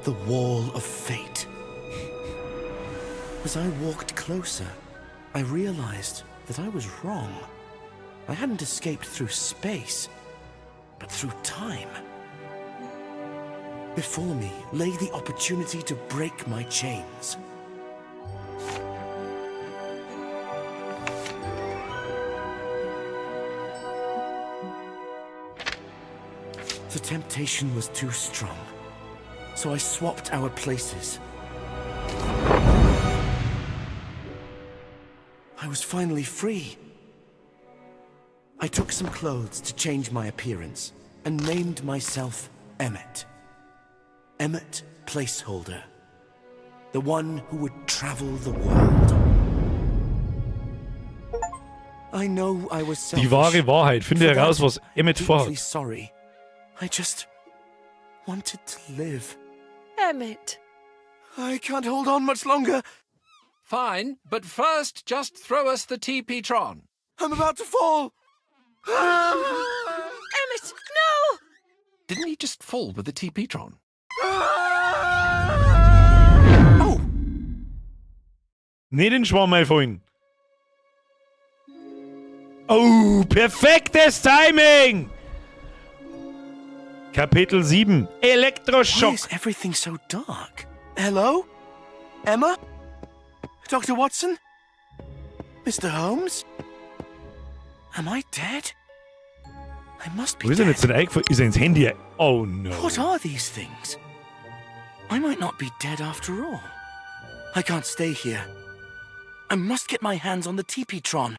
The Wall of Fate. As I walked closer, I realized that I was wrong. I hadn't escaped through space, but through time. Before me lay the opportunity to break my chains. The temptation was too strong, so I swapped our places. I was finally free. I took some clothes to change my appearance and named myself Emmett. Emmett Placeholder. The one who would travel the world. I know I was Die selfish. wahre Wahrheit. Finde For that, heraus, was Emmett deeply vorhat. sorry. I just wanted to live. Emmett. I can't hold on much longer. Fine, but first just throw us the TP-Tron. I'm about to fall. Emmett, no! Didn't he just fall with the TP-Tron? Oh, Nicht in Schwamm einfallen. Oh, perfektes Timing! Kapitel 7. Why Elektroschock. is everything so dark? Hello? Emma? Dr. Watson? Mr. Holmes? Am I dead? I must be Wo ist er dead. denn jetzt denn eingefallen? Ist er ins Handy? Oh no. What are these things? I might not be dead after all. I can't stay here. I must get my hands on the TP-Tron.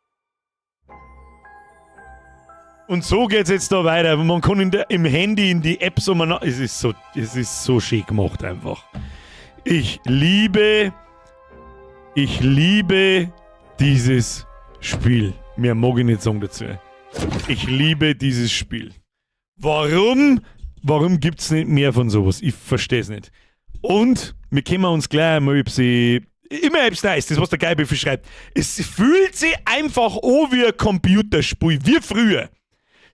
Und so geht's jetzt da weiter. Man kann im Handy in die Apps und man, es ist so schön gemacht einfach. Ich liebe dieses Spiel. Mehr mag ich nicht sagen dazu. Ich liebe dieses Spiel. Warum? Warum gibt's nicht mehr von sowas? Ich verstehe es nicht. Und wir können uns gleich einmal über sie. Immer etwas Neues, das was der Geilbüffel schreibt. Es fühlt sich einfach an wie ein Computerspiel, wie früher.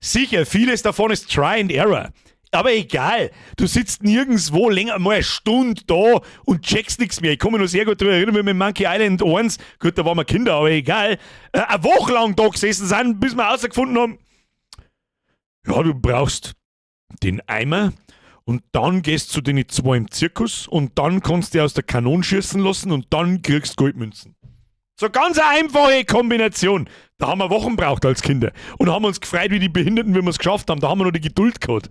Sicher, vieles davon ist Try and Error. Aber egal, du sitzt nirgendwo länger mal eine Stunde da und checkst nichts mehr. Ich kann mich noch sehr gut daran erinnern, wie wir mit Monkey Island 1, gut, da waren wir Kinder, aber egal, eine Woche lang da gesessen sind, bis wir herausgefunden haben, ja, du brauchst den Eimer und dann gehst du zu den zwei im Zirkus und dann kannst du dich aus der Kanone schießen lassen und dann kriegst du Goldmünzen. So ganz eine einfache Kombination. Da haben wir Wochen braucht als Kinder und haben uns gefreut wie die Behinderten, wie wir es geschafft haben. Da haben wir noch die Geduld gehabt.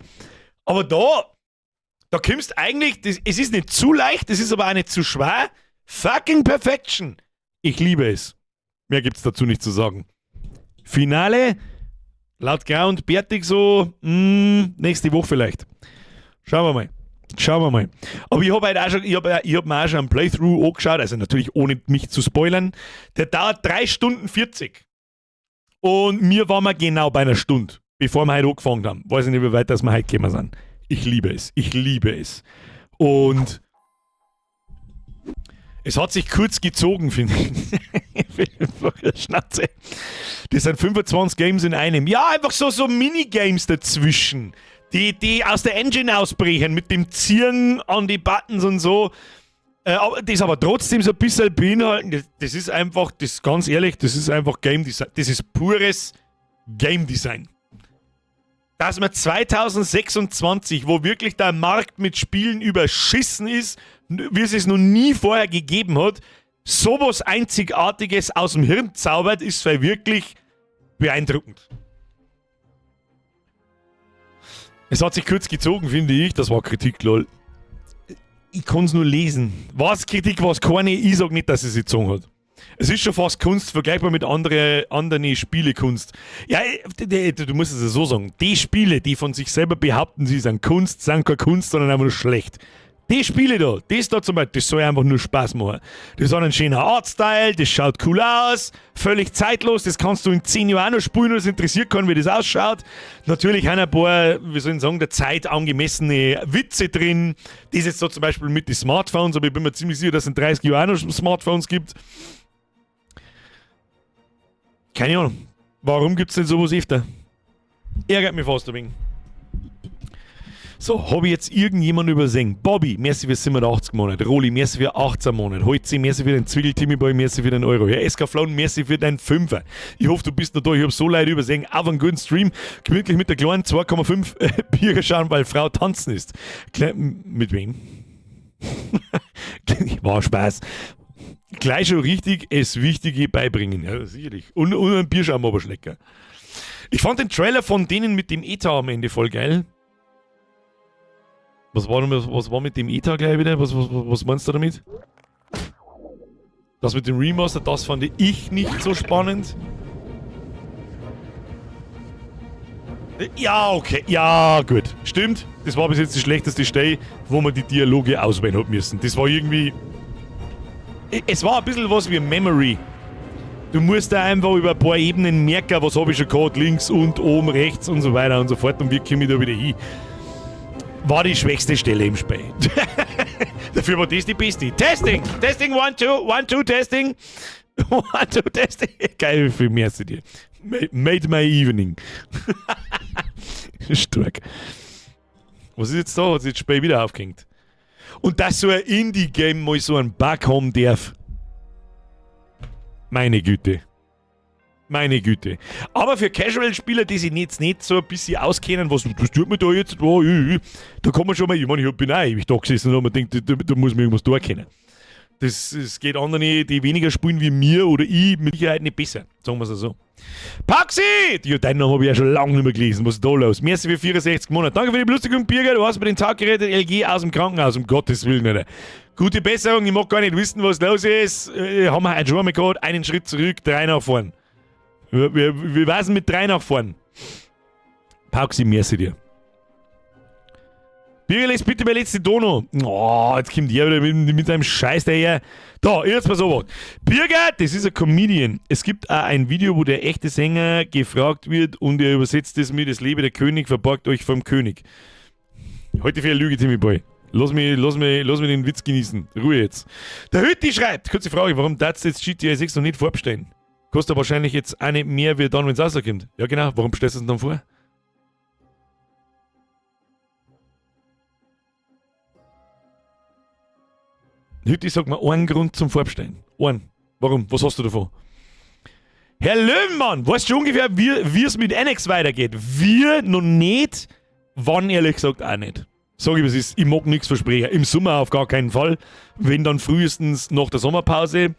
Aber da kommst eigentlich, es ist nicht zu leicht, es ist aber auch nicht zu schwer. Fucking Perfection. Ich liebe es. Mehr gibt's dazu nicht zu sagen. Finale, laut Ground, fertig so, nächste Woche vielleicht. Schauen wir mal. Schauen wir mal. Aber ich habe halt auch schon, ich hab mir auch schon einen Playthrough angeschaut, also natürlich ohne mich zu spoilern. Der dauert 3 Stunden 40. Und mir waren wir genau bei einer Stunde, bevor wir heute angefangen haben. Weiß ich nicht, wie weit das wir heute gekommen sind. Ich liebe es. Ich liebe es. Und es hat sich kurz gezogen, finde ich. Schnauze. Das sind 25 Games in einem. Ja, einfach so Minigames dazwischen, die aus der Engine ausbrechen mit dem Ziehen an die Buttons und so. Aber das aber trotzdem so ein bisschen beinhalten, das ist einfach, das ganz ehrlich, das ist einfach Game Design. Das ist pures Game Design. Dass man 2026, wo wirklich der Markt mit Spielen überschissen ist, wie es es noch nie vorher gegeben hat, sowas Einzigartiges aus dem Hirn zaubert, ist wirklich beeindruckend. Es hat sich kurz gezogen, finde ich. Das war Kritik, lol. Ich kann's nur lesen. Was Kritik, was keine, ich sag nicht, dass es sich gezogen hat. Es ist schon fast Kunst, vergleichbar mit anderen Spielekunst. Ja, du musst es ja so sagen. Die Spiele, die von sich selber behaupten, sie sind Kunst, sind keine Kunst, sondern einfach nur schlecht. Die Spiele da, das da zum Beispiel, das soll einfach nur Spaß machen. Das hat einen schönen Artstyle, das schaut cool aus, völlig zeitlos, das kannst du in 10 Jahren auch noch spielen und es interessiert keinen, wie das ausschaut. Natürlich haben ein paar, wie soll ich sagen, der Zeit angemessene Witze drin. Das jetzt so zum Beispiel mit den Smartphones, aber ich bin mir ziemlich sicher, dass es in 30 Jahren auch noch Smartphones gibt. Keine Ahnung. Warum gibt's denn sowas öfter? Ärgert mich fast ein wenig. So, hab ich jetzt irgendjemand übersehen? Bobby, merci für 87 Monate. Roli, merci für 18 Monate. Holzi, merci für den Zwickel, Timmy Boy, merci für den Euro. Ja, SK Flown, merci für deinen Fünfer. Ich hoffe, du bist noch da. Ich hab so leid übersehen. Auf einen guten Stream. Gemütlich mit der kleinen 2,5 Bier schauen, weil Frau tanzen ist. Mit wem? War Spaß. Gleich schon richtig es Wichtige beibringen. Ja, sicherlich. Und ein Bierschaum aber schlecker. Ich fand den Trailer von denen mit dem ETA am Ende voll geil. Was war mit dem ETA gleich wieder? Was meinst du damit? Das mit dem Remaster, das fand ich nicht so spannend. Ja, okay. Ja, gut. Stimmt. Das war bis jetzt die schlechteste Stelle, wo man die Dialoge auswählen hat müssen. Das war irgendwie... Es war ein bisschen was wie Memory. Du musst da einfach über ein paar Ebenen merken, was hab ich schon gehabt, links und oben, rechts und so weiter und so fort. Und wie komme ich da wieder hin? War die schwächste Stelle im Spiel. Dafür war das die beste. Testing! Testing, 1, 2, 1, 2, Testing. 1, 2, Testing. Geil, wie viel mehr zu dir. Made my evening. Stark. Was ist jetzt da? Hat sich das Spiel wieder aufgehängt. Und dass so ein Indie-Game mal so einen Bug haben darf. Meine Güte. Meine Güte. Aber für Casual-Spieler, die sich jetzt nicht so ein bisschen auskennen, was tut man da jetzt? Oh, da kann man schon mal, ich meine, ich bin auch ewig da gesessen und hab mir gedacht, da muss man irgendwas da kennen. Das geht anderen, die weniger spielen wie mir oder ich, mit Sicherheit nicht besser. Sagen wir's so. Paxi! Ja, deinen Namen hab ich ja schon lange nicht mehr gelesen. Was ist da los? Merci für 64 Monate. Danke für die Belustigung, Birger. Du hast mir den Tag gerettet. LG aus dem Krankenhaus, um Gottes Willen, Alter. Gute Besserung. Ich mag gar nicht wissen, was los ist. Haben wir heute schon einmal gehabt. Einen Schritt zurück, 3 nach vorn. Wir waren mit 3 nach vorn. Pauxi, merci dir. Birger, les bitte meine letzte Dono. Oh, jetzt kommt der wieder mit seinem Scheiß daher. Da, jetzt pass auf. Birger, das ist ein Comedian. Es gibt auch ein Video, wo der echte Sänger gefragt wird und er übersetzt es mit: Es lebe der König, verborgt euch vom König. Heute für eine Lüge, Timmy Boy. Lass mich den Witz genießen. Ruhe jetzt. Der Hütti schreibt: Kurze Frage, warum darfst du jetzt GTA 6 noch nicht vorbestellen? Kostet wahrscheinlich jetzt auch nicht mehr, wie dann, wenn es rauskommt. Ja, genau. Warum bestellst du es denn dann vor? Hütti, sag mir einen Grund zum Vorbestellen. Einen. Warum? Was hast du davon? Herr Löwenmann, weißt du ungefähr, wie es mit Annex weitergeht? Wir noch nicht, wann ehrlich gesagt auch nicht. Sag ich, was ist, ich mag nichts versprechen. Im Sommer auf gar keinen Fall. Wenn dann frühestens nach der Sommerpause.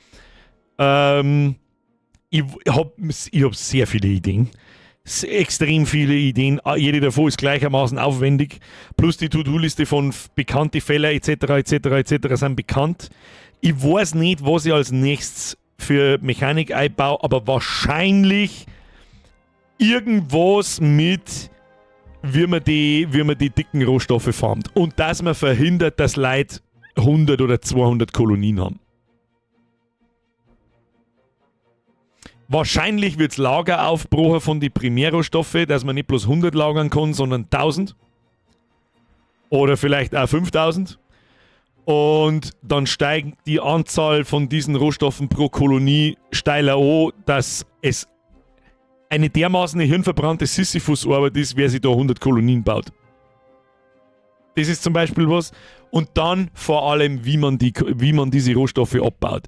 Ich hab sehr viele Ideen. Extrem viele Ideen. Ah, jede davon ist gleichermaßen aufwendig. Plus die To-Do-Liste von bekannte Fälle etc. etc. etc. sind bekannt. Ich weiß nicht, was ich als nächstes für Mechanik einbaue, aber wahrscheinlich irgendwas mit, wie man die dicken Rohstoffe farmt. Und dass man verhindert, dass Leute 100 oder 200 Kolonien haben. Wahrscheinlich wird es Lager aufbrochen von die Primärrohstoffe, dass man nicht bloß 100 lagern kann, sondern 1000. Oder vielleicht auch 5000. Und dann steigt die Anzahl von diesen Rohstoffen pro Kolonie steiler an, dass es eine dermaßen hirnverbrannte Sisyphus-Arbeit ist, wer sich da 100 Kolonien baut. Das ist zum Beispiel was. Und dann vor allem, wie man diese Rohstoffe abbaut.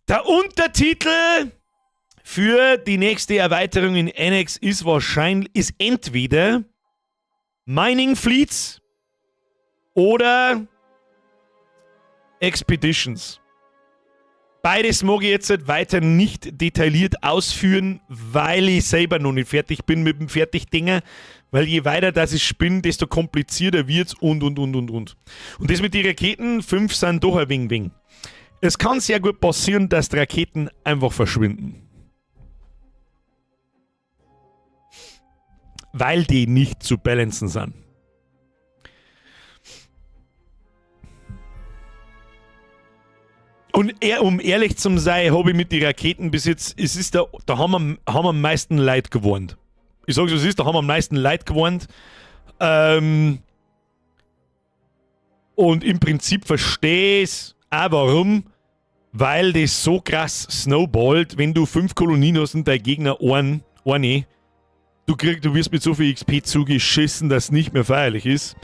Der Untertitel für die nächste Erweiterung in Annex ist wahrscheinlich, ist entweder Mining Fleets oder Expeditions. Beides mag ich jetzt weiter nicht detailliert ausführen, weil ich selber noch nicht fertig bin mit dem Fertigdinger. Weil je weiter das ich spinne, desto komplizierter wird's und, und, und. Und das mit den Raketen, fünf sind doch ein wenig wenig. Es kann sehr gut passieren, dass die Raketen einfach verschwinden. Weil die nicht zu balancen sind. Und um ehrlich zu sein, habe ich mit den Raketen bis jetzt, es ist da haben wir am meisten Leid gewarnt. Ich sag's, was es ist, da haben wir am meisten Leid gewarnt. Und im Prinzip verstehe ich auch warum, weil das so krass snowballt, wenn du fünf Kolonien hast und dein Gegner eine, du wirst mit so viel XP zugeschissen, dass es nicht mehr feierlich ist.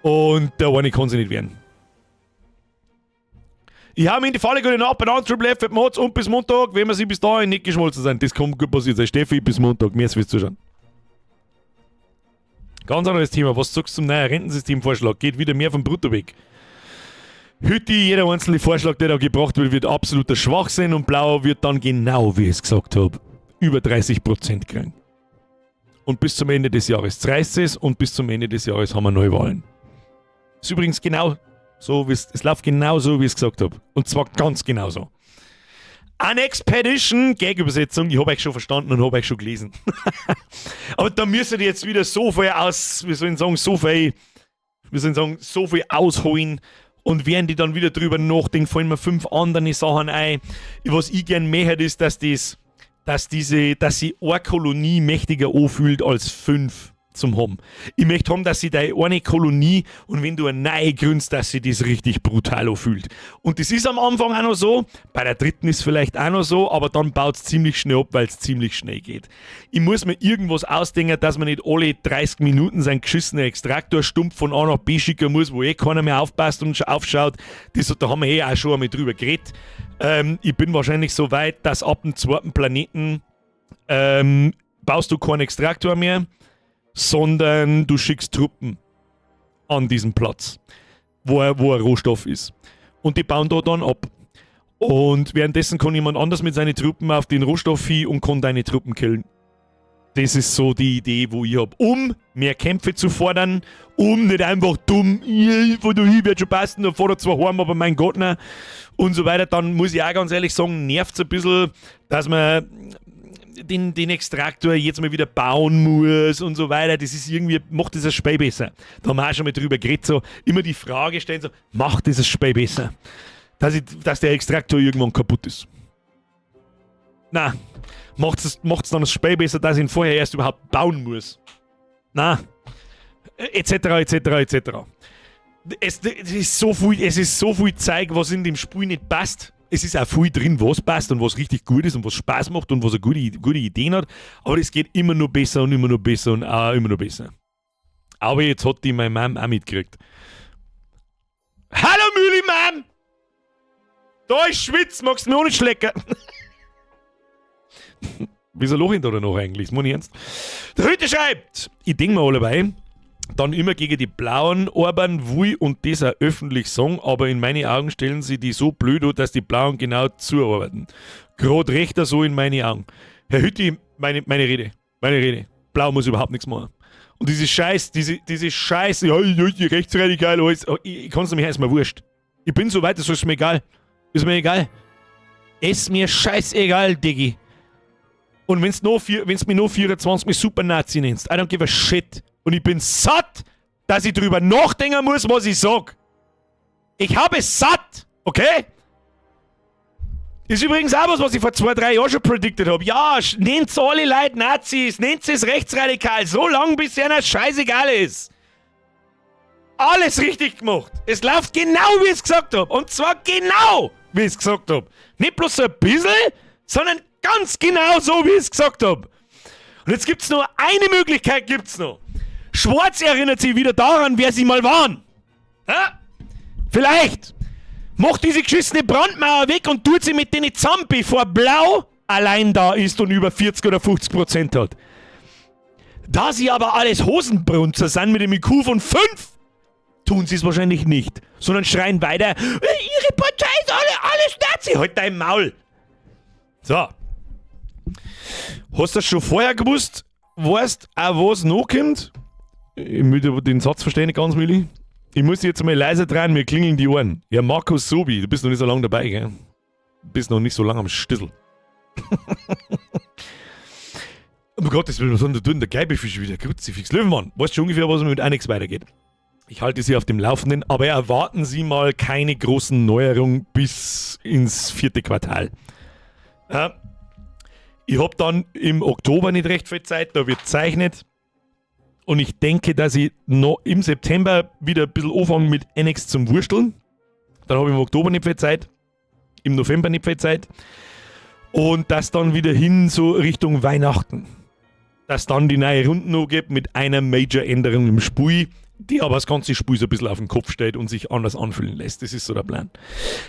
Und der eine kann sich nicht wehren. Ich habe mir in die Falle, gute Nacht bei Triple F Mods und bis Montag, wenn wir sie bis dahin nicht geschmolzen sind. Das kann gut passieren sein. Steffi, bis Montag. Merci fürs Zuschauen. Ganz anderes Thema. Was sagst du zum neuen Rentensystemvorschlag? Geht wieder mehr vom Brutto weg. Hütti, jeder einzelne Vorschlag, der da gebracht wird, wird absoluter Schwachsinn und Blau wird dann genau, wie ich es gesagt habe, über 30% kriegen. Und bis zum Ende des Jahres reißt es und bis zum Ende des Jahres haben wir Neuwahlen. Ist übrigens genau so, es läuft genau so, wie ich es gesagt habe. Und zwar ganz genau so. An Expedition, Gag-Übersetzung, ich habe euch schon verstanden und habe euch schon gelesen. Aber da müsstet ihr jetzt wieder so viel aus, wie soll ich sagen, so viel, wie soll ich sagen, so viel ausholen. Und während die dann wieder drüber nachdenken, fallen mir fünf andere Sachen ein. Was ich gern mehr hätte, ist, dass sich eine Kolonie mächtiger anfühlt als fünf zum haben. Ich möchte haben, dass sie deine eine Kolonie und wenn du eine neue gründest, dass sie das richtig brutal anfühlt. Und das ist am Anfang auch noch so, bei der dritten ist vielleicht auch noch so, aber dann baut es ziemlich schnell ab, weil es ziemlich schnell geht. Ich muss mir irgendwas ausdenken, dass man nicht alle 30 Minuten seinen geschissenen Extraktor stumpf von A nach B schicken muss, wo eh keiner mehr aufpasst und aufschaut. Da haben wir eh auch schon einmal drüber geredet. Ich bin wahrscheinlich so weit, dass ab dem zweiten Planeten baust du keinen Extraktor mehr, sondern du schickst Truppen an diesen Platz, wo ein Rohstoff ist. Und die bauen da dann ab. Und währenddessen kann jemand anders mit seinen Truppen auf den Rohstoff hin und kann deine Truppen killen. Das ist so die Idee, wo ich hab. Um mehr Kämpfe zu fordern, um nicht einfach dumm, wo du hin wird schon passen, da fordert zwar heim, aber mein Gott, ne, und so weiter. Dann muss ich auch ganz ehrlich sagen, nervt es ein bisschen, dass man den Extraktor jetzt mal wieder bauen muss und so weiter, das ist irgendwie, macht das das Spiel besser. Da haben wir auch schon mal drüber geredet, so immer die Frage stellen, so, macht das das Spiel besser? Dass der Extraktor irgendwann kaputt ist. Na, macht's dann das Spiel besser, dass ich ihn vorher erst überhaupt bauen muss? Na, etc., etc., etc. Es ist so viel Zeug, was in dem Spiel nicht passt. Es ist auch viel drin, was passt und was richtig gut ist und was Spaß macht und was eine gute Ideen hat. Aber es geht immer nur besser und immer nur besser und auch immer nur besser. Aber jetzt hat die meine Mom auch mitgekriegt. Hallo Müli Mom! Da ist Schwitz, magst du mir auch nicht schlecken? Wieso lach ich da noch eigentlich? Das muss ich ernst. Der Hütte schreibt, ich denk mir allebei, dann immer gegen die Blauen arbeiten will und das auch öffentlich sagen, aber in meine Augen stellen sie die so blöd an, dass die Blauen genau zuarbeiten. Grad recht so in meine Augen. Herr Hütti, meine Rede. Blau muss überhaupt nichts machen. Und diese Scheiß, ja, die Rechtsradikal, alles, oh, ich kann's mir erstmal wurscht. Ich bin so weit, das ist mir egal. Ist mir egal. Ist mir scheißegal, Diggi. Und wenn's mir noch 24 mit Super-Nazi nennst, I don't give a shit. Und ich bin satt, dass ich drüber nachdenken muss, was ich sag. Ich habe es satt, okay? Ist übrigens auch was, was ich vor 2, 3 Jahren schon predicted hab. Ja, nennt's alle Leute Nazis, nennt's es rechtsradikal, so lange, bis es einer scheißegal ist. Alles richtig gemacht. Es läuft genau, wie ich's gesagt hab. Und zwar genau, wie ich's gesagt hab. Nicht bloß so ein bisschen, sondern ganz genau so, wie ich's gesagt hab. Und jetzt gibt's nur eine Möglichkeit, gibt's noch. Schwarz erinnert sich wieder daran, wer sie mal waren. Ja? Vielleicht. Macht diese geschissene Brandmauer weg und tut sie mit denen zusammen, bevor Blau allein da ist und über 40 oder 50% hat. Da sie aber alles Hosenbrunzer sind mit dem IQ von 5, tun sie es wahrscheinlich nicht, sondern schreien weiter, ihre Partei ist alles Nazi, halt dein Maul. So. Hast du das schon vorher gewusst? Weißt auch, was noch kommt? Ich will den Satz verstehen nicht ganz, Milli. Ich muss jetzt mal leiser dran, mir klingeln die Ohren. Ja, Markus Sobi, du bist noch nicht so lange dabei, gell? Du bist noch nicht so lange am Stissel. Um Gottes Willen, was soll denn da tun? Der Geibefisch wieder. Kruzifix. Löwenmann, weißt du schon ungefähr, was mit Annex weitergeht? Ich halte Sie auf dem Laufenden, aber erwarten Sie mal keine großen Neuerungen bis ins 4. Quartal. Ja. Ich hab dann im Oktober nicht recht viel Zeit, da wird gezeichnet. Und ich denke, dass ich noch im September wieder ein bisschen anfange mit Annex zum Wursteln. Dann habe ich im Oktober nicht viel Zeit, im November nicht viel Zeit. Und das dann wieder hin so Richtung Weihnachten. Dass dann die neue Runde noch gibt mit einer Major-Änderung im Spiel, die aber das ganze Spiel so ein bisschen auf den Kopf stellt und sich anders anfühlen lässt. Das ist so der Plan.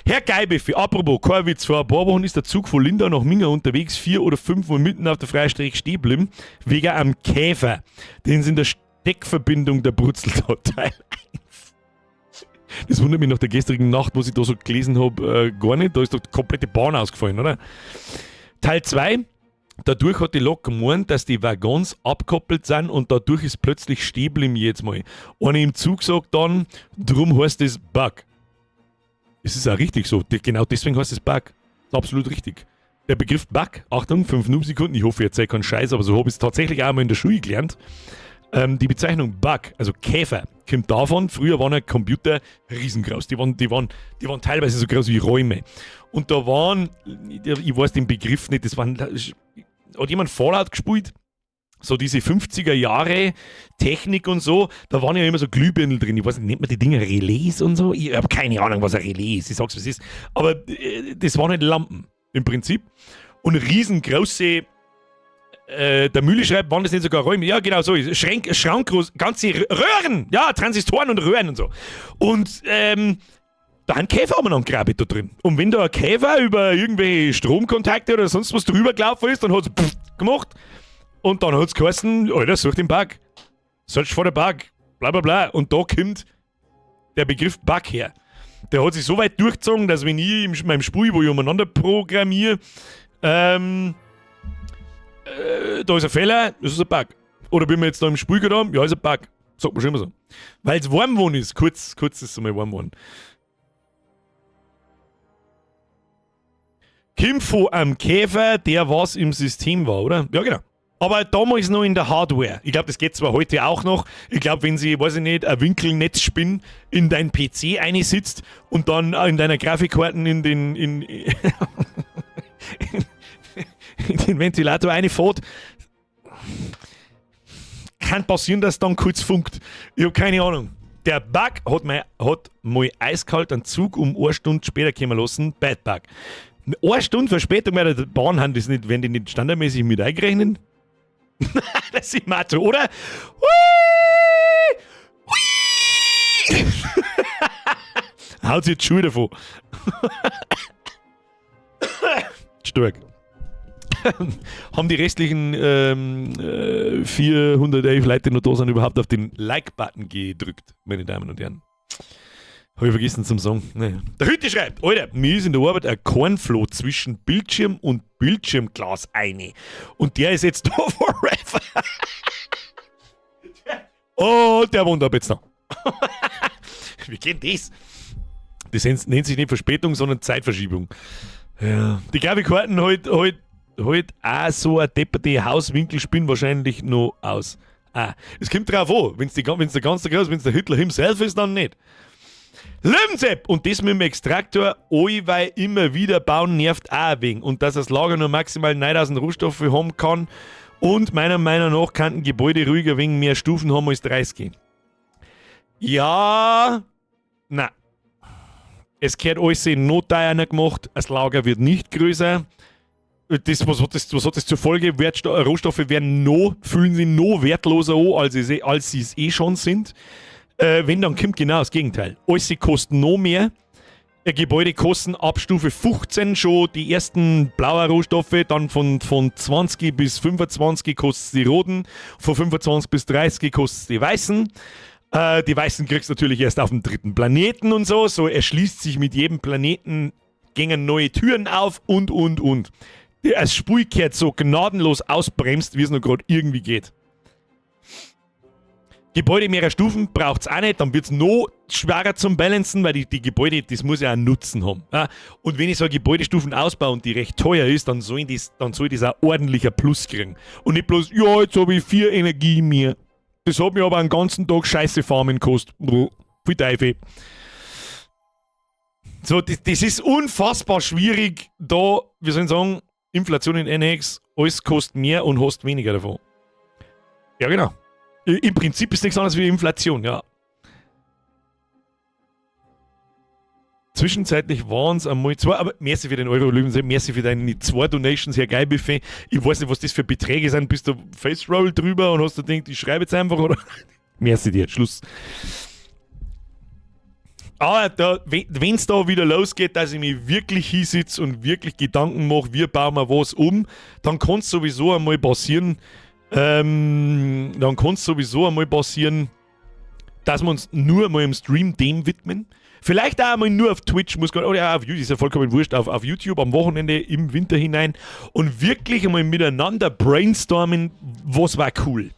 Herr Geibeffi, apropos, kein Witz, vor ein paar Wochen ist der Zug von Lindau nach Minga unterwegs, 4 oder 5 Uhr mitten auf der Freistrecke stehen geblieben, wegen einem Käfer, den sie in der Steckverbindung der brutzelt hat, Teil 1. Das wundert mich nach der gestrigen Nacht, was ich da so gelesen hab, gar nicht. Da ist doch die komplette Bahn ausgefallen, oder? Teil 2. Dadurch hat die Lok gemeint, dass die Waggons abkoppelt sind und dadurch ist plötzlich stehen geblieben jedes Mal. Einer im Zug sagt dann, drum heißt es Bug. Es ist auch richtig so, genau deswegen heißt es Bug. Das ist absolut richtig. Der Begriff Bug, Achtung, 5 Sekunden, ich hoffe, ich erzähle keinen Scheiß, aber so habe ich es tatsächlich auch mal in der Schule gelernt. Die Bezeichnung Bug, also Käfer, kommt davon, früher waren ja Computer riesengroß, die waren teilweise so groß wie Räume. Und da waren, ich weiß den Begriff nicht, das waren, hat jemand Fallout gespielt? So diese 50er Jahre Technik und so, da waren ja immer so Glühbirnen drin. Ich weiß nicht, nennt man die Dinger Relais und so? Ich hab keine Ahnung, was ein Relais ist. Ich sag's, was es ist. Aber das waren halt Lampen im Prinzip. Und riesengroße, der Mühle schreibt, waren das nicht sogar Räume? Ja, genau so. Schränk, Schrankgroß, ganze Röhren! Ja, Transistoren und Röhren und so. Und da ein Käfer haben wir noch einen Grabe da drin. Und wenn da ein Käfer über irgendwelche Stromkontakte oder sonst was drüber gelaufen ist, dann hat's pff gemacht. Und dann hat's geheißen, Alter, such den Bug. Search for the Bug. Bla bla bla. Und da kommt der Begriff Bug her. Der hat sich so weit durchgezogen, dass wenn ich in meinem Spiel, wo ich umeinander programmiere, da ist ein Fehler, das ist ein Bug. Oder bin wir jetzt da im Spiel gerade haben, ja, ist ein Bug. Sagt man schon immer so. Weil's warm geworden ist. Kurz ist es einmal warm geworden. Kommt von einem Käfer, der was im System war, oder? Ja, genau. Aber damals noch in der Hardware. Ich glaube, das geht zwar heute auch noch. Ich glaube, wenn sie, weiß ich nicht, ein Winkelnetzspinn in dein PC einsitzt und dann in deiner Grafikkarten in den Ventilator reinfährt, kann passieren, dass dann kurz funkt. Ich habe keine Ahnung. Der Bug hat mal eiskalt einen Zug um eine Stunde später kommen lassen. Bad Bug. Eine Stunde Verspätung bei der Bahn haben das nicht, werden die nicht standardmäßig mit eingerechnet? Das ist Mathe, oder? Hui! Hui! Haut sich die Schuhe davon. Stark. Haben die restlichen 411 Leute, die noch da sind, überhaupt auf den Like-Button gedrückt, meine Damen und Herren? Habe ich vergessen zum Sagen. Naja. Der Hütte schreibt, Alter, mir ist in der Arbeit ein Kornfloh zwischen Bildschirm und Bildschirmglas eine. Und der ist jetzt da forever. Oh, der wohnt ab jetzt noch. Wie geht das? Das nennt sich nicht Verspätung, sondern Zeitverschiebung. Ja. Die Grafikkarten halt auch so ein depperte Hauswinkelspinn wahrscheinlich noch aus. Ah, es kommt drauf an, wenn's der ganz groß, wenn's der Hitler himself ist, dann nicht. Löwensepp! Und das mit dem Extraktor, allweil immer wieder bauen, nervt auch ein wenig. Und dass das Lager nur maximal 9000 Rohstoffe haben kann und meiner Meinung nach kann ein Gebäude ruhig ein wenig mehr Stufen haben als 30. Ja, na. Es gehört alles in Notteier gemacht, das Lager wird nicht größer. Was hat das zur Folge? Rohstoffe werden noch, fühlen sich noch wertloser an, als sie es eh schon sind. Wenn, dann kommt genau das Gegenteil. Alles kosten noch mehr. Gebäude kosten ab Stufe 15 schon die ersten blauen Rohstoffe, dann von 20 bis 25 kostet's die roten, von 25 bis 30 kostet's die weißen. Die weißen kriegst du natürlich erst auf dem dritten Planeten und so. So erschließt sich mit jedem Planeten, gängen neue Türen auf und, und. Das Spiel kehrt so gnadenlos ausbremst, wie es noch grad irgendwie geht. Gebäude mehrerer Stufen braucht's auch nicht, dann wird's noch schwerer zum Balancen, weil die Gebäude, das muss ja einen Nutzen haben. Ja? Und wenn ich so eine Gebäudestufen ausbaue und die recht teuer ist, dann soll das auch ordentlicher Plus kriegen. Und nicht bloß, ja, jetzt hab ich 4 Energie mehr. Das hat mir aber einen ganzen Tag Scheiße farmen gekostet. Brr, viel Teufel. So, das ist unfassbar schwierig, da, wie soll ich sagen, Inflation in NX, alles kostet mehr und hast weniger davon. Ja, genau. Im Prinzip ist nichts anderes wie Inflation, ja. Zwischenzeitlich waren's einmal zwei, aber merci für den Euro, Löwen, merci für deine 2 Donations, Herr Geilbuffet. Ich weiß nicht, was das für Beträge sind. Bist du Face Roll drüber und hast du gedacht, ich schreibe jetzt einfach, oder? Merci dir, Schluss. Aber da, wenn's da wieder losgeht, dass ich mich wirklich hinsitze und wirklich Gedanken mache, wie bauen wir was um, dann kann's sowieso einmal passieren, dann kann's sowieso einmal passieren, dass wir uns nur einmal im Stream dem widmen. Vielleicht auch einmal nur auf Twitch, muss gar, oder auch auf YouTube, ist ja vollkommen wurscht, auf YouTube am Wochenende im Winter hinein und wirklich einmal miteinander brainstormen, was war cool.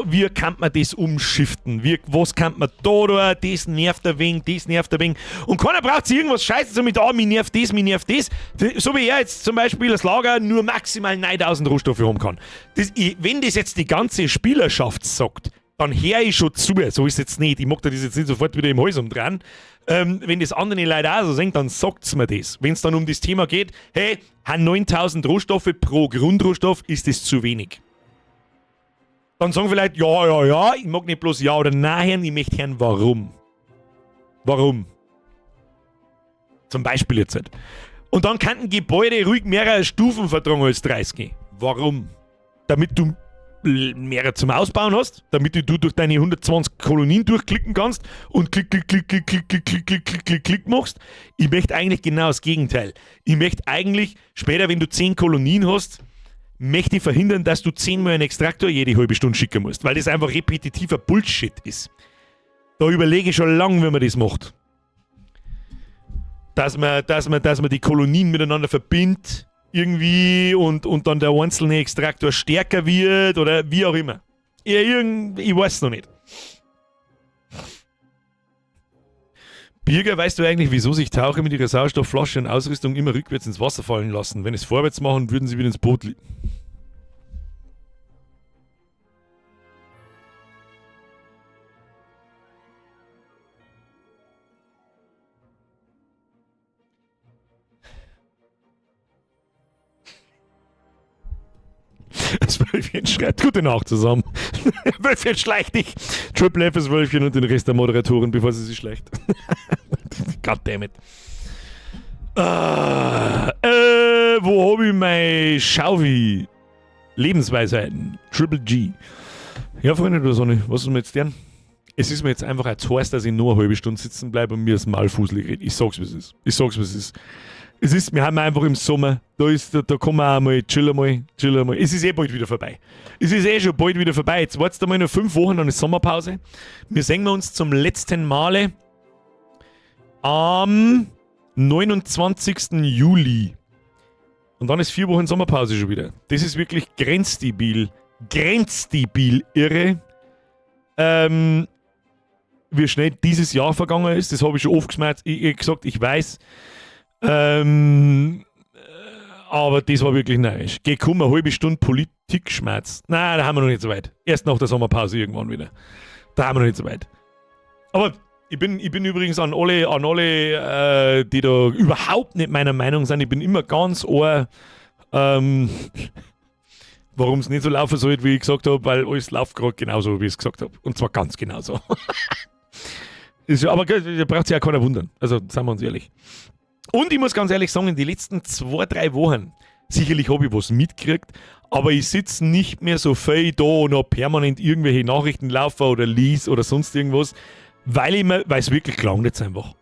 Wie kann man das umschiften? Was kann man da, das nervt ein wenig, das nervt ein wenig. Und keiner braucht sich irgendwas Scheiße, so mit, ah, mich nervt das, mich nervt das. So wie er jetzt zum Beispiel das Lager nur maximal 9000 Rohstoffe haben kann. Wenn das jetzt die ganze Spielerschaft sagt, dann hör ich schon zu. So ist es jetzt nicht. Ich mag da das jetzt nicht sofort wieder im Hals umdrehen. Wenn das andere Leute auch so sind, dann sagt's mir das. Wenn's dann um das Thema geht, hey, haben 9000 Rohstoffe pro Grundrohstoff, ist das zu wenig. Dann sagen vielleicht, ja, ja, ja, ich mag nicht bloß ja oder nein hören, ich möchte hören, warum. Warum? Zum Beispiel jetzt halt. Und dann könnten Gebäude ruhig mehrere Stufen vertragen als 30. Warum? Damit du mehrere zum Ausbauen hast, damit du durch deine 120 Kolonien durchklicken kannst und klick, klick, klick, klick, klick, klick, klick, klick, klick, klick, klick machst. Ich möchte eigentlich genau das Gegenteil. Ich möchte eigentlich später, wenn du 10 Kolonien hast, möchte ich verhindern, dass du 10-mal einen Extraktor jede halbe Stunde schicken musst, weil das einfach repetitiver Bullshit ist. Da überlege ich schon lange, wie man das macht. Dass man die Kolonien miteinander verbindet irgendwie und dann der einzelne Extraktor stärker wird oder wie auch immer. Ja, ich weiß noch nicht. Birger, weißt du eigentlich, wieso sich Taucher mit ihrer Sauerstoffflasche und Ausrüstung immer rückwärts ins Wasser fallen lassen? Wenn es vorwärts machen, würden sie wieder ins Boot liegen. Das Wölfchen schreibt gute Nacht zusammen. Wölfchen schleicht dich. Triple F ist Wölfchen und den Rest der Moderatoren, bevor sie sich schleicht. Goddammit. Wo hab ich mein Schauwi? Lebensweisheiten. Triple G. Ja, Freunde der Sonne, was ist mir jetzt deren? Es ist mir jetzt einfach ein zu heiß, dass ich nur eine halbe Stunde sitzen bleibe und mir das Maul fuselig rede. Ich sag's, wie es ist. Ich sag's, wie es ist. Es ist, wir haben einfach im Sommer, da kommen wir auch mal, chill einmal, chill einmal. Es ist eh bald wieder vorbei. Es ist eh schon bald wieder vorbei. Jetzt wartest du mal noch 5 Wochen, dann ist Sommerpause. Wir sehen uns zum letzten Male am 29. Juli. Und dann ist 4 Wochen Sommerpause schon wieder. Das ist wirklich grenzdebil. Grenzdebil irre. Wie schnell dieses Jahr vergangen ist, das habe ich schon oft geschmerzt. Ich hab gesagt, ich weiß. Aber das war wirklich neidisch. Geh, komm, eine halbe Stunde Politikschmerz. Nein, da haben wir noch nicht so weit. Erst nach der Sommerpause irgendwann wieder. Da haben wir noch nicht so weit. Aber ich bin übrigens an alle, die da überhaupt nicht meiner Meinung sind, ich bin immer ganz ohr, warum es nicht so laufen sollte, wie ich gesagt hab, weil alles läuft grad genauso, wie ich es gesagt hab. Und zwar ganz genauso. Ist ja, aber da braucht sich ja keiner wundern. Also, seien wir uns ehrlich. Und ich muss ganz ehrlich sagen, in den letzten 2, 3 Wochen, sicherlich hab ich was mitgekriegt, aber ich sitz nicht mehr so viel da und hab permanent irgendwelche Nachrichten laufen oder lies oder sonst irgendwas, weil's wirklich gelangt jetzt einfach.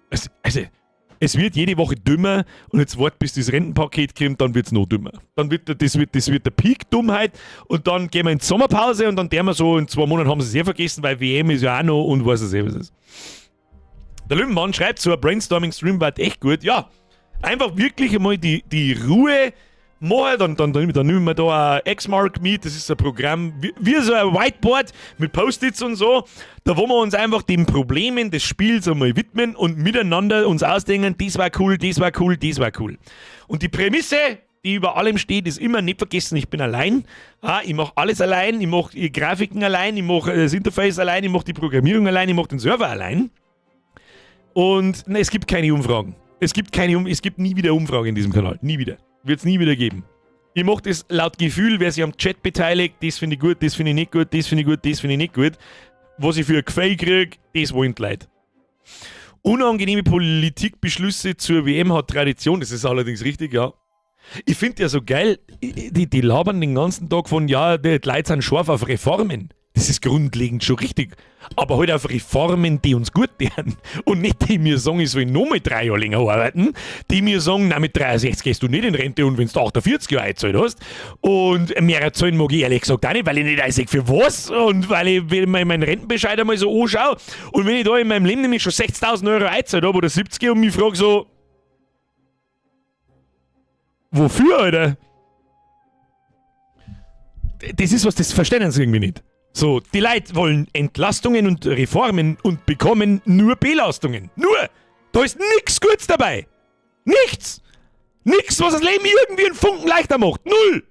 Es wird jede Woche dümmer und jetzt wart, bis das Rentenpaket kommt, dann wird's noch dümmer. Dann wird der, das wird, das wird der Peak Dummheit und dann gehen wir in die Sommerpause und dann der wir so, in 2 Monaten haben sie es eh vergessen, weil WM ist ja auch noch und weiß es eh, was es ist. Der Löwenmann schreibt, so ein Brainstorming-Stream war echt gut. Ja, einfach wirklich einmal die Ruhe machen, dann nehmen wir da ein Xmark mit, das ist ein Programm, wie so ein Whiteboard mit Post-its und so, da wo wir uns einfach den Problemen des Spiels einmal widmen und miteinander uns ausdenken, das war cool, das war cool, das war cool. Und die Prämisse, die über allem steht, ist immer nicht vergessen, ich bin allein. Ah, ich mach alles allein, ich mach die Grafiken allein, ich mach das Interface allein, ich mach die Programmierung allein, ich mach den Server allein. Und ne, es gibt keine Umfragen. Es gibt keine es gibt nie wieder Umfragen in diesem Kanal. Nie wieder. Wird's nie wieder geben. Ich mach das laut Gefühl, wer sich am Chat beteiligt, das finde ich gut, das finde ich nicht gut, das finde ich gut, das finde ich nicht gut. Was ich für ein Gefühl krieg, das wollen die Leute. Unangenehme Politikbeschlüsse zur WM hat Tradition, das ist allerdings richtig, ja. Ich find ja so geil, die labern den ganzen Tag von, ja, die Leute sind scharf auf Reformen. Das ist grundlegend schon richtig. Aber halt auf Reformen, die uns gut tun. Und nicht die mir sagen, ich soll noch mal 3 Jahre länger arbeiten. Die mir sagen, na, mit 63 gehst du nicht in Rente und wenn du 48 Jahre alt hast. Und mehr zahlen mag ich ehrlich gesagt auch nicht, weil ich nicht weiß, für was. Und weil ich wenn ich meinen Rentenbescheid einmal so anschaue. Und wenn ich da in meinem Leben nämlich schon 60.000 Euro eingezahlt habe oder 70 und mich frage so, wofür, Alter? Das ist was, das verstehen sie irgendwie nicht. So, die Leute wollen Entlastungen und Reformen und bekommen nur Belastungen. Nur! Da ist nix Gutes dabei. Nichts! Nix, was das Leben irgendwie einen Funken leichter macht. Null!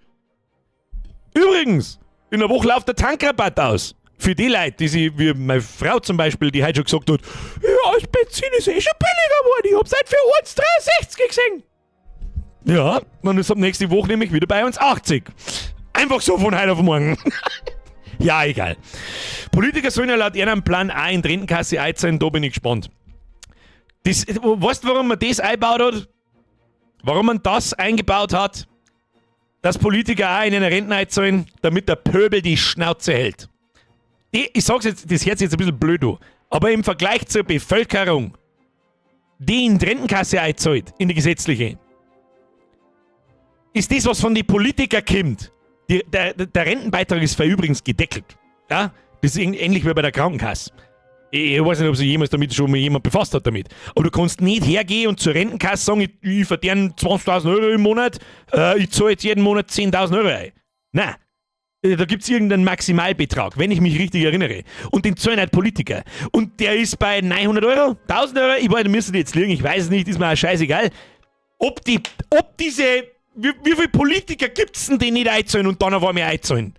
Übrigens, in der Woche läuft der Tankrabatt aus. Für die Leute, die sich, wie meine Frau zum Beispiel, die heute schon gesagt hat, ja, das Benzin ist eh schon billiger geworden, ich hab's heute für 1,63 gesehen. Ja, dann ist ab nächste Woche nämlich wieder bei 1,80. Einfach so von heute auf morgen. Ja, egal. Politiker sollen ja laut ihrem Plan auch in die Rentenkasse einzahlen, da bin ich gespannt. Weißt du, warum man das eingebaut hat? Warum man das eingebaut hat? Dass Politiker auch in eine Renten einzahlen, damit der Pöbel die Schnauze hält. Ich sag's jetzt, das hört sich jetzt ein bisschen blöd an, aber im Vergleich zur Bevölkerung, die in die Rentenkasse einzahlt, in die gesetzliche, ist das, was von den Politikern kommt. Der Rentenbeitrag ist übrigens gedeckelt. Ja? Das ist ähnlich wie bei der Krankenkasse. Ich weiß nicht, ob sich jemals damit schon mal jemand befasst hat damit. Aber du kannst nicht hergehen und zur Rentenkasse sagen, ich verdiene 20.000 Euro im Monat, ich zahle jetzt jeden Monat 10.000 Euro ein. Nein. Da gibt es irgendeinen Maximalbetrag, wenn ich mich richtig erinnere. Und den zahlen halt Politiker. Und der ist bei 900 Euro, 1000 Euro, ich weiß, da müsste jetzt liegen, ich weiß es nicht, ist mir auch scheißegal. Ob die, ob diese, wie viele Politiker gibt es denn, die nicht einzahlen und dann auf einmal einzahlen?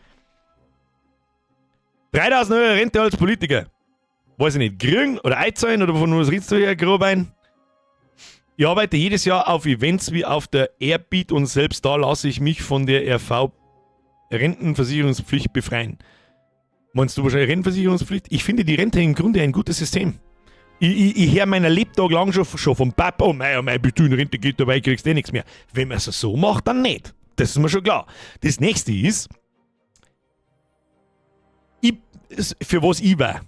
3000 Euro Rente als Politiker. Weiß ich nicht, kriegen oder einzahlen oder von was redest du hier, Grobein? Ich arbeite jedes Jahr auf Events wie auf der Airbeat und selbst da lasse ich mich von der RV Rentenversicherungspflicht befreien. Meinst du wahrscheinlich Rentenversicherungspflicht? Ich finde die Rente im Grunde ein gutes System. Ich höre meiner Lebtag lang schon vom Papa, oh mei, bis du in Rente geht, dabei kriegst du eh nichts mehr. Wenn man es so macht, dann nicht. Das ist mir schon klar. Das nächste ist, ich, für was ich war,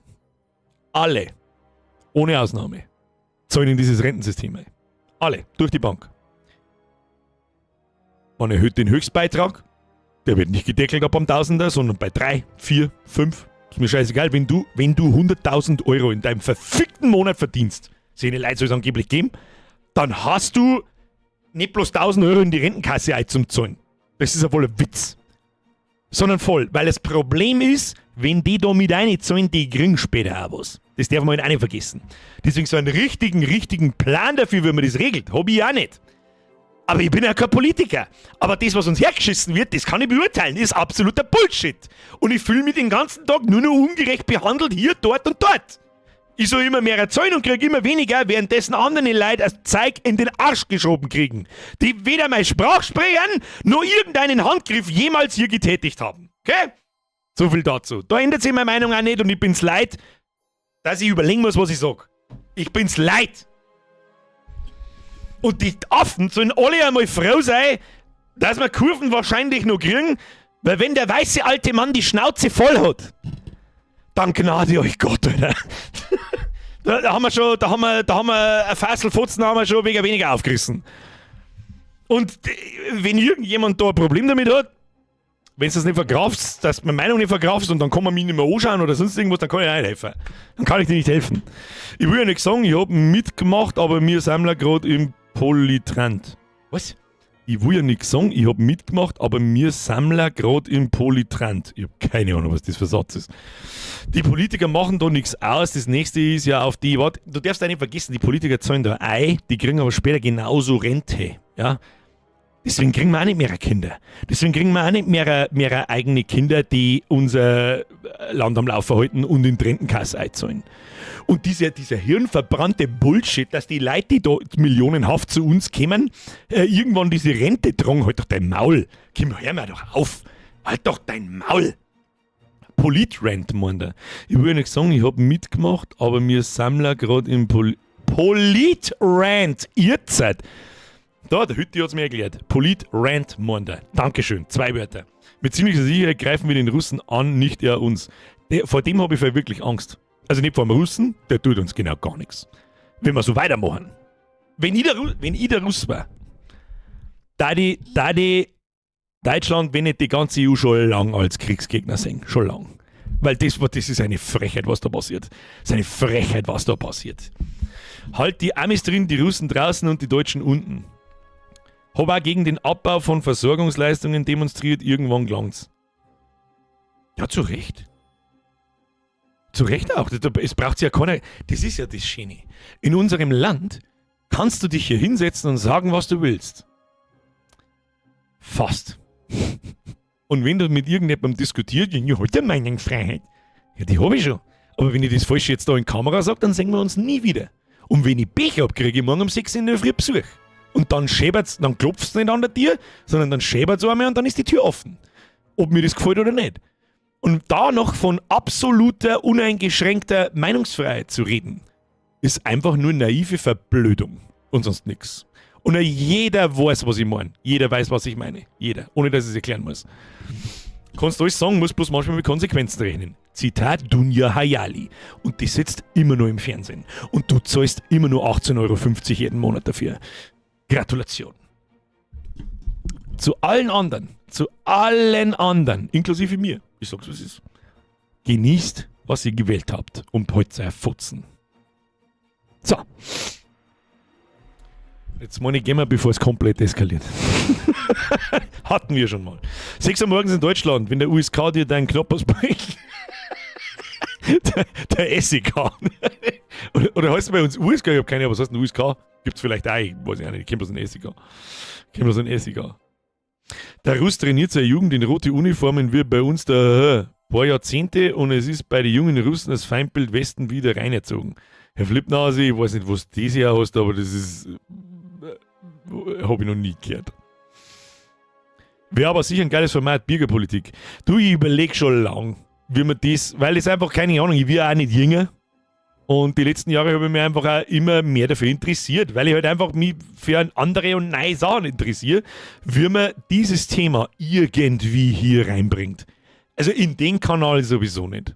alle, ohne Ausnahme, zahlen in dieses Rentensystem ein. Alle, durch die Bank. Man erhöht den Höchstbeitrag, der wird nicht gedeckelt ab am Tausender, sondern bei 3, 4, 5. Ist mir scheißegal, wenn du 100.000 Euro in deinem verfickten Monat verdienst, sehne Leute soll es angeblich geben, dann hast du nicht bloß 1000 Euro in die Rentenkasse einzuzahlen. Das ist ja wohl ein Witz. Sondern voll, weil das Problem ist, wenn die da mit einzahlen, die kriegen später auch was. Das darf man halt auch nicht vergessen. Deswegen so einen richtigen, richtigen Plan dafür, wie man das regelt, habe ich auch nicht. Aber ich bin ja kein Politiker. Aber das, was uns hergeschissen wird, das kann ich beurteilen. Ist absoluter Bullshit. Und ich fühle mich den ganzen Tag nur noch ungerecht behandelt, hier, dort und dort. Ich soll immer mehr erzahlen und kriege immer weniger, währenddessen andere Leute das Zeug in den Arsch geschoben kriegen, die weder meine Sprache sprechen, noch irgendeinen Handgriff jemals hier getätigt haben. Okay? So viel dazu. Da ändert sich meine Meinung auch nicht und ich bin's leid, dass ich überlegen muss, was ich sag. Ich bin's leid. Und die Affen sollen alle einmal froh sein, dass wir Kurven wahrscheinlich noch kriegen, weil wenn der weiße alte Mann die Schnauze voll hat, dann gnade euch Gott, Alter. Da haben wir schon, da haben wir ein Fassel Fotzen haben wir schon wegen weniger aufgerissen. Und wenn irgendjemand da ein Problem damit hat, wenn du das nicht verkraftst, dass du meine Meinung nicht verkraftst und dann kann man mich nicht mehr anschauen oder sonst irgendwas, dann kann ich auch nicht helfen. Dann kann ich dir nicht helfen. Ich will ja nicht sagen, ich habe mitgemacht, aber mir sammler gerade im Politrand. Was? Ich will ja nicht sagen, ich habe mitgemacht, aber mir Sammler gerade im Politrand. Ich habe keine Ahnung, was das für ein Satz ist. Die Politiker machen da nichts aus. Das nächste ist ja auf die, warte, du darfst auch nicht vergessen, die Politiker zahlen da ein, die kriegen aber später genauso Rente. Ja? Deswegen kriegen wir auch nicht mehr Kinder. Deswegen kriegen wir auch nicht mehr eigene Kinder, die unser Land am Laufen halten und in die Rentenkasse einzahlen. Und dieser hirnverbrannte Bullshit, dass die Leute, die da millionenhaft zu uns kommen, irgendwann diese Rente tragen, halt doch dein Maul. Komm, hör mir doch auf. Halt doch dein Maul. Politrant, meint er. Ich will ja nicht sagen, ich habe mitgemacht, aber mir Sammler gerade im Politrant. Ihr Zeit. Da, der Hütti hat es mir erklärt. Politrant, meint er. Dankeschön. Zwei Wörter. Mit ziemlicher Sicherheit greifen wir den Russen an, nicht er uns. Vor dem habe ich wirklich Angst. Also nicht vor dem Russen, der tut uns genau gar nichts. Wenn wir so weitermachen. Wenn ich der Russ war, da die Deutschland, wenn nicht die ganze EU schon lang als Kriegsgegner sehen. Schon lang. Weil das ist eine Frechheit, was da passiert. Das ist eine Frechheit, was da passiert. Halt die Amis drin, die Russen draußen und die Deutschen unten. Hab auch gegen den Abbau von Versorgungsleistungen demonstriert, irgendwann gelangt's. Ja, zu Recht. Zu Recht auch. Es braucht ja keiner. Das ist ja das Schöne. In unserem Land kannst du dich hier hinsetzen und sagen, was du willst. Fast. Und wenn du mit irgendjemandem diskutierst, ja, halt ja Meinungsfreiheit. Ja, die habe ich schon. Aber wenn ich das falsch jetzt da in Kamera sage, dann sehen wir uns nie wieder. Und wenn ich Pech hab, kriege ich morgen um 6 in der Früh Besuch. Und dann schebert's, dann klopft's nicht an der Tür, sondern dann schebert's einmal und dann ist die Tür offen. Ob mir das gefällt oder nicht. Und da noch von absoluter, uneingeschränkter Meinungsfreiheit zu reden, ist einfach nur naive Verblödung. Und sonst nix. Und jeder weiß, was ich meine. Jeder weiß, was ich meine. Jeder. Ohne dass ich es erklären muss. Kannst du alles sagen, musst bloß manchmal mit Konsequenzen rechnen. Zitat Dunja Hayali. Und die sitzt immer nur im Fernsehen. Und du zahlst immer nur 18,50 Euro jeden Monat dafür. Gratulation. Zu allen anderen, inklusive mir, ich sag's, was ist, genießt, was ihr gewählt habt und halt euer Fotzen. So. Jetzt meine ich, gehen wir, bevor es komplett eskaliert. Hatten wir schon mal. 6 Uhr morgens in Deutschland, wenn der USK dir deinen Knoppers bringt. Der SEK. Oder heißt es bei uns USK? Ich habe keine Ahnung, was heißt denn USK? Gibt es vielleicht auch, ich weiß ich nicht, ich kenne bloß einen SEK. Ich kenne bloß einen SEK. Der Russ trainiert seine Jugend in rote Uniformen, wie bei uns der paar Jahrzehnte und es ist bei den jungen Russen das Feindbild Westen wieder reinerzogen. Herr Flipnase, ich weiß nicht, was das her hast, aber das ist. Habe ich noch nie gehört. Wäre aber sicher ein geiles Format, Bürgerpolitik. Du, ich überlege schon lang, wie man das, weil es einfach keine Ahnung, ich werde auch nicht jünger. Und die letzten Jahre habe ich mich einfach auch immer mehr dafür interessiert, weil ich halt einfach mich für andere und neue Sachen interessiere, wie man dieses Thema irgendwie hier reinbringt. Also in den Kanal sowieso nicht.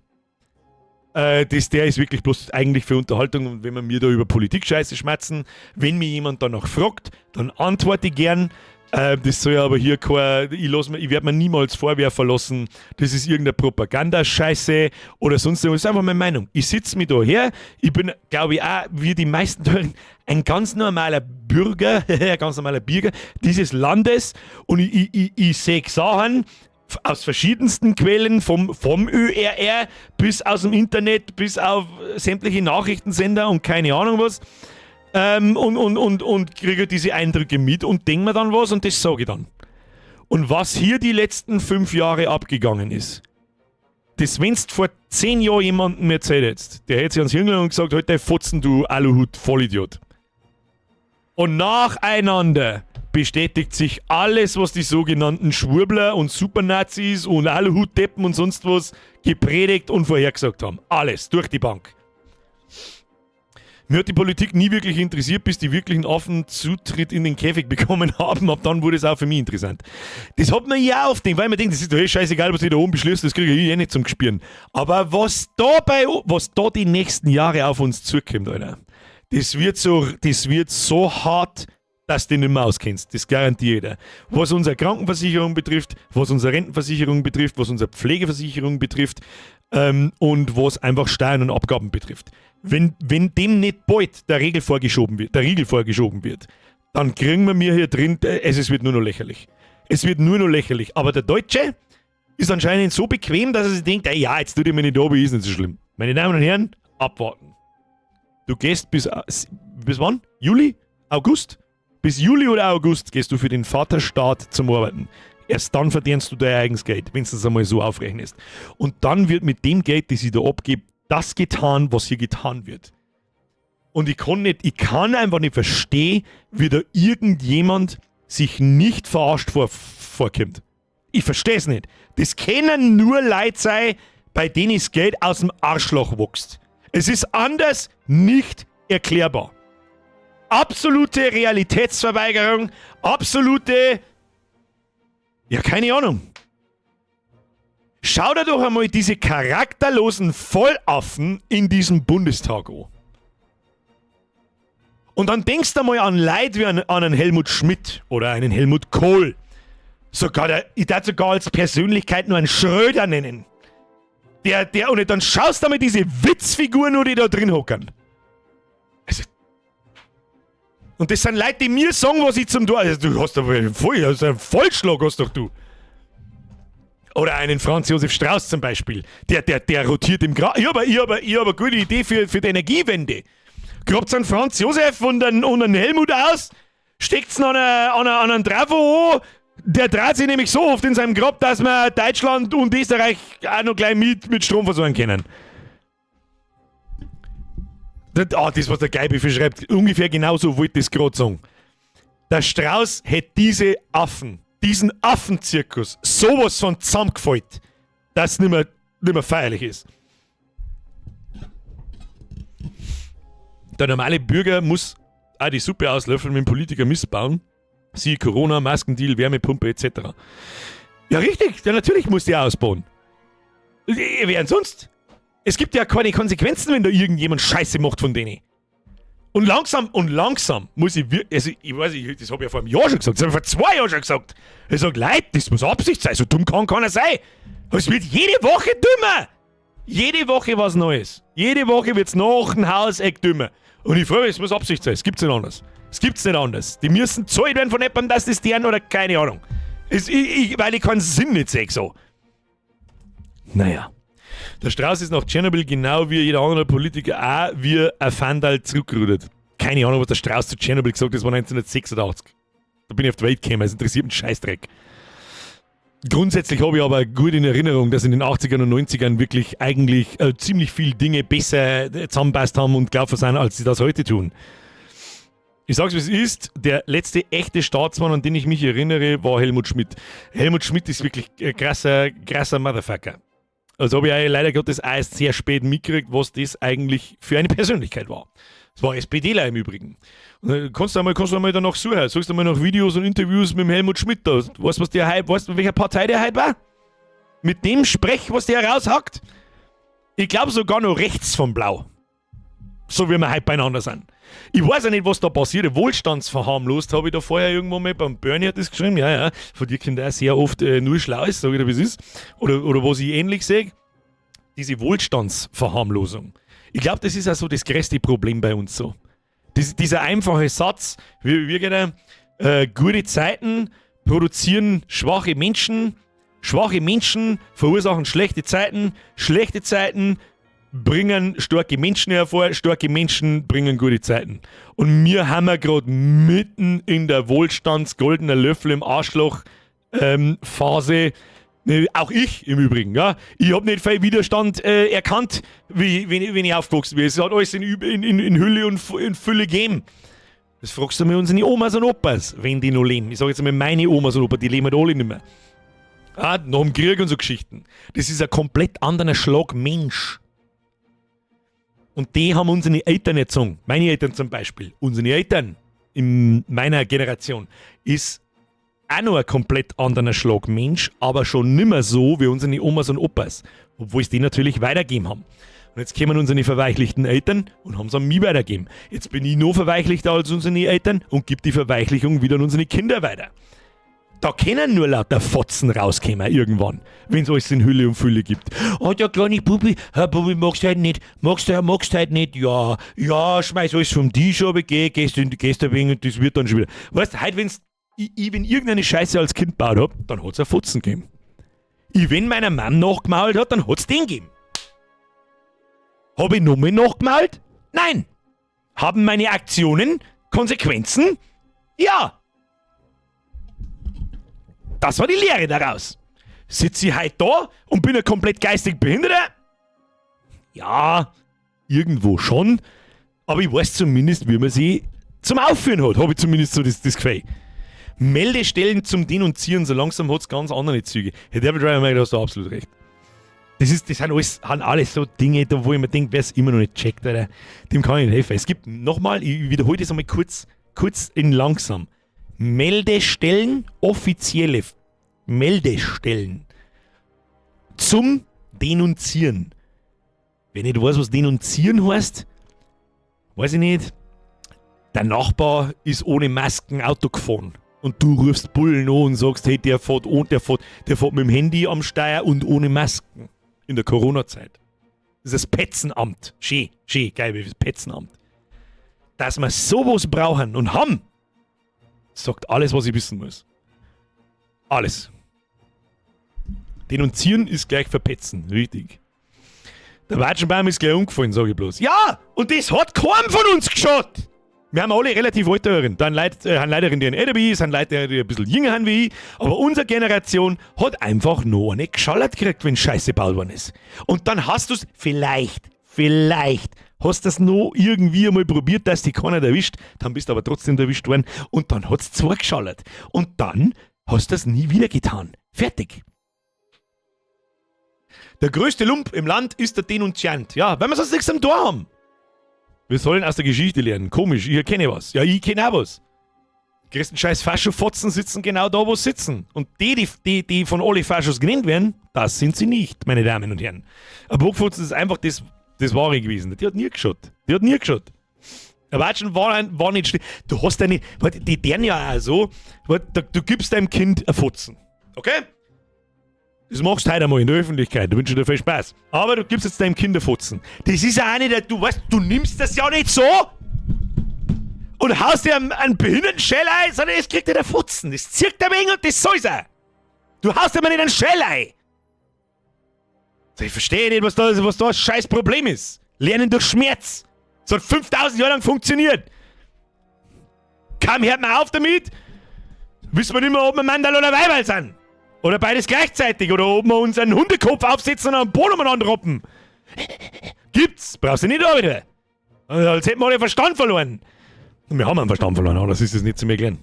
Der ist wirklich bloß eigentlich für Unterhaltung und wenn wir mir da über Politik-Scheiße schmatzen, wenn mir jemand danach fragt, dann antworte ich gern. Das soll ja aber hier kein, ich werde mir niemals vorwerfen lassen, das ist irgendeine Propaganda-Scheiße oder sonst irgendwas. Das ist einfach meine Meinung. Ich sitze mir da her, ich bin, glaube ich, auch, wie die meisten da, ein ganz normaler Bürger, ein ganz normaler Bürger dieses Landes und ich sehe Sachen aus verschiedensten Quellen, vom ÖRR bis aus dem Internet, bis auf sämtliche Nachrichtensender und keine Ahnung was. Und kriege diese Eindrücke mit und denke mir dann was und das sage ich dann. Und was hier die letzten 5 Jahre abgegangen ist, das, wenn's vor 10 Jahren jemandem erzählt hättest, der hätte sich ans Hirn gegangen und gesagt, halt dein Fotzen, du Aluhut, Vollidiot. Und nacheinander bestätigt sich alles, was die sogenannten Schwurbler und Supernazis und Aluhutdeppen und sonst was gepredigt und vorhergesagt haben. Alles, durch die Bank. Mir hat die Politik nie wirklich interessiert, bis die wirklichen Affen Zutritt in den Käfig bekommen haben. Ab dann wurde es auch für mich interessant. Das hat man ja oft, weil man denkt, das ist doch eh scheißegal, was ich da oben beschließt, das kriege ich eh nicht zum Gespüren. Aber was da die nächsten Jahre auf uns zukommt, Alter, das wird so hart, dass du dich nicht mehr auskennst. Das garantiere ich dir. Was unsere Krankenversicherung betrifft, was unsere Rentenversicherung betrifft, was unsere Pflegeversicherung betrifft und was einfach Steuern und Abgaben betrifft. Wenn dem nicht bald der Riegel vorgeschoben wird, dann kriegen wir mir hier drin, es wird nur noch lächerlich. Es wird nur noch lächerlich. Aber der Deutsche ist anscheinend so bequem, dass er sich denkt, ey, ja, jetzt tut er mir nicht da, ist nicht so schlimm. Meine Damen und Herren, abwarten. Du gehst bis wann? Juli? August? Bis Juli oder August gehst du für den Vaterstaat zum Arbeiten. Erst dann verdienst du dein eigenes Geld, wenn du es einmal so aufrechnest. Und dann wird mit dem Geld, das ich da abgebe, das getan, was hier getan wird. Und ich kann nicht, ich kann einfach nicht verstehen, wie da irgendjemand sich nicht verarscht vorkommt. Ich verstehe es nicht. Das können nur Leute sein, bei denen das Geld aus dem Arschloch wächst. Es ist anders nicht erklärbar. Absolute Realitätsverweigerung, absolute, ja, keine Ahnung. Schau dir doch einmal diese charakterlosen Vollaffen in diesem Bundestag an. Und dann denkst du einmal an Leute wie an einen Helmut Schmidt oder einen Helmut Kohl. Ich darf sogar als Persönlichkeit nur einen Schröder nennen. Und dann schaust du mal diese Witzfiguren nur, die da drin hocken. Also, und das sind Leute, die mir sagen, was ich zum Tor. Also, du hast doch voll, also einen Vollschlag hast doch du. Oder einen Franz Josef Strauß zum Beispiel. Der rotiert im Gra-. Ich hab eine gute Idee für die Energiewende. Grabt einen Franz Josef und einen Helmut aus, steckt's noch an einen Trafo an. Der dreht sich nämlich so oft in seinem Grab, dass wir Deutschland und Österreich auch noch gleich mit Strom versorgen können. Das, was der Geibi schreibt, ungefähr genauso wollte ich das grad sagen. Der Strauß hätte diese Affen, diesen Affenzirkus, sowas von zusammengefällt, dass es nicht mehr feierlich ist. Der normale Bürger muss auch die Suppe auslöffeln, wenn Politiker missbauen. Siehe Corona, Maskendeal, Wärmepumpe et cetera. Ja, richtig, ja, natürlich muss der ausbauen. Wer denn sonst? Es gibt ja keine Konsequenzen, wenn da irgendjemand Scheiße macht von denen. Und langsam muss ich wirklich, also ich weiß nicht, das hab ich ja vor einem Jahr schon gesagt, das hab ich vor 2 Jahren schon gesagt. Ich sag, Leute, das muss Absicht sein, so dumm kann keiner sein. Es wird jede Woche dümmer. Jede Woche was Neues. Jede Woche wird's nach dem Hauseck dümmer. Und ich frage mich, es muss Absicht sein, es gibt's nicht anders. Es gibt's nicht anders. Die müssen zahlt werden von jemandem, dass das deren oder keine Ahnung. Es, ich, ich, weil ich keinen Sinn nicht sehe so. Naja. Der Strauß ist nach Tschernobyl genau wie jeder andere Politiker auch wie ein Fandal zurückgerudert. Keine Ahnung, was der Strauß zu Tschernobyl gesagt hat, das war 1986. Da bin ich auf die Welt gekommen, es interessiert mich Scheißdreck. Grundsätzlich habe ich aber gut in Erinnerung, dass in den 80ern und 90ern wirklich eigentlich ziemlich viele Dinge besser zusammenpasst haben und gelaufen sind, als sie das heute tun. Ich sag's, wie es ist, der letzte echte Staatsmann, an den ich mich erinnere, war Helmut Schmidt. Helmut Schmidt ist wirklich ein krasser, krasser Motherfucker. Also habe ich auch leider Gottes auch erst sehr spät mitgekriegt, was das eigentlich für eine Persönlichkeit war. Das war SPDler im Übrigen. Und dann kannst du einmal danach suchen. Suchst du mal nach Videos und Interviews mit dem Helmut Schmidt da. Weißt du, was der heute, weißt du, welcher Partei der heute war? Mit dem Sprech, was der raushackt? Ich glaube sogar noch rechts vom Blau. So wie wir heute beieinander sind. Ich weiß ja nicht, was da passiert. Wohlstandsverharmlost habe ich da vorher irgendwo mal beim Bernie hat das geschrieben. Ja. Von dir kommt auch sehr oft nur Schlaues, sag ich dir, wie es ist. Oder was ich ähnlich sehe. Diese Wohlstandsverharmlosung. Ich glaube, das ist auch so das größte Problem bei uns so. Dieser einfache Satz, wie geht er? Gute Zeiten produzieren schwache Menschen verursachen schlechte Zeiten bringen starke Menschen hervor, starke Menschen bringen gute Zeiten. Und wir haben ja gerade mitten in der Wohlstandsgoldener Löffel im Arschloch Phase. Ne, auch ich im Übrigen, ja. Ich hab nicht viel Widerstand erkannt, wenn ich aufgewachsen bin. Es hat alles in Hülle und in Fülle gegeben. Das fragst du mal unsere Omas und Opas, wenn die noch leben. Ich sag jetzt einmal meine Omas und Opas, die leben halt alle nicht mehr. Ah, nach dem Krieg und so Geschichten. Das ist ein komplett anderer Schlag Mensch. Und die haben unsere Eltern nicht gezogen. Meine Eltern zum Beispiel. Unsere Eltern in meiner Generation ist auch noch ein komplett anderer Schlag Mensch, aber schon nimmer so wie unsere Omas und Opas. Obwohl es die natürlich weitergegeben haben. Und jetzt kommen unsere verweichlichten Eltern und haben es an mich weitergegeben. Jetzt bin ich noch verweichlichter als unsere Eltern und gebe die Verweichlichung wieder an unsere Kinder weiter. Da können nur lauter Fotzen rauskommen irgendwann, wenn es alles in Hülle und Fülle gibt. Oh, der kleine Bubi, Herr Bubi, magst du halt nicht, magst du halt nicht, ja, schmeiß alles vom Tisch runter, gehst ein wenig und das wird dann schon wieder. Weißt du, heute, ich, wenn irgendeine Scheiße als Kind gebaut hab, dann hat's einen Fotzen gegeben. Ich, wenn meiner Mom nachgemault hat, dann hat's den gegeben. Hab ich nochmal nachgemault? Nein. Haben meine Aktionen Konsequenzen? Ja. Das war die Lehre daraus. Sitze ich heute da und bin ein komplett geistig Behinderter? Ja, irgendwo schon. Aber ich weiß zumindest, wie man sie zum Aufführen hat. Habe ich zumindest so das Gefühl. Meldestellen zum Denunzieren, so langsam hat es ganz andere Züge. Herr Devil Driver, da hast du absolut recht. Das sind alles so Dinge, da wo ich mir denke, wer es immer noch nicht checkt, Alter, dem kann ich nicht helfen. Es gibt nochmal, ich wiederhole das einmal kurz, kurz in langsam. Meldestellen, offizielle Meldestellen zum Denunzieren. Wenn ich weiß, was Denunzieren heißt, weiß ich nicht. Der Nachbar ist ohne Masken Auto gefahren. Und du rufst Bullen an und sagst, hey, der fährt mit dem Handy am Steuer und ohne Masken. In der Corona-Zeit. Das ist das Petzenamt. Schön, schön, geil, das Petzenamt. Dass wir sowas brauchen und haben, sagt alles, was ich wissen muss. Alles. Denunzieren ist gleich verpetzen, richtig. Der Watschenbaum ist gleich umgefallen, sage ich bloß. Ja, und das hat keinem von uns geschaut. Wir haben alle relativ alte Hörer. Da haben Leute, die ein älter wie ich, sind Leute, die ein bisschen jünger sind wie ich. Aber unsere Generation hat einfach noch eine geschallert gekriegt, wenn Scheiße gebaut worden ist. Und dann hast du es vielleicht, hast das noch irgendwie einmal probiert, dass dich keiner erwischt. Dann bist du aber trotzdem erwischt worden. Und dann hat es zwei geschallert. Und dann hast du das nie wieder getan. Fertig. Der größte Lump im Land ist der Denunziant. Ja, weil wir sonst nichts am Tor haben. Wir sollen aus der Geschichte lernen. Komisch, ich erkenne was. Ja, ich kenne auch was. Die größten scheiß Faschofotzen sitzen genau da, wo sie sitzen. Und die, die von alle Faschos genannt werden, das sind sie nicht, meine Damen und Herren. Ein Bockfotzen ist einfach das Wahre gewesen. Die hat nie geschaut. Die hat nie geschaut. Der Watschen war nicht schlimm. Du hast ja nicht, die deren ja auch so, du gibst deinem Kind ein Fotzen. Okay? Das machst du heute einmal in der Öffentlichkeit. Da wünsche ich dir viel Spaß. Aber du gibst jetzt deinem Kind ein Fotzen. Das ist ja auch nicht, du weißt, du nimmst das ja nicht so. und haust dir einen behinderten Schell ein, sondern es kriegt dir der Fotzen. Das zirkt ein wenig und das soll's auch. Du haust dir mal nicht einen Schell ein. Ich verstehe nicht, was da das scheiß Problem ist. Lernen durch Schmerz. Das hat 5000 Jahre lang funktioniert. Kaum hört man auf damit, wissen wir nicht mehr, ob wir Manderl oder Weiberl sind. Oder beides gleichzeitig. Oder ob wir uns einen Hundekopf aufsetzen und am Boden umeinander roppen. Gibt's. Brauchst du nicht da wieder. Als hätten wir alle Verstand verloren. Und wir haben einen Verstand verloren, aber das ist es nicht zu mir erklären.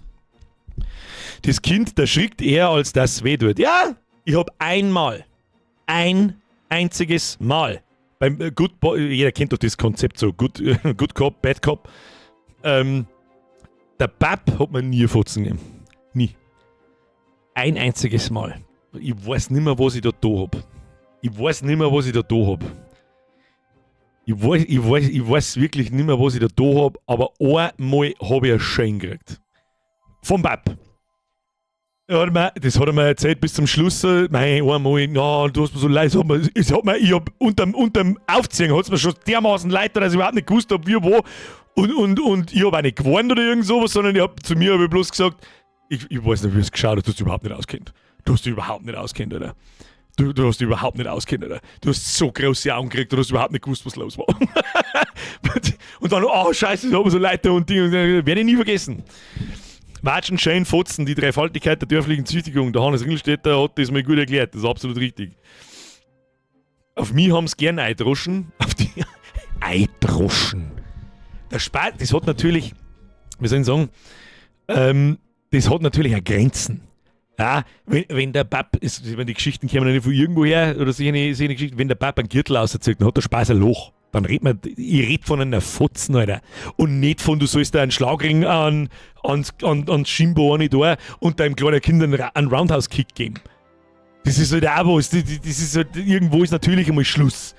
Das Kind, da schrickt eher, als das weh tut. Ja, ich hab einmal, ein einziges Mal, beim Good Boy, jeder kennt doch das Konzept so, Good Cop, Bad Cop. Der Bab hat mir nie Fotzen gegeben. Nie. Ein einziges Mal. Ich weiß nicht mehr, was ich da da hab. Ich weiß nicht mehr, was ich da da hab. Ich weiß wirklich nicht mehr, was ich da da hab, aber einmal habe ich einen Schein gekriegt. Vom Bab. Das hat er mir erzählt bis zum Schluss. Mei, einmal, na, du hast mir so leid, es hat mir, ich hab unterm Aufziehen hat's mir schon dermaßen leid, dass ich überhaupt nicht gewusst hab, wie, wo. Und ich hab auch nicht gewarnt oder irgend sowas, sondern ich hab zu mir hab ich bloß gesagt, ich weiß nicht, wie es geschaut hat, du hast dich überhaupt nicht auskennt. Du hast dich überhaupt nicht auskennt, Alter. Du hast dich überhaupt nicht auskennt, Alter. Du hast so große Augen gekriegt, du hast überhaupt nicht gewusst, was los war. Und dann, oh scheiße, das hat mir so leid und Ding, und werde ich nie vergessen. Watschen, Schellen, Fotzen, die Dreifaltigkeit der dörflichen Züchtigung. Der Hannes Ringelstetter hat das mal gut erklärt. Das ist absolut richtig. Auf mich haben sie gern eidroschen. Auf die eidroschen. Der Spaß, das hat natürlich, wie soll ich sagen, das hat natürlich auch Grenzen. Ja, wenn der Bab, ist, wenn die Geschichten kommen ja nicht von irgendwoher oder solche Geschichten, wenn der Bab einen Gürtel auserzieht, dann hat der Spaß ein Loch. Dann redet man, ich red von einer Fotzen, Alter. Und nicht von, du sollst da einen Schlagring ans Schienbein da und deinem kleinen Kind einen Roundhouse-Kick geben. Das ist halt auch was, das ist halt, irgendwo ist natürlich einmal Schluss.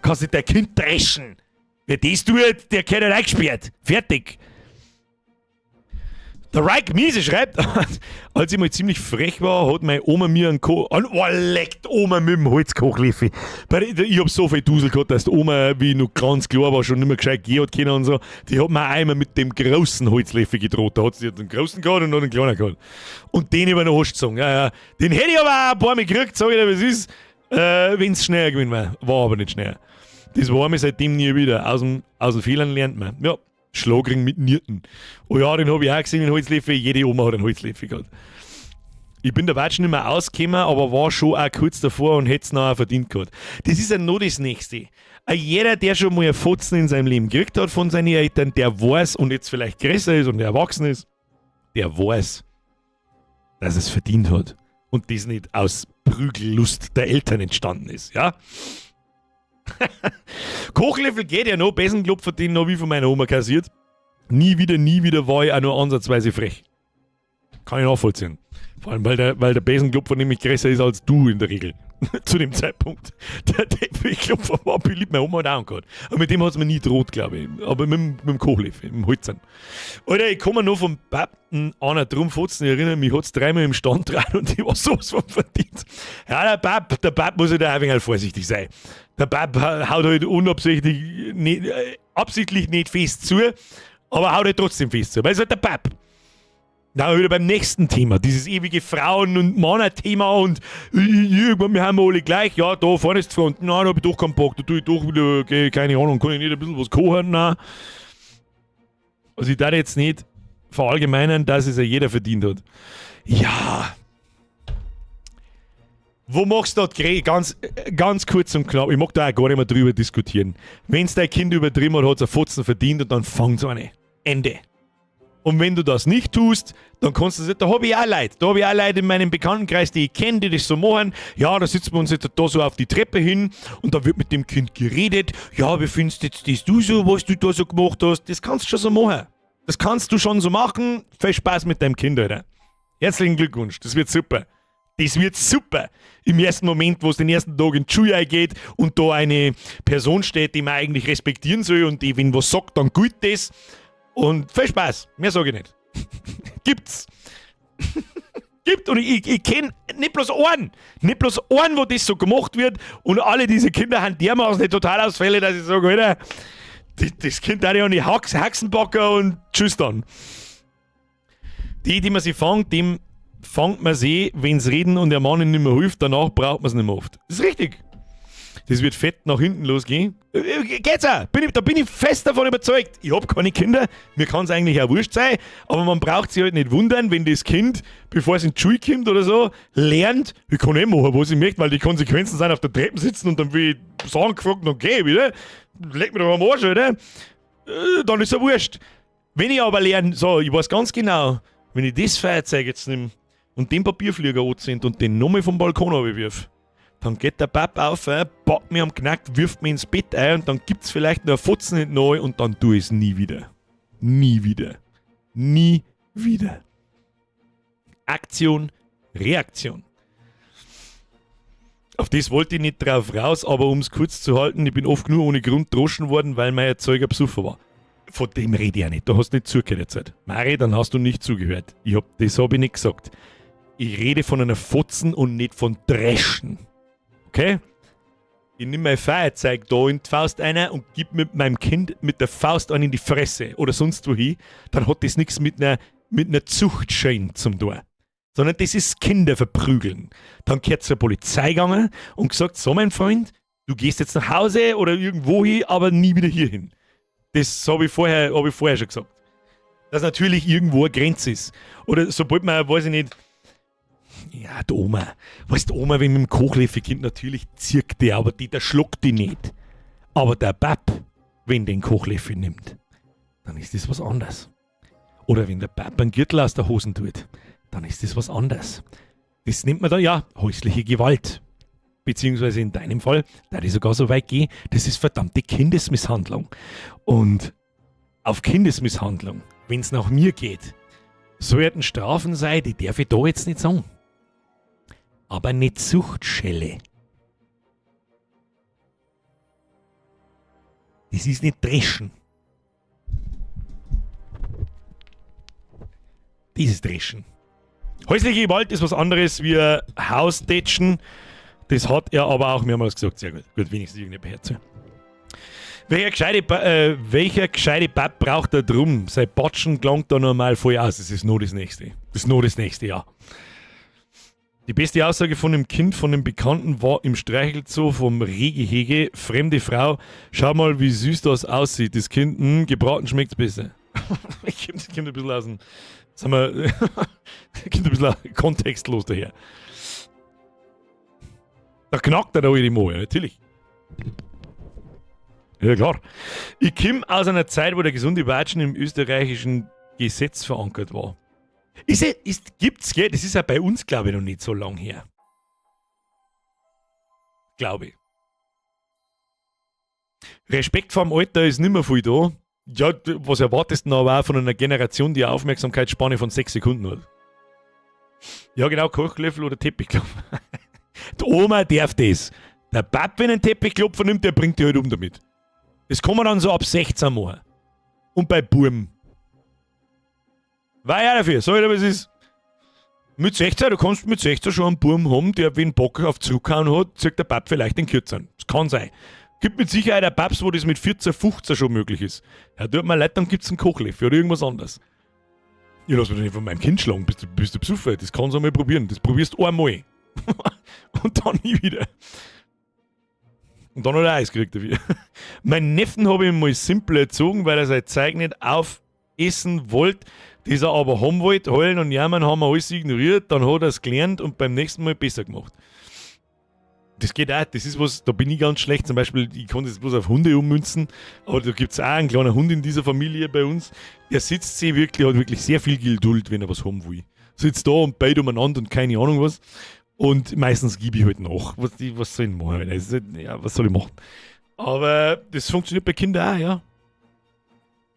Kannst nicht dein Kind dreschen. Wer das tut, der gehört halt eingesperrt. Fertig. Der Reik Miese schreibt, als ich mal ziemlich frech war, hat meine Oma mir einen Ko oh, leckt Oma mit dem Holzkochlöffel. Ich hab so viel Dusel gehabt, dass die Oma, wie ich noch ganz klar war, schon nicht mehr gescheit gehen hat können und so, die hat mir einmal mit dem großen Holzlöffel gedroht. Da hat sie den großen gehabt und noch den kleinen gehabt. Und den über den Arsch gezogen. Ja. Den hätte ich aber auch ein paar Mal gekriegt, sag ich dir, wie es ist, wenn es schneller gewesen wäre. War aber nicht schneller. Das war mir seitdem nie wieder. Aus den Fehlern lernt man. Ja. Schlagring mit Nierten. Oh ja, den habe ich auch gesehen, den Holzlöffel. Jede Oma hat einen Holzlöffel gehabt. Ich bin der Watschen nicht mehr ausgekommen, aber war schon auch kurz davor und hätte es noch auch verdient gehabt. Das ist ja noch das Nächste. Jeder, der schon mal einen Fotzen in seinem Leben gekriegt hat von seinen Eltern, der weiß und jetzt vielleicht größer ist und erwachsen ist, der weiß, dass es verdient hat. Und das nicht aus Prügellust der Eltern entstanden ist, ja? Kochlöffel geht ja noch, Besenklopfer, den noch wie von meiner Oma kassiert. Nie wieder, nie wieder war ich auch nur ansatzweise frech. Kann ich nachvollziehen. Vor allem, weil der Besenklopfer nämlich größer ist als du in der Regel. Zu dem Zeitpunkt. Der Teppichklopfer war beliebt, meine Oma hat auch einen gehabt. Aber mit dem hat es mir nie droht, glaube ich. Aber mit dem Kochlöffel, mit dem Holzern. Alter, ich komme noch vom Pappen einer Drumfotzen erinnern, mich hat es dreimal im Stand dran und ich war sowas von verdient. Ja, der Bab muss halt auch ein wenig vorsichtig sein. Der Bab haut halt unabsichtlich, nicht, absichtlich nicht fest zu, aber haut halt trotzdem fest zu. Weil es halt der Bab. Na, wieder beim nächsten Thema, dieses ewige Frauen- und Männer-Thema und irgendwann, wir haben alle gleich, ja, da vorne ist die Front, nein, da hab ich doch keinen Bock, da tue ich doch wieder, okay, keine Ahnung, kann ich nicht ein bisschen was kochen, nein. Also ich darf jetzt nicht verallgemeinern, dass es ja jeder verdient hat. Ja. Wo machst du das ganz, ganz kurz und knapp, ich mag da auch gar nicht mehr drüber diskutieren. Wenn es dein Kind übertrieben hat, hat es ein Fotzen verdient und dann fangt's eine. Ende. Und wenn du das nicht tust, dann kannst du das, da habe ich auch Leute, da habe ich auch Leute in meinem Bekanntenkreis, die ich kenne, die das so machen. Ja, da sitzen wir uns jetzt da so auf die Treppe hin und da wird mit dem Kind geredet. Ja, wie findest jetzt das du so, was du da so gemacht hast? Das kannst du schon so machen. Das kannst du schon so machen. Viel Spaß mit deinem Kind, Alter. Herzlichen Glückwunsch, das wird super. Das wird super. Im ersten Moment, wo es den ersten Tag in die Schule geht und da eine Person steht, die man eigentlich respektieren soll und die, wenn was sagt, dann gilt das. Und viel Spaß. Mehr sage ich nicht. Gibt's. Gibt. Und ich kenne nicht bloß einen. Nicht bloß einen, wo das so gemacht wird. Und alle diese Kinder haben dermaßen die Totalausfälle, dass ich sage, Alter, Das Kind hat ja an die Haxenbacker und tschüss dann. Die, die man sich fängt, dem fängt man sie, wenn's reden und der Mann nicht mehr hilft, danach braucht man's nicht mehr oft. Das ist richtig. Das wird fett nach hinten losgehen. Geht's auch. Da bin ich fest davon überzeugt. Ich hab keine Kinder, mir kann's eigentlich auch wurscht sein, aber man braucht sich halt nicht wundern, wenn das Kind, bevor es in die Schule kommt oder so, lernt, ich kann eh machen, was ich möchte, weil die Konsequenzen sind, auf der Treppe sitzen und dann will ich Sachen gefragt und geh wieder. Leck mir doch am Arsch, oder? Dann ist ja wurscht. Wenn ich aber lerne, so, ich weiß ganz genau, wenn ich das Feuerzeug jetzt nehme und den Papierflieger anzünd und den nochmal vom Balkon runterwirf, dann geht der Pap auf, packt mich am Knack, wirft mich ins Bett ein und dann gibt's vielleicht noch einen Fotzen hinten rein und dann tu ich's nie wieder. Nie wieder. Nie wieder. Aktion, Reaktion. Auf das wollte ich nicht drauf raus, aber um's kurz zu halten, ich bin oft nur ohne Grund droschen worden, weil mein Erzeuger besoffen war. Von dem rede ich ja nicht, da hast du nicht zugehört jetzt. Mari, dann hast du nicht zugehört. Das hab ich nicht gesagt. Ich rede von einer Fotzen und nicht von Dreschen. Okay? Ich nimm mein Feuerzeug da in die Faust einer und gib mit meinem Kind mit der Faust einen in die Fresse oder sonst wohin, dann hat das nichts mit einer Zuchtschein zum tun. Sondern das ist Kinder verprügeln. Dann gehört zur Polizei gegangen und gesagt, so mein Freund, du gehst jetzt nach Hause oder irgendwo hin, aber nie wieder hier hin. Das hab ich vorher schon gesagt. Dass natürlich irgendwo eine Grenze ist. Oder sobald man, weiß ich nicht, ja, die Oma. Weißt du, die Oma, wenn mit dem Kochlöffel kommt, natürlich zirkt die, aber die, der schluckt die nicht. Aber der Bab, wenn den Kochlöffel nimmt, dann ist das was anderes. Oder wenn der Bab einen Gürtel aus der Hosen tut, dann ist das was anderes. Das nennt man dann ja häusliche Gewalt. Beziehungsweise in deinem Fall, da ich sogar so weit gehe, das ist verdammte Kindesmisshandlung. Und auf Kindesmisshandlung, wenn's nach mir geht, sollten Strafen sein, die darf ich da jetzt nicht sagen. Aber nicht Zuchtschelle. Das ist nicht Dreschen. Das ist Dreschen. Häusliche Gewalt ist was anderes wie Hausdetschen. Das hat er aber auch mehrmals gesagt. Sehr gut. Gut, wenigstens irgendjemand hört zu. Welcher gescheite Bab braucht da drum? Sein Batschen klangt da normal voll aus. Das ist nur das Nächste. Das ist nur das Nächste, ja. Die beste Aussage von dem Kind von dem Bekannten war im Streichelzoo vom Rehgehege. Fremde Frau, schau mal, wie süß das aussieht. Das Kind, gebraten schmeckt's besser. Das kommt ein bisschen aus dem, sagen wir, kommt ein bisschen kontextlos daher. Da knackt er da halt immer, ja, natürlich. Ja, klar. Ich komm aus einer Zeit, wo der gesunde Watschen im österreichischen Gesetz verankert war. Ist es, ist, gibt's, gell? Das ist ja bei uns, glaub ich, noch nicht so lang her. Glaub ich. Respekt vorm Alter ist nimmer viel da. Ja, was erwartest du denn aber auch von einer Generation, die eine Aufmerksamkeitsspanne von 6 Sekunden hat? Ja, genau, Kochlöffel oder Teppichklopfer. Die Oma darf das. Der Pap, wenn einen Teppichklopfer nimmt, der bringt die halt um damit. Das kann man dann so ab 16 machen. Und bei Burm. War ja dafür, sag ich dir, was ist. Mit 16, du kannst mit 16 schon einen Burm haben, der, wenn Bock auf zurückhauen hat, zieht der Pap vielleicht den Kürzeren. Das kann sein. Gibt mit Sicherheit auch Paps, wo das mit 14, 15 schon möglich ist. Ja, tut mir leid, dann gibt's einen Kochlöffel oder irgendwas anderes. Ich lass mich doch nicht von meinem Kind schlagen, bist du besoffen? Das kannst du einmal probieren. Das probierst du einmal. Und dann nie wieder. Und dann hat er Eis gekriegt dafür. Meinen Neffen habe ich mal simpel erzogen, weil er sein Zeug nicht aufessen wollte, das er aber haben wollte. Heulen und Jammern haben wir alles ignoriert, dann hat er's gelernt und beim nächsten Mal besser gemacht. Das geht auch, das ist was, da bin ich ganz schlecht. Zum Beispiel, ich kann das bloß auf Hunde ummünzen, aber da gibt's auch einen kleinen Hund in dieser Familie bei uns, der sitzt sich wirklich, hat wirklich sehr viel Geduld, wenn er was haben will. Sitzt da und bellt umeinander und keine Ahnung was. Und meistens gebe ich halt nach. Was soll ich machen? Das ist halt, ja, was soll ich machen? Aber das funktioniert bei Kindern auch, ja.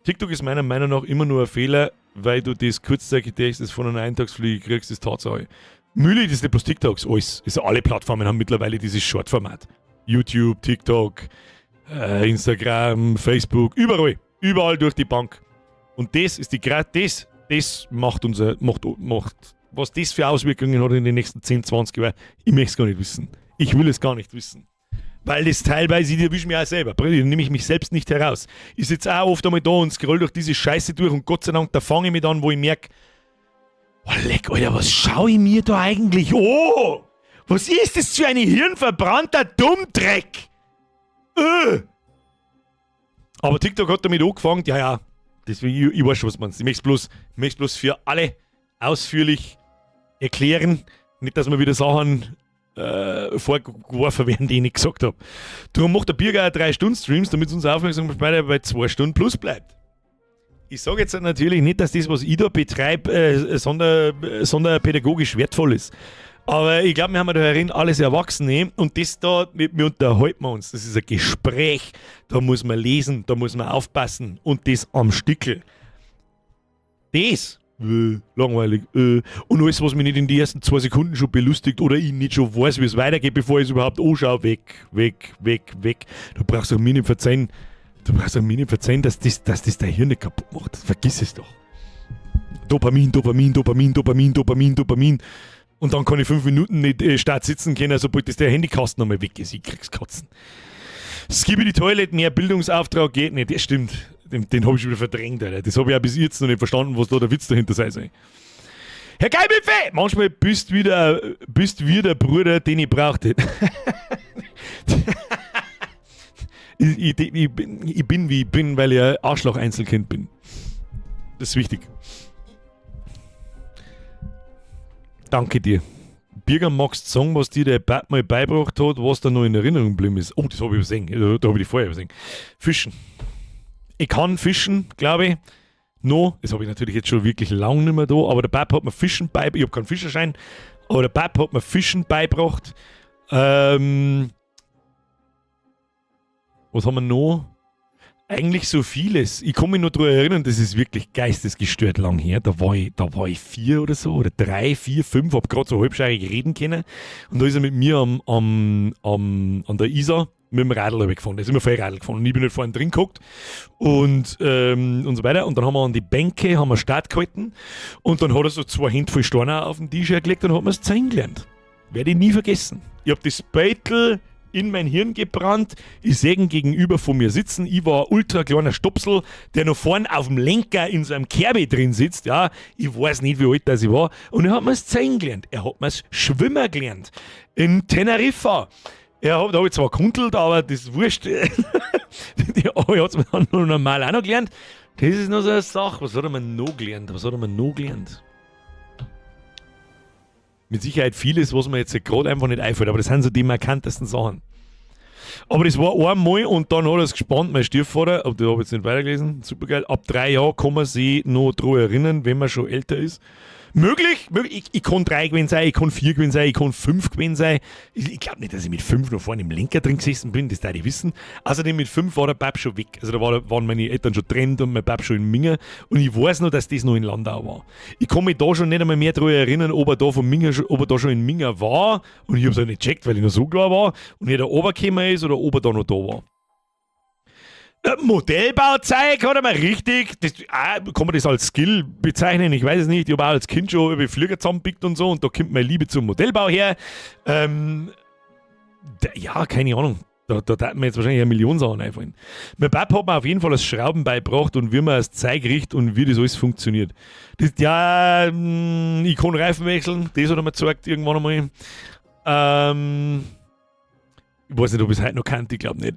TikTok ist meiner Meinung nach immer nur ein Fehler, weil du das kurzzeitig das von einer Eintagsfliege kriegst, ist Tatsache. Mühle, das ist nicht bloß TikToks, alles. Also alle Plattformen haben mittlerweile dieses Short-Format. YouTube, TikTok, Instagram, Facebook, überall. Überall durch die Bank. Und das ist die Gra-, das, das macht unser, macht, macht, was das für Auswirkungen hat in den nächsten 10, 20 Jahren, ich möchte es gar nicht wissen. Ich will es gar nicht wissen. Weil das teilweise, ich erwische mich auch selber, da nehme ich mich selbst nicht heraus. Ich sitze auch oft einmal da und scroll durch diese Scheiße durch und Gott sei Dank, da fange ich mich an, wo ich merke, oh leck, Alter, was schaue ich mir da eigentlich? Oh! Was ist das für ein hirnverbrannter Dummdreck? Aber TikTok hat damit angefangen, ja, deswegen, ich weiß schon, was man. Ich möchte es bloß für alle ausführlich erklären. Nicht, dass mir wieder Sachen vorgeworfen werden, die ich nicht gesagt habe. Darum macht der Birger auch 3-Stunden-Streams, damit unsere Aufmerksamkeit bei 2 Stunden plus bleibt. Ich sage jetzt natürlich nicht, dass das, was ich da betreibe, sonderpädagogisch wertvoll ist. Aber ich glaube, wir haben da herin alles Erwachsene und das da, wir unterhalten uns. Das ist ein Gespräch, da muss man lesen, da muss man aufpassen und das am Stickel. Das, langweilig, und alles, was mich nicht in die ersten 2 Sekunden schon belustigt oder ich nicht schon weiß, wie es weitergeht, bevor ich es überhaupt anschaue, weg, weg, weg, weg. Du brauchst auch mir nicht verzeihen, du brauchst auch mir nicht verzeihen, dass das dein Hirn nicht kaputt macht. Vergiss es doch. Dopamin, Dopamin, Dopamin, Dopamin, Dopamin, Dopamin. Und dann kann ich 5 Minuten nicht statt sitzen können, sobald das der Handykasten nochmal weg ist. Ich krieg's Kotzen. Skibidi Toilet, mehr Bildungsauftrag geht nicht. Das stimmt. Den hab ich schon wieder verdrängt, Alter. Das hab ich auch bis jetzt noch nicht verstanden, was da der Witz dahinter sein soll. Herr Geilbuffet! Manchmal bist wieder der Bruder, den ich brauchte. Ich bin, wie ich bin, weil ich ein Arschloch-Einzelkind bin. Das ist wichtig. Danke dir. Birger, magst du sagen, was dir der Bab mal beigebracht hat, was da noch in Erinnerung geblieben ist? Oh, das habe ich übersehen. Da habe ich die vorher übersehen. Fischen. Ich kann fischen, glaube ich. No, das habe ich natürlich jetzt schon wirklich lang nicht mehr da, aber der Bab hat mir Fischen beigebracht. Ich habe keinen Fischerschein, aber der Bab hat mir Fischen beigebracht. Was haben wir noch? Eigentlich so vieles. Ich kann mich noch daran erinnern, das ist wirklich geistesgestört lang her. Da war ich 4 oder so, oder 3, 4, 5, hab gerade so halbscheirig reden können. Und da ist er mit mir an der Isar mit dem Radl gefahren. Da ist immer voll Radl gefahren. Und ich bin nicht vorne drin geguckt und so weiter. Und dann haben wir an die Bänke haben wir Start gehalten. Und dann hat er so 2 Hände voll Steine auf den Tisch gelegt und hat mir das Zeichen gelernt. Werde ich nie vergessen. Ich hab das Beutel in mein Hirn gebrannt. Ich sehe ihn gegenüber von mir sitzen. Ich war ein ultra kleiner Stopsel, der noch vorn auf dem Lenker in so einem Kerbe drin sitzt. Ja, ich weiß nicht, wie alt das ich war. Und er hat mir das Zeichen gelernt. Er hat mir das Schwimmen gelernt. In Teneriffa. Er hat, da habe ich zwar gekundelt, aber das ist wurscht. Aber er hat es mir dann noch normal auch noch gelernt. Das ist noch so eine Sache. Was hat er mir noch gelernt? Was hat er mir noch gelernt? Mit Sicherheit vieles, was mir jetzt gerade einfach nicht einfällt, aber das sind so die markantesten Sachen. Aber das war einmal und dann hat er es gespannt, mein Stiefvater, aber das habe ich jetzt nicht weitergelesen, supergeil. Ab 3 Jahren kann man sich noch daran erinnern, wenn man schon älter ist. Möglich, möglich. Ich kann 3 gewesen sein, ich kann 4 gewesen sein, ich kann 5 gewesen sein. Ich glaube nicht, dass ich mit 5 noch vorne im Lenker drin gesessen bin, das darf ich wissen. Außerdem mit 5 war der Bab schon weg. Also da waren meine Eltern schon getrennt und mein Bab schon in Minga. Und ich weiß noch, dass das noch in Landau war. Ich kann mich da schon nicht einmal mehr daran erinnern, ob er da, von Minga, ob er da schon in Minga war. Und ich habe es auch nicht gecheckt, weil ich noch so klar war. Und er da runtergekommen ist oder ob er da noch da war. Modellbauzeug hat er mal richtig, das, kann man das als Skill bezeichnen, ich weiß es nicht, ich habe auch als Kind schon über Flieger zusammenpickt und so und da kommt meine Liebe zum Modellbau her. Ja, keine Ahnung, da darf mir jetzt wahrscheinlich 1 Million Sachen einfallen. Mein Papa hat mir auf jeden Fall das Schrauben beigebracht und wie man das Zeug riecht und wie das alles funktioniert. Das, ja, ich kann Reifen wechseln, das hat er mir gezeigt irgendwann einmal. Ich weiß nicht, ob ich es heute noch kannte, ich glaube nicht.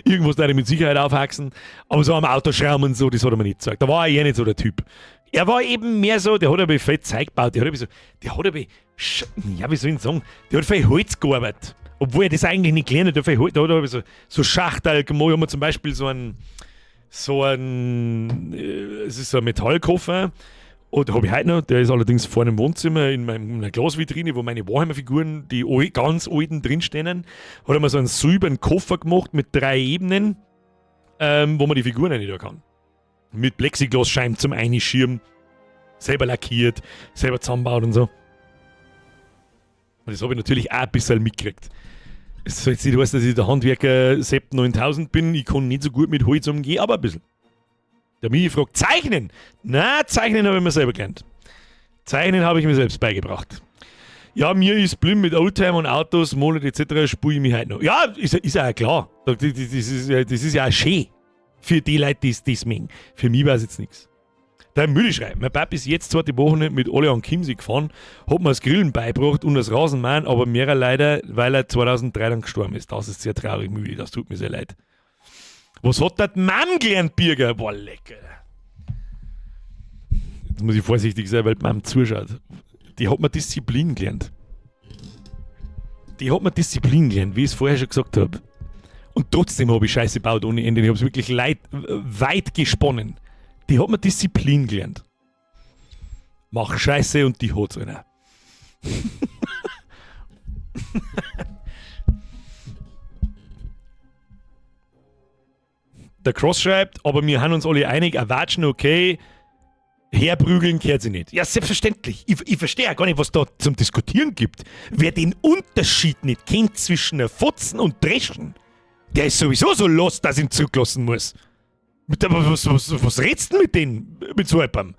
Irgendwas da ich mit Sicherheit aufwachsen. Aber so am Autoschrauben und so, das hat er mir nicht gezeigt. Da war er eh nicht so der Typ. Er war eben mehr so, der hat aber viel Zeug gebaut, der hat aber so, der hat aber, ja, wie soll ich sagen, der hat viel Holz gearbeitet. Obwohl er das eigentlich nicht gelernt hat, der hat, viel Holz, der hat aber so Schachtel gemacht. Ich habe zum Beispiel so ein, es ist so ein Metallkoffer. Und habe ich heute noch, der ist allerdings vorne im Wohnzimmer in meiner Glasvitrine, wo meine Warhammer-Figuren, die ganz alten drinstehen, hat er mir so einen silbernen Koffer gemacht mit 3 Ebenen, wo man die Figuren rein kann. Mit Plexiglasscheiben zum Einschirmen, selber lackiert, selber zusammenbaut und so. Und das habe ich natürlich auch ein bisschen mitgekriegt. Es soll jetzt nicht heißen, dass ich der Handwerker Sepp 9000 bin, ich kann nicht so gut mit Holz umgehen, aber ein bisschen. Der Michi fragt, Zeichnen? Na, Zeichnen habe ich mir selber gelernt. Zeichnen habe ich mir selbst beigebracht. Ja, mir ist blind mit Oldtimer und Autos, Monat etc. spule ich mich halt noch. Ja, ist ja klar. Das ist ja auch schön. Für die Leute, die das mögen. Für mich war es jetzt nichts. Der Müll schreibt, mein Papa ist jetzt zweite Woche mit alle an Chiemsee gefahren, hat mir das Grillen beigebracht und das Rasenmähen, aber mehrer leider, weil er 2003 dann gestorben ist. Das ist sehr traurig, Müli, das tut mir sehr leid. Was hat der Mann gelernt, Birger? Boah, lecker. Jetzt muss ich vorsichtig sein, weil die Mom zuschaut. Die hat mir Disziplin gelernt. Die hat mir Disziplin gelernt, wie ich es vorher schon gesagt habe. Und trotzdem habe ich Scheiße gebaut ohne Ende. Ich habe es wirklich weit gesponnen. Die hat mir Disziplin gelernt. Mach Scheiße und die hat's einer. Der Cross schreibt, aber wir haben uns alle einig, erwatschen okay, herprügeln kehrt sie nicht. Ja, selbstverständlich. Ich verstehe ja gar nicht, was da zum Diskutieren gibt. Wer den Unterschied nicht kennt zwischen einer Fotzen und Dreschen, der ist sowieso so los, dass ich ihn zurücklassen muss. Was redst du denn mit denen, mit so jemandem?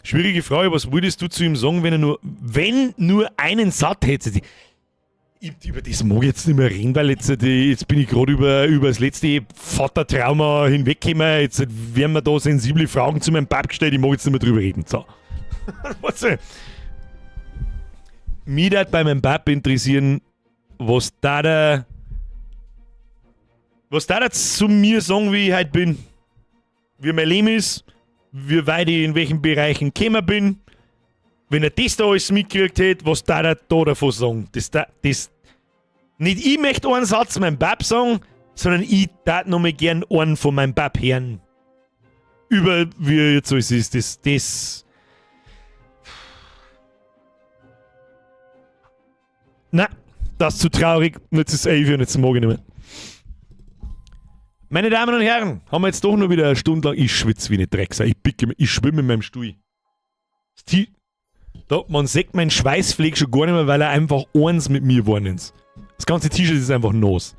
Schwierige Frage, was würdest du zu ihm sagen, wenn er nur, wenn nur einen Satz hätte? Über das mag ich jetzt nicht mehr reden, weil jetzt bin ich gerade über das letzte Vatertrauma hinweggekommen. Jetzt werden mir da sensible Fragen zu meinem Pap gestellt, ich mag jetzt nicht mehr drüber reden. So. Was, mich würde bei meinem Pap interessieren, was da der zu mir sagen, wie ich heute bin. Wie mein Leben ist, wie weit ich in welchen Bereichen gekommen bin. Wenn er das da alles mitgekriegt hätte, was da der da davon sagen? Das, nicht ich möchte einen Satz meinem Bab sagen, sondern ich darf noch mal gern einen von meinem Bab hören. Über wie jetzt alles ist. Na, das ist zu traurig. Und jetzt ist es 11 und jetzt mag ich nicht mehr. Meine Damen und Herren, haben wir jetzt doch noch wieder eine Stunde lang. Ich schwitze wie eine Drecksau. Ich picke mich, ich schwimme in meinem Stuhl. Da, man sieht meinen Schweißfleck schon gar nicht mehr, weil er einfach eins mit mir geworden ist. Das ganze T-Shirt ist einfach nass.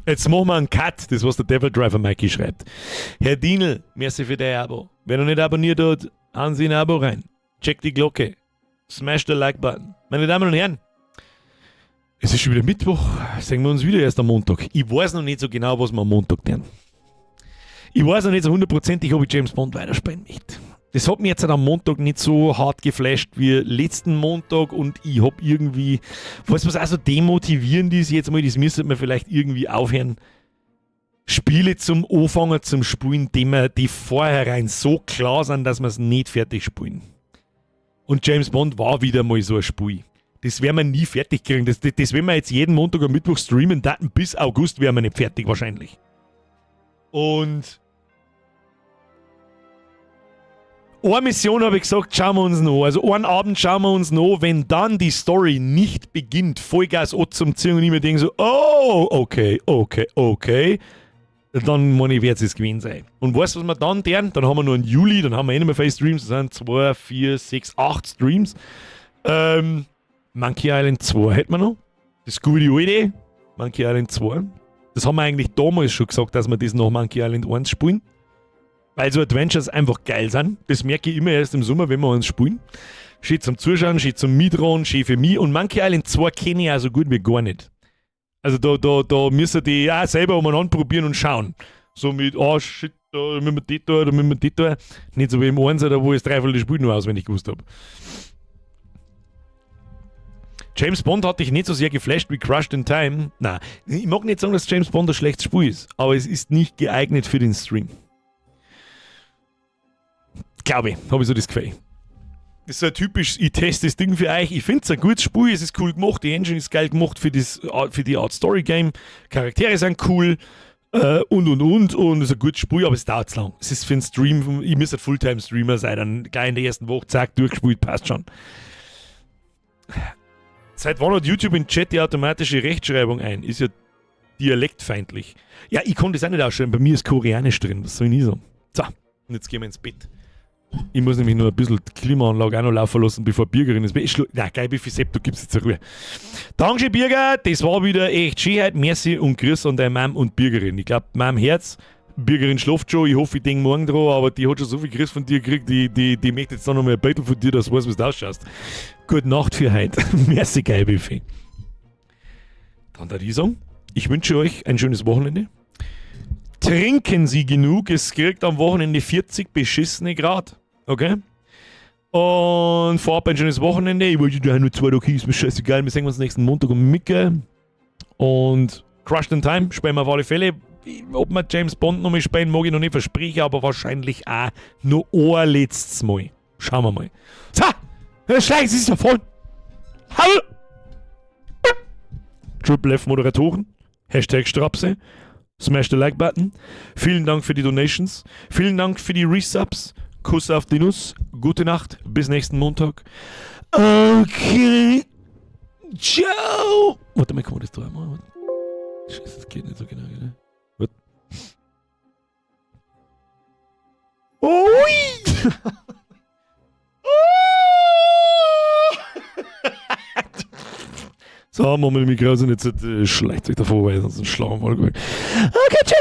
Jetzt machen wir einen Cut, das was der Devil Driver Mikey schreibt. Herr Dienel, merci für dein Abo. Wer noch nicht abonniert hat, hauen Sie ein Abo rein. Check die Glocke. Smash the Like-Button. Meine Damen und Herren, es ist schon wieder Mittwoch, sehen wir uns wieder erst am Montag. Ich weiß noch nicht so genau, was wir am Montag tun. Ich weiß noch nicht so hundertprozentig, ob ich James Bond weiterspielen möchte. Das hat mich jetzt am Montag nicht so hart geflasht wie letzten Montag und ich hab irgendwie, weißt du, was auch so demotivierend ist jetzt mal, das müsste man vielleicht irgendwie aufhören, Spiele zum Anfangen zum Spielen, die mir die vorherein so klar sind, dass wir es nicht fertig spielen. Und James Bond war wieder mal so ein Spiel. Das werden wir nie fertig kriegen. Das werden wir jetzt jeden Montag und Mittwoch streamen, Daten bis August wären wir nicht fertig wahrscheinlich. Und eine Mission habe ich gesagt, schauen wir uns noch. Also einen Abend schauen wir uns noch, wenn dann die Story nicht beginnt, Vollgas an zum Ziehen und ich mir denke so, oh, okay, okay, okay. Dann meine ich, wird es gewesen sein. Und weißt du, was wir dann tun? Dann haben wir nur einen Juli, dann haben wir eh nicht mehr viele Streams. Das sind 2, 4, 6, 8 Streams. Monkey Island 2 hätten wir noch. Das gute alte Monkey Island 2. Das haben wir eigentlich damals schon gesagt, dass wir das nach Monkey Island 1 spielen. Weil so Adventures einfach geil sind. Das merke ich immer erst im Sommer, wenn wir uns spielen. Schön zum Zuschauen, schön zum Mitdrehen, schön für mich. Und Monkey Island 2 kenne ich auch so gut wie gar nicht. Also da müssen die auch selber umeinander probieren und schauen. So mit, oh shit, da müssen wir die da, da müssen wir die da. Nicht so wie im 1, da wo ich das dreiviertel Spiel nur auswendig gewusst hab. James Bond hat dich nicht so sehr geflasht wie Crushed in Time. Nein, ich mag nicht sagen, dass James Bond ein schlechtes Spiel ist, aber es ist nicht geeignet für den Stream. Glaube ich, habe ich so das Gefühl. Das ist so ein typisch, ich teste das Ding für euch. Ich finde es ein gutes Spiel, es ist cool gemacht, die Engine ist geil gemacht für die Art Story Game. Charaktere sind cool und. Und es ist ein gutes Spiel, aber es dauert zu lang. Es ist für einen Stream, ich müsste Fulltime-Streamer sein, dann gleich in der ersten Woche, zack, durchgespielt, passt schon. Seit wann hat YouTube in Chat die automatische Rechtschreibung ein? Ist ja dialektfeindlich. Ja, ich konnte das auch nicht ausschreiben, bei mir ist Koreanisch drin, was soll ich nie sagen? So, und jetzt gehen wir ins Bett. Ich muss nämlich nur ein bisschen die Klimaanlage auch noch laufen lassen, bevor Birgerin ins Bett. Nein, geil, wie viel Sepp, du gibst jetzt eine Ruhe. Dankeschön, Birger, das war wieder echt schön heute. Merci und Grüß an deine Mom und Birgerin. Ich glaub, Mom Herz, Birgerin schläft schon, ich hoffe, ich denke morgen dran, aber die hat schon so viel Grüß von dir gekriegt, die möchte jetzt noch mal ein Bild von dir, dass du weißt, wie du ausschaust. Gute Nacht für heute. Merci, geil, Buffet. Dann da ich sagen, ich wünsche euch ein schönes Wochenende. Trinken Sie genug, es kriegt am Wochenende 40 beschissene Grad. Okay? Und vorab ein schönes Wochenende. Ich wollte ja nur 2 Tage, ist mir scheißegal. Wir sehen uns nächsten Montag um Micke. Und Crushed in Time spielen wir auf alle Fälle. Ob wir James Bond noch mal spielen, mag ich noch nicht versprechen, aber wahrscheinlich auch nur ein letztes Mal. Schauen wir mal. So, schleichen Sie sich davon. Hallo! Triple F Moderatoren. #Strapse. Smash the Like Button. Vielen Dank für die Donations. Vielen Dank für die Resubs. Kuss auf die Nuss. Gute Nacht. Bis nächsten Montag. Okay. Ciao. Warte mal, kann man das da einmal? Scheiße, das geht nicht so genau, gell? What? Ui! Oh! So, machen wir die Mikro und jetzt schleicht sich davor, weil sonst ein Schlaganfall. Okay, tschüss.